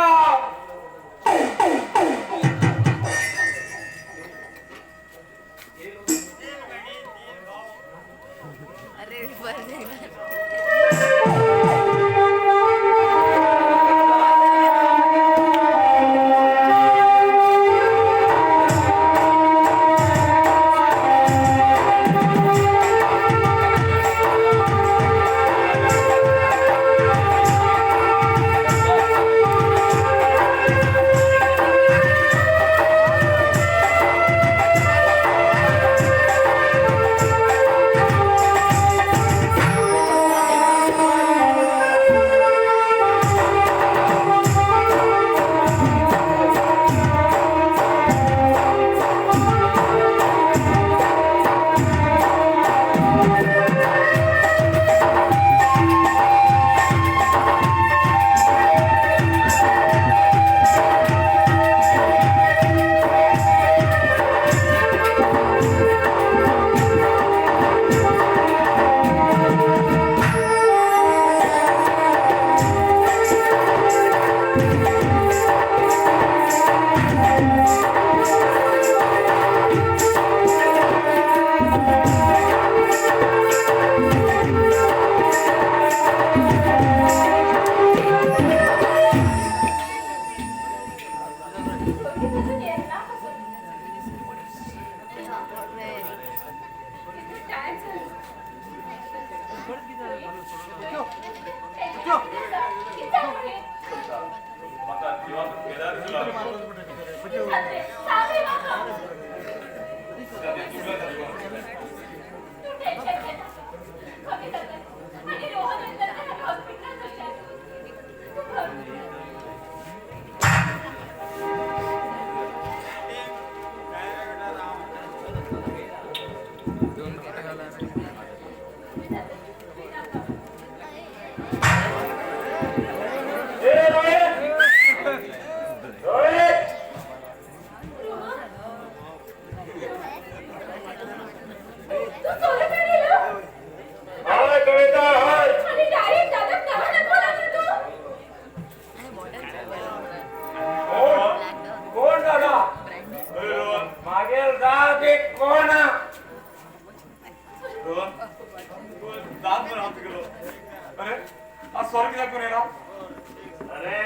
अरे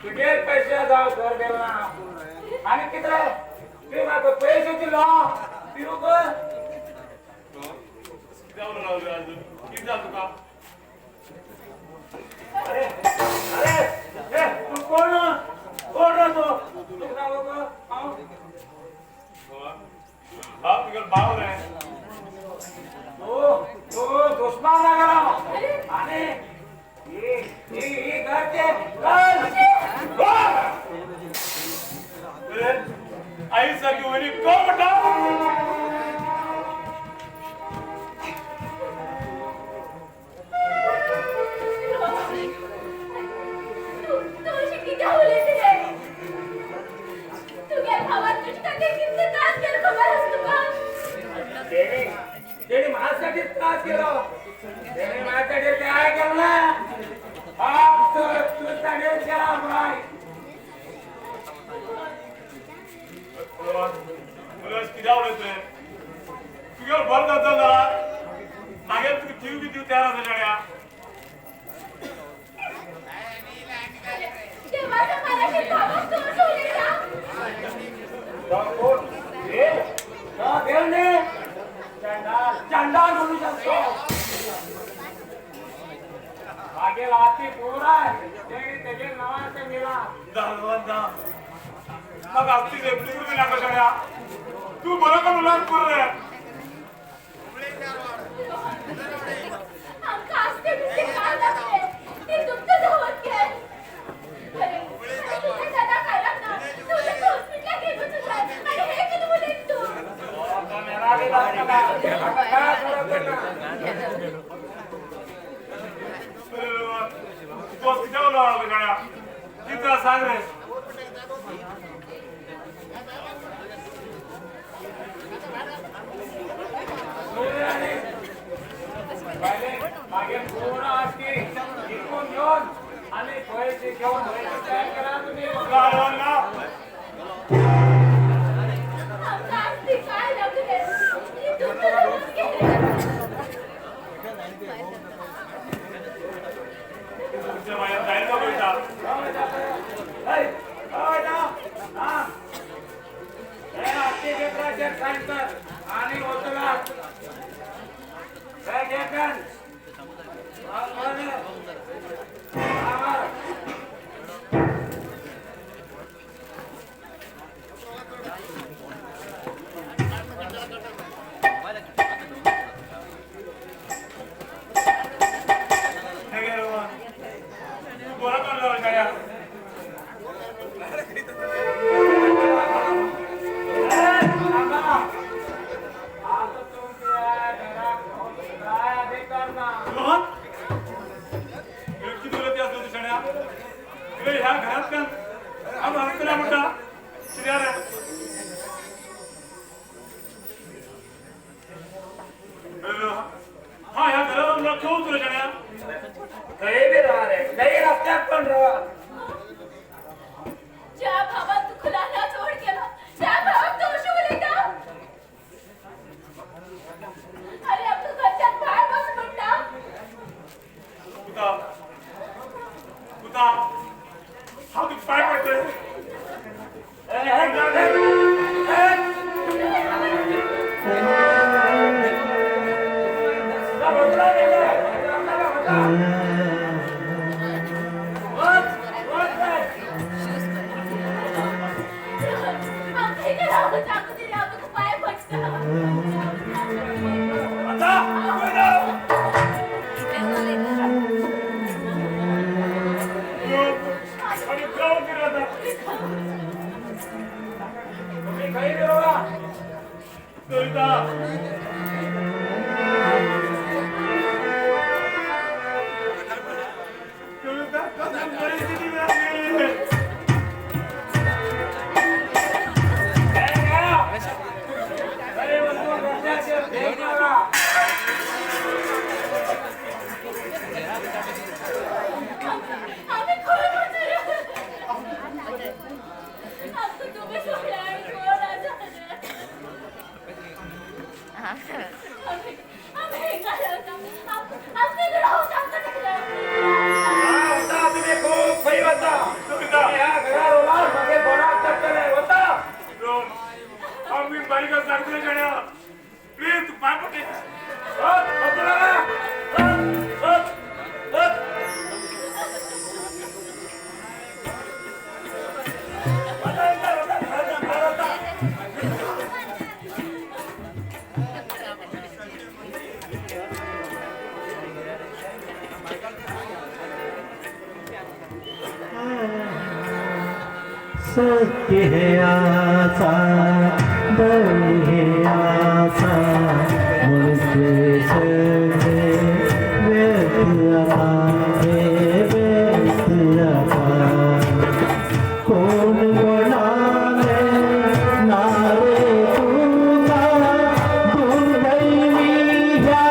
तुगे पैसे जाव घर देवना आणि कितरे तू म्हाका पैसे दिलो पिरूक कितें जालें तुका? अरे अरे ए तू कोण कोण रे तू? तुका सांगू हांव हांव तुगेलो भाव रे. तू तू दुश्मन लागला आणि आई सारखी वहिनी कोण म्हणटा? केलो तेणे माझ्याकडे काय केलं ना तू ताडेर केला बाय कित्याक उलयतोय तुगेलो बरो जाता ना मागीर तुका जीव बी दिवंक तयार आसा शाण्या. चंडाल म्हणू शकतो मागील हाती पोरा तेजे नावाचे मेला म्हाका आसती दुसरी नाका शाण्या तू बरो करून उलोवन पुरो रे. सांग रे मागे पूर्ण आसती विकून घेऊन आणि पैसे घेऊन तयार करा तुम्ही. आणि सत्य है आसा बल है आसा मुझे सजे व्यर्थ आता हे व्यर्थ आता कोण कोणाले नारे तुझा दुर्दैवी ह्या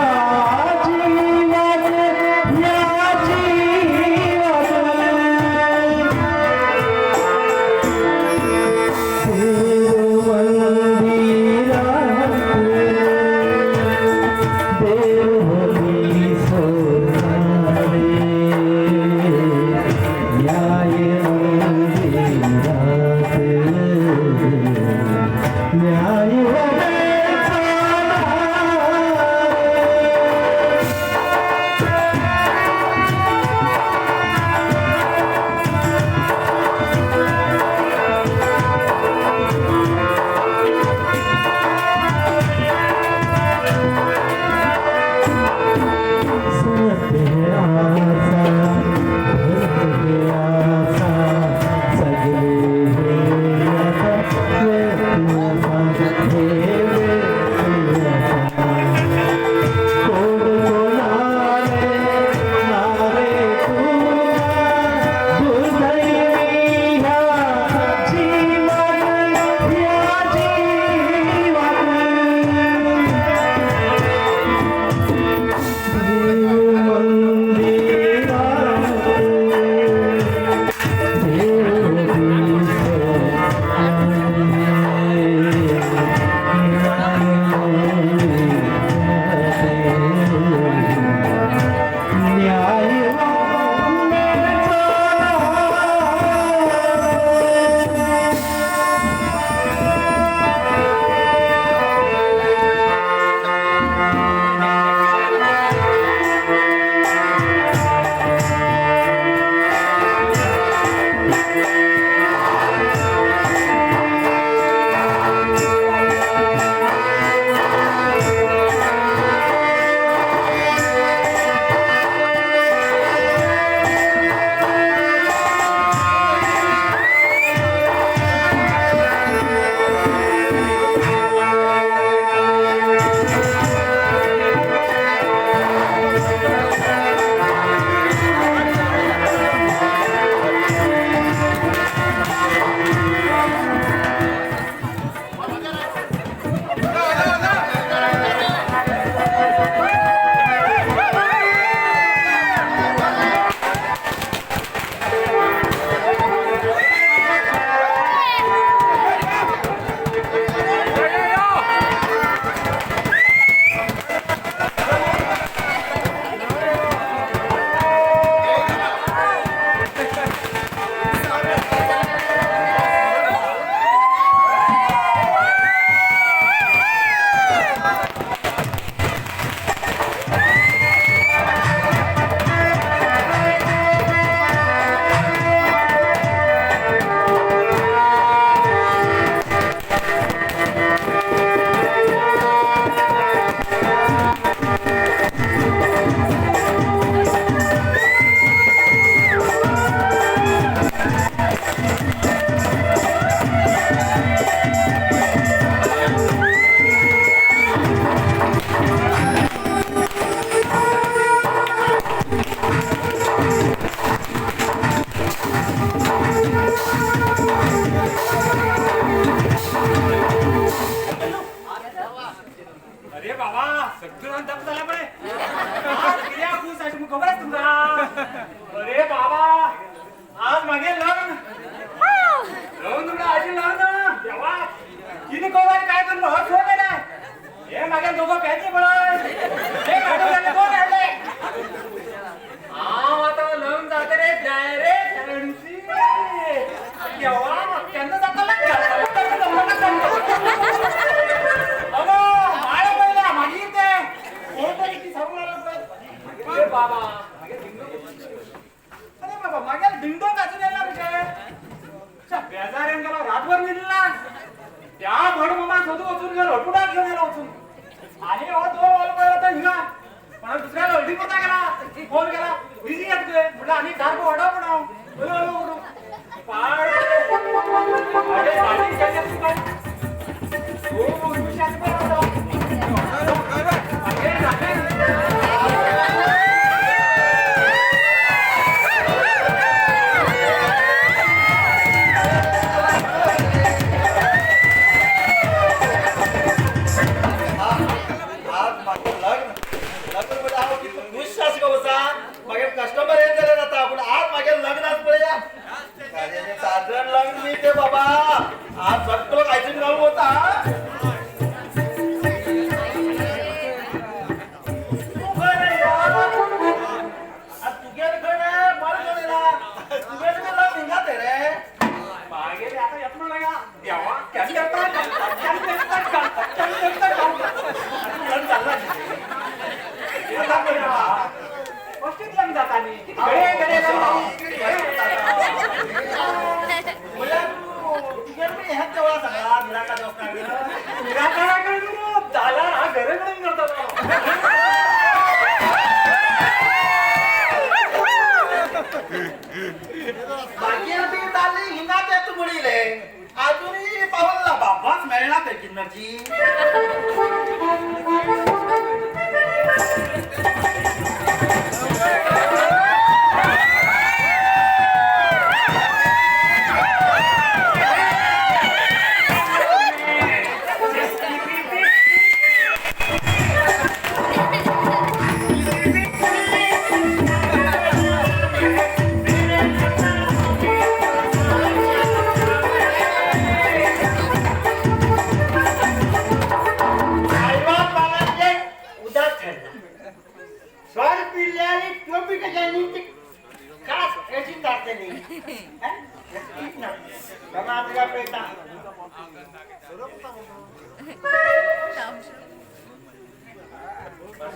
मागे दोघं प्यायचे पळय एक हाडून दोन हाडले. हांव आतां लग्न जाता रे डायरेक्ट एनसी देवा केन्ना जाता. अगो माळ पळयला मागीर ते कोण तरी कितें सांगूंक लागलो. अरे बाबा अरे बाबा मागे डिंगडोंग अजून येयला रे. बेजार येवन गेलो रातभर न्हिदला. त्या भड मामा सोदू वचून गेलो हटुडाक घेवन गेलो वचून. आनी हो तो वालो पळयला तो हिंगा पण दुसऱ्याला हळदी कोता गेला फोन केला बिजी येत तुवें म्हटलं आनी सारको वडो पण हांव हलो हलो करून पाड. कस्टमर येत जाल्यार जाता पूण आज मागे लग्नाक पळया साधारण लग्न न्ही ते बाबा. आज सगळो आयसीन घालून वता. तुगेर खंय बरें घेवन येयला. तुगेर लग्न हिंगाच रे मागीर आतां येतलो ना देवा केन्ना लग्न जाता न्ही गडे गडे म्हणल्यार तुगेर बी ह्याच देवळा सांगला निराकार निराकारा कडेन जाल्यार हांव घरा कडेन करतलो. मागीर बी जाली हिंगाच येता म्हणिल्ले आजुनूय पावला बाबाच मेळना ते किन्नरची.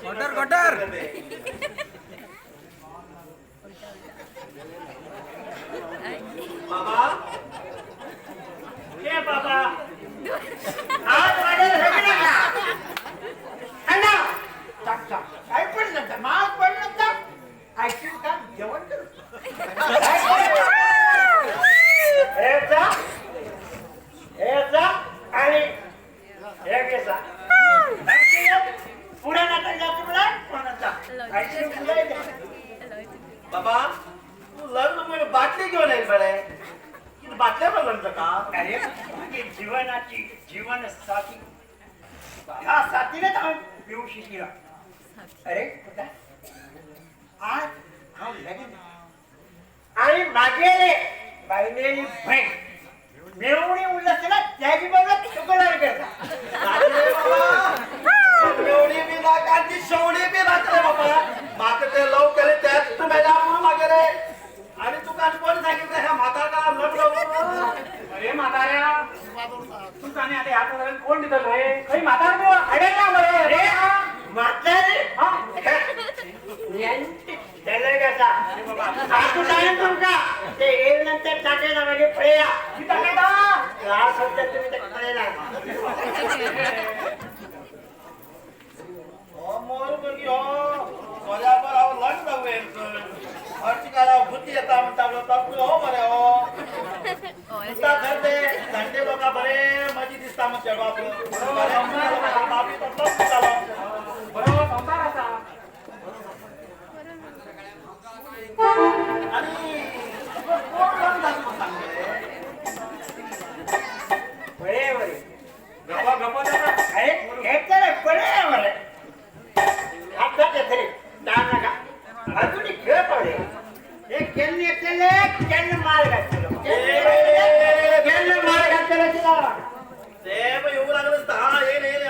गटर गटर बाबा ए बाबा आज माझ्या लग्न अण्णा टाक टाक काय पडलं माल पडलं तर ऐकून का जेवण करू. आणि बाबा तू लग्न म्हणजे बाटली घेऊन येईल बरे. किती बाटल्या पण लग्न का? अरे म्हणजे जीवनाची जीवन साथी ह्या साथीनेच हांव पिवू शिकलो. अरे पुता आज हांव लगीन आणि मागेले बायलेली भंय मेवणी उरलं आसतना त्याची बरोबर तुकडार करता. मेवणी बी नाका आनी शेवणी बी नाका रे बाबा. म्हाका ते लव केले तेच तूं मेल्या म्हणून मागेले आनी तुका आनी कोणी सांगितलें ह्या म्हातारकाराक लग्न. अरे म्हाताऱ्या तुका आनी आतां ह्या प्रकारान कोण दितलो हे खंय म्हातार हाडयला मरे. अरे म्हातारे तुमकां ते येईल नंतर टाकयता मागीर पळया. टाकयता त्रास होता तुम्ही ते पळयला. हो मोर भुरगीं हो सोऱ्याबर हांव लग्न जावं हरशी काल हांव बुद्धी येता म्हणटा हो मरे हो दिसता खरें ते जाणटे लोकां बरें मजी दिसता म्हण चेडवा बाबी तसलोच दिसतालो. बरो संवसार आसा. आनी कोण लग्न जाता म्हण सांगलें बरे बरे गप्पा गप्पा जाता. अरे घेतले पळया मरे हातात येतले दाम नका अजून खेळ पडले. हे केन्न येतले केन्न माल घातलो केन्न माल घातलो तिला ते पण येऊ लागलं. हा येईल येईल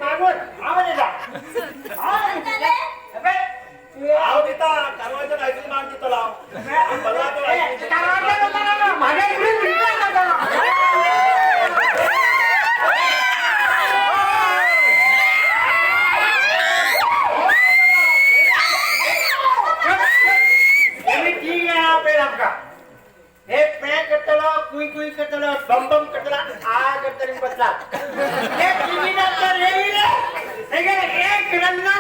मागून हांव दिता. हांव दिता कारवारच्या आयकून माग दितलो हांव. माझ्या हे पें करतलो कुई कुई करतलो बम बम करतलो आ करतलो बसला. हे टीव्ही डॉक्टर येईल एक रंगना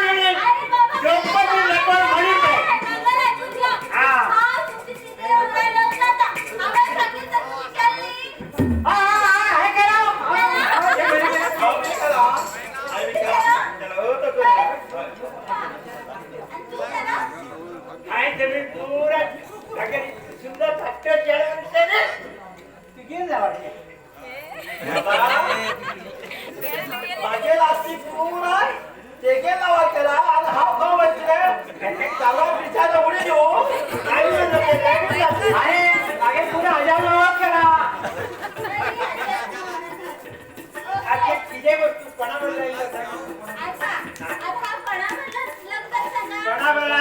सुंदर धाकटे चेडे तुगे जावं मागे लास्ती पुराय तेगे नावा केला आणि हाव खाव बसले चालू विचार उडी घेऊ. अरे मागे पुरा हजार नावा केला. आता किती वस्तू कोणाबरोबर कोणाबरोबर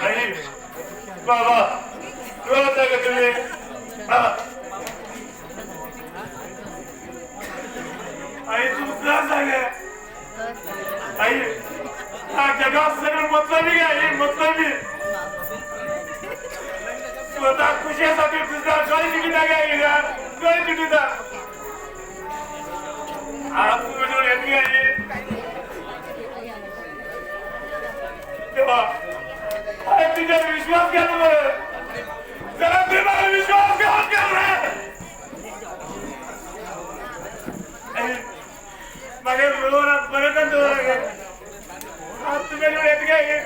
आई बाबा रडता का तुम्ही? आई तू त्रास झाले आई. हा जगात सगळं मतलबी आहे, मतलबी. स्वतः खुशीसाठी दुसरा गळी चिटिता काय गळी चिटिता. आज तुझ्याजवळ येत नाही तेव्हा आई तुझ्यावर विश्वास केला बरं. जरा प्रेमावर विश्वास घेऊन केला. माझ्या रोज बरं आज तुझ्याजवळ येत काय?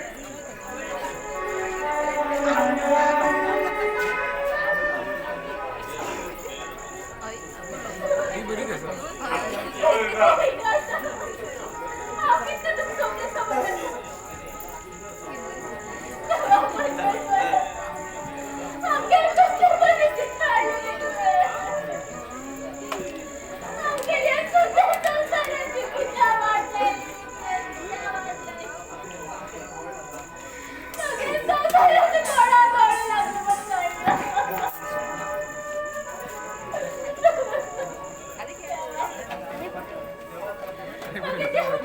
Thank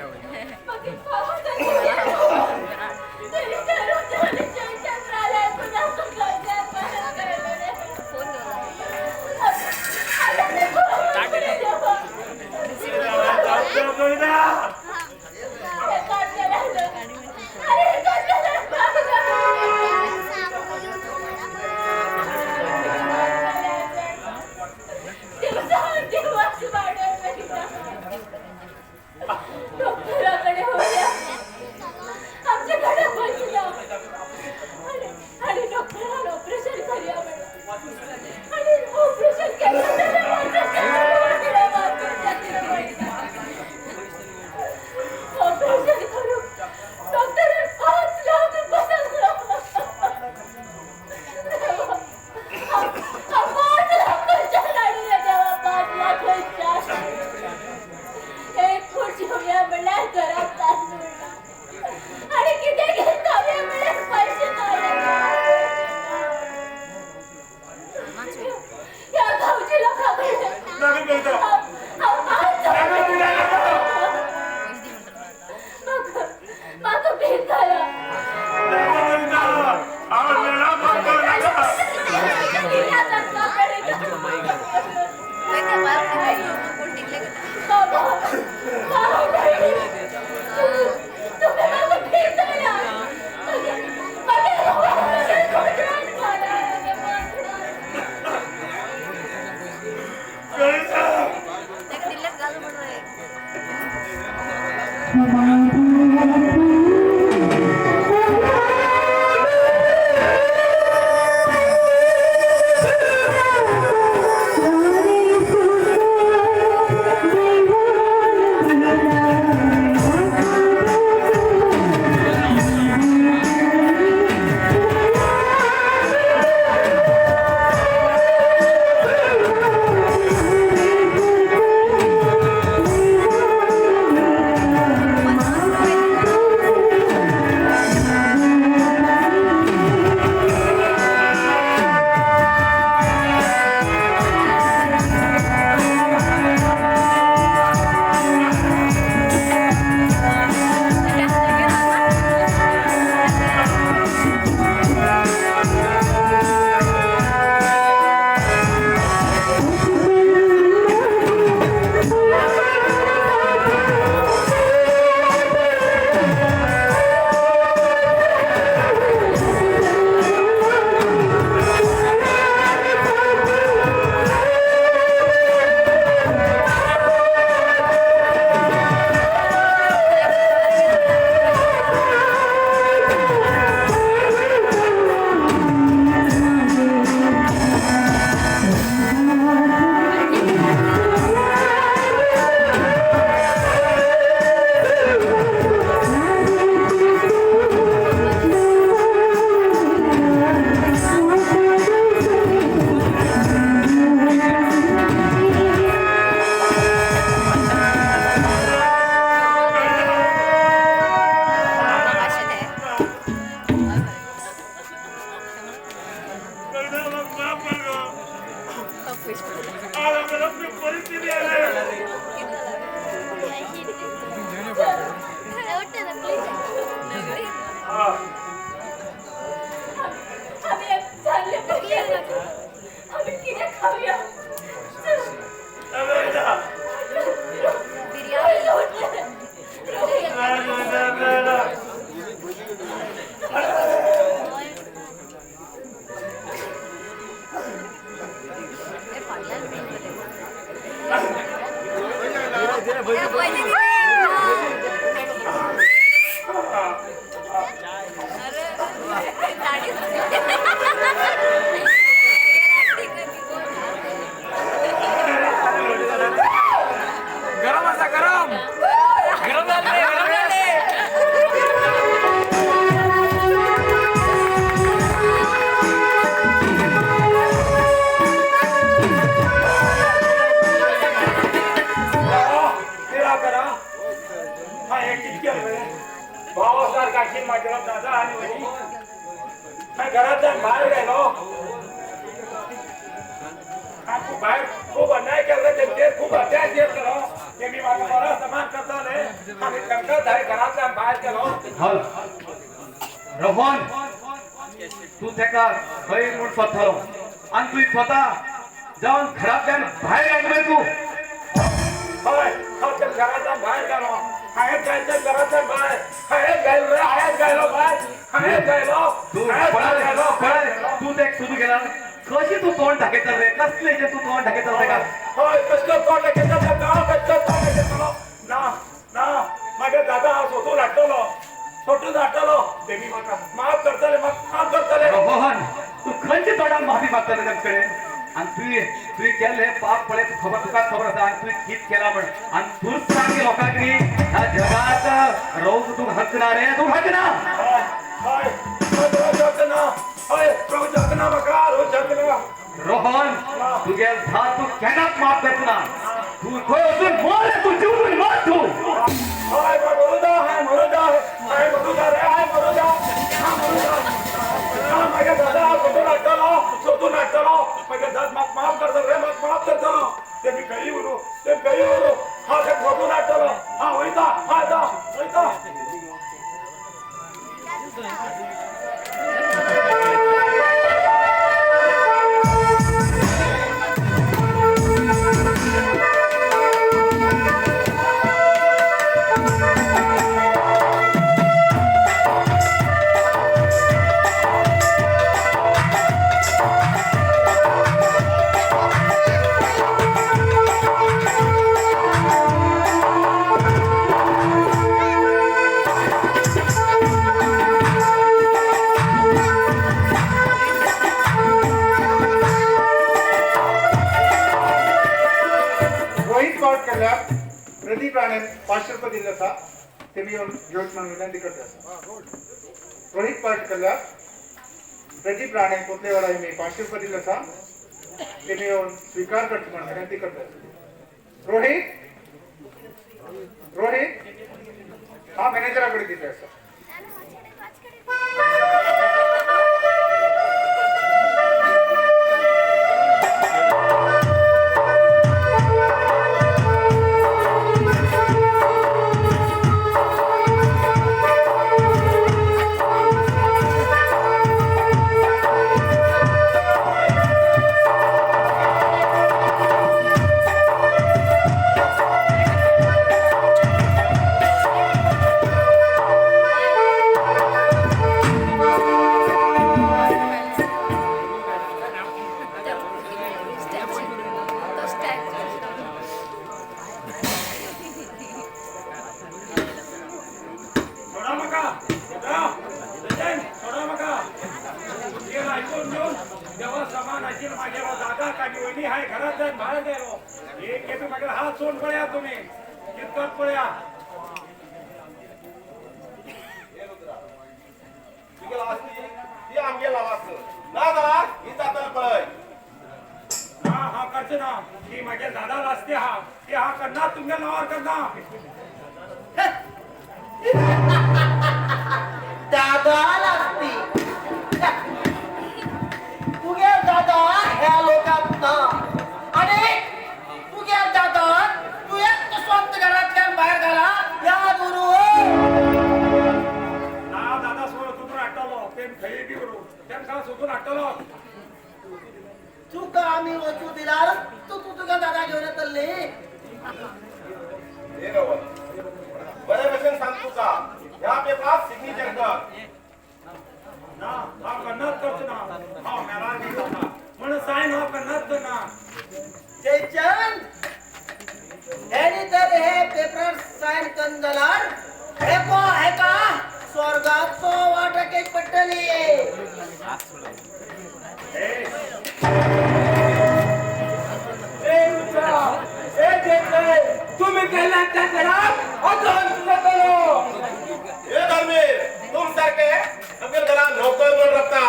you. गरम असा गरम गरम झाले गरम झाले. माझ्या दादा आणि वहिनी घरात बाहेर गेलो, बाहेर खूप अन्याय केलं त्यांचेर, खूप अत्याचार केलो. ते मी माझा बरा समान करताले आणि तांकां घरांतल्यान बाहेर गेलो. रोहन तू तेका खंय म्हूण सोदतालो आनी तुवें स्वता जावन घरांतल्यान भायर गेलो तूं. हय, हांव त्या घरांतल्यान भायर गेलो. हांवें जायते घरांतल्यान भायर, हांवें गेलो रे, हांवें गेलो भायर, हांवें गेलो. तूं तूं तेका सोदूंक गेला, कशी तूं तोंड दाखयता रे? कसलें तूं तोंड दाखयता तेका? हय, कसलो तोंड दाखयता तेका? कसलो तोंड दाखयतलो? ना ना, म्हागे दादा हांव सोदून हाडटलो, सोदून हाडटलो. तेमी म्हाका माफ करतले, म्हाका माफ करतले. रोहन तूं खंयच्या तोंडान माफी मागतले तांचे कडेन? आनी तुवें तुवें केल्लें पाप पळय, खबर तुका खबर आसा. आनी तुवें कितें केलां म्हण आनी तूंच सांग लोकांक न्ही, ह्या जगांत रोवंक तुका हक्क ना रे, तुका हक्क ना. हय हय, रोवंक हक्क ना. हय, रोवंक हक्क ना म्हाका, रोवंक हक्क ना. रोहन तुगे धात तूं केन्नाच माफ करचो ना. तूं खंय वचून मर, तूं जीव मर तूं. हय, मरूं दा, हय मरूं दा, हय मरूं दा रे, हय मरूं दा, हय मरूं दा. म्हागे दादा सोदून हाडटलो, सोदून हाडटलो. म्हागे दाद म्हाका माफ करतलो रे, म्हाका माफ करतलो. ते मी खंय उरूं, ते खंय उरूं. हांव ते सोदून हाडटलो. हांव वयता, हांव येता, वयता. प्रदीप राणे 500 रुपये दिल्ले आसा, ते मी घेवन म्हणून विनंती करता. रोहित पाट कडल्यान प्रदीप राणे कोतलेवाडा मी 500 रुपये दिल्ले आसा, ते मी येवन स्विकार करता म्हणून विनंती करता. रोहित रोहित हा मॅनेजरा कडेन दिल्ले आसा. दादा लागती तुगे दादा ह्या लोकांत ना आणि तुगे दादा तू एक स्वत घरातल्यान भायर घाला याद उरू. ना दादा सोदून हाडटलो, तेम खंय बी उरू, तेमकां सोदून हाडटलो. तुका आमी वचू दिल्यार तूं तुका दादा घेवन येतली. बरे भशेन सांग तुका, ह्या पेपरार सिग्नेचर कर. ना हांव केन्नाच करचो ना, हांव मेलार बी जाता म्हण सायन हांव केन्नाच करना. जयचंद हेणी तर हे ऑफिसराक हाचो अंत जातलो. हे धर्मवीर, तुम सारखे आमच्या घरात नोकर म्हणून राबता.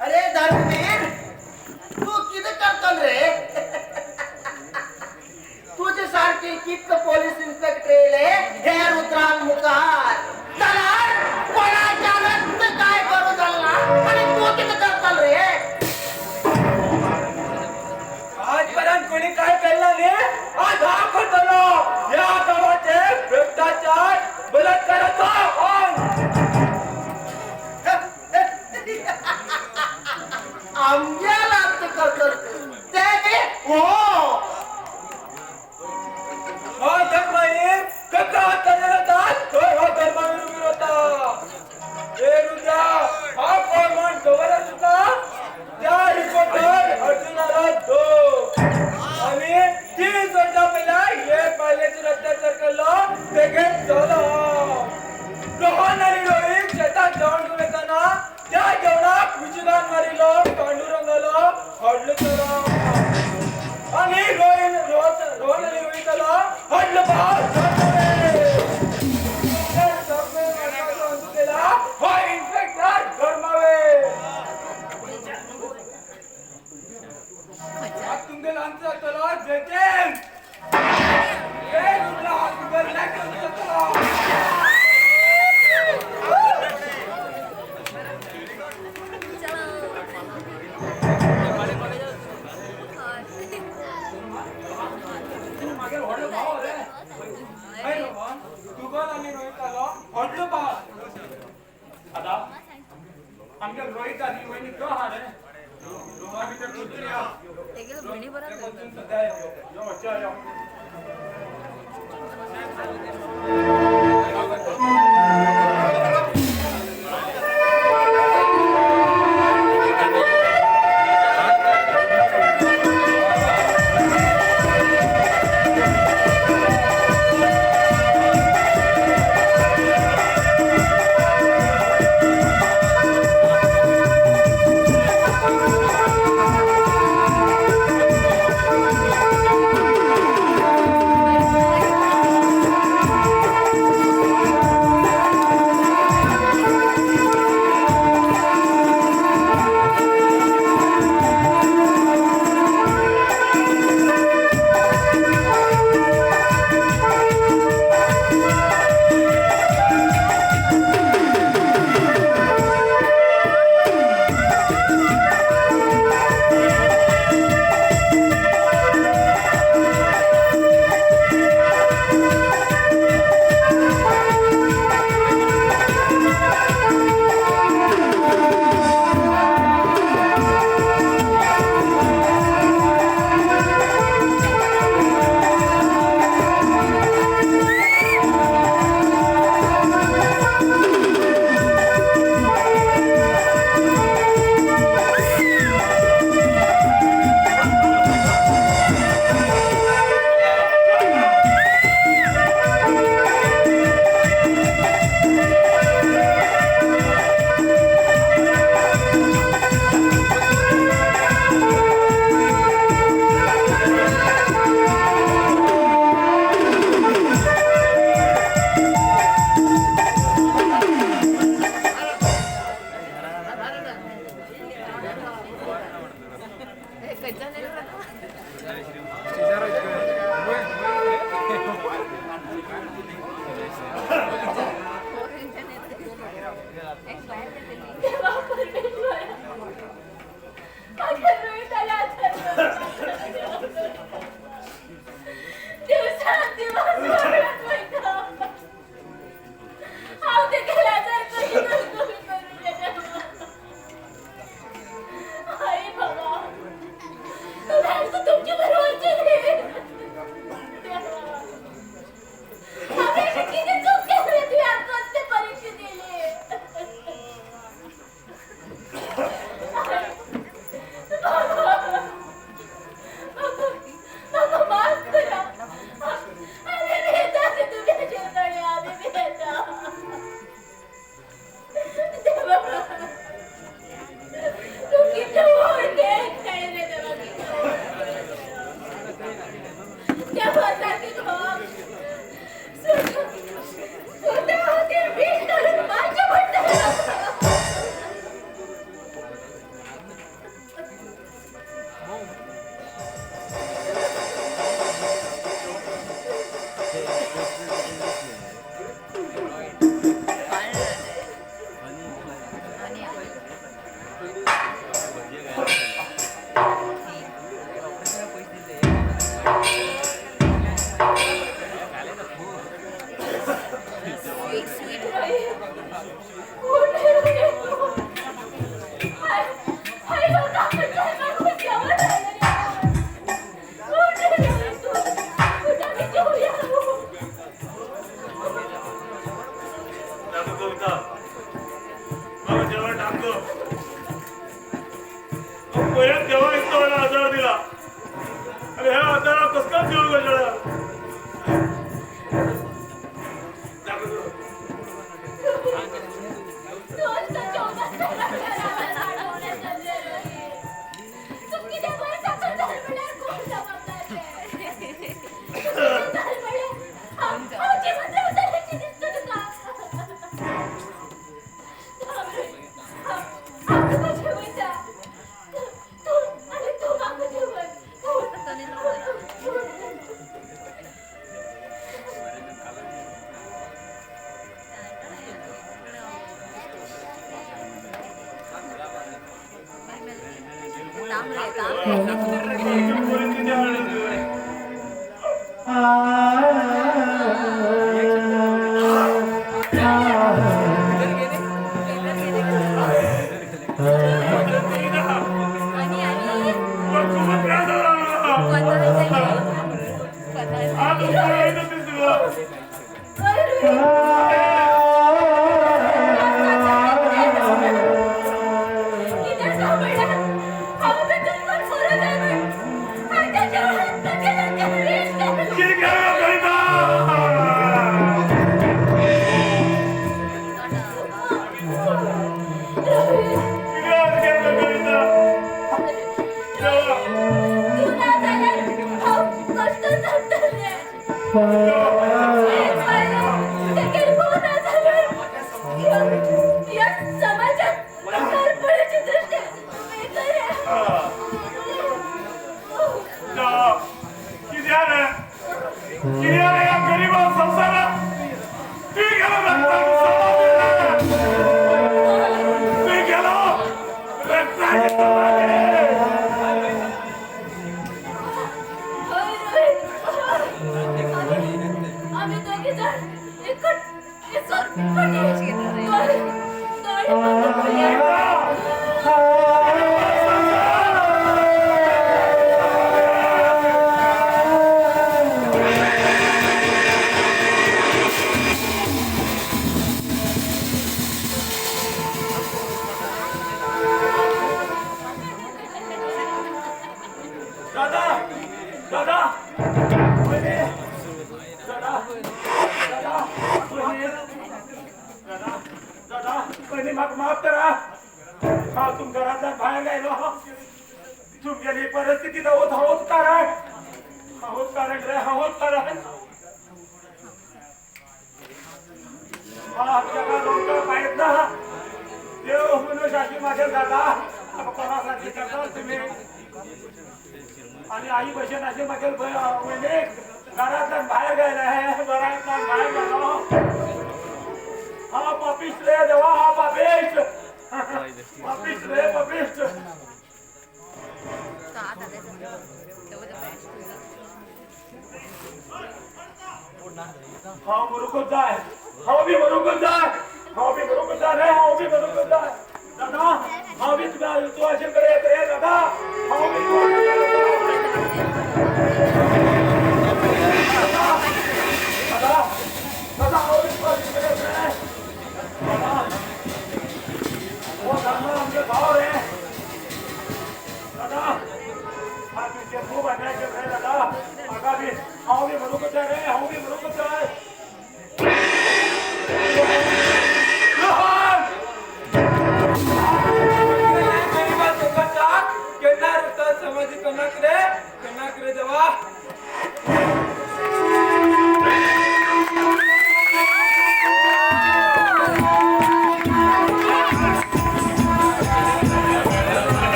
अरे धर्मवीर, तू कितें करतलो रे? तुजे सारखे कितके पोलीस इन्स्पेक्टर येयले हे रुद्रान मुखार, जाल्यार कोणाच्यानच काय करूं जालें ना, आनी तूं कितें करतलो रे? आजपर्यंत कोणी काय केलं न्ही, आज हांव करतलो. ह्या गांवाचे भ्रष्टाचार बलात्काराचो अंत. आमगेला अंत करतलो ते बी हो. हो धर्मवीर कका हाताने जातात थंय हो धर्मवीर उबी रावता. हे रुद्रा, हा कोण म्हण खबर आसा तुका? त्या रिपोर्टर अर्जुनाला दो आनी 30 वर्सां पयलीं हे बायलेचेर अत्याचार केल्लो तेगेर जालो. रोहन आनी रोहीत शेतांत जेवण करून येतना त्या जेवणाक विचुदान मारिल्लो पांडुरंगालो व्हडलो चलो आनी रोहन आनी रोहितालो व्हडलो भाव केला हो इन्स्पेक्टर धर्मवीर. आज तुमगेलो अंत जातलो जेचेन. हे रुद्रा, तुमगेलो नेक्स्ट अंत जातलो. मागीर व्हडलो भाव रे. हय रोहन, तुगोल आनी रोहितालो व्हडलो भाव. आतां आमच्या रोहित आनी वयनी तो आहा रे. रोहा भितर कुत्री आहा. सद्या यो वच्चा यो. Thank you.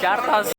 4 तास।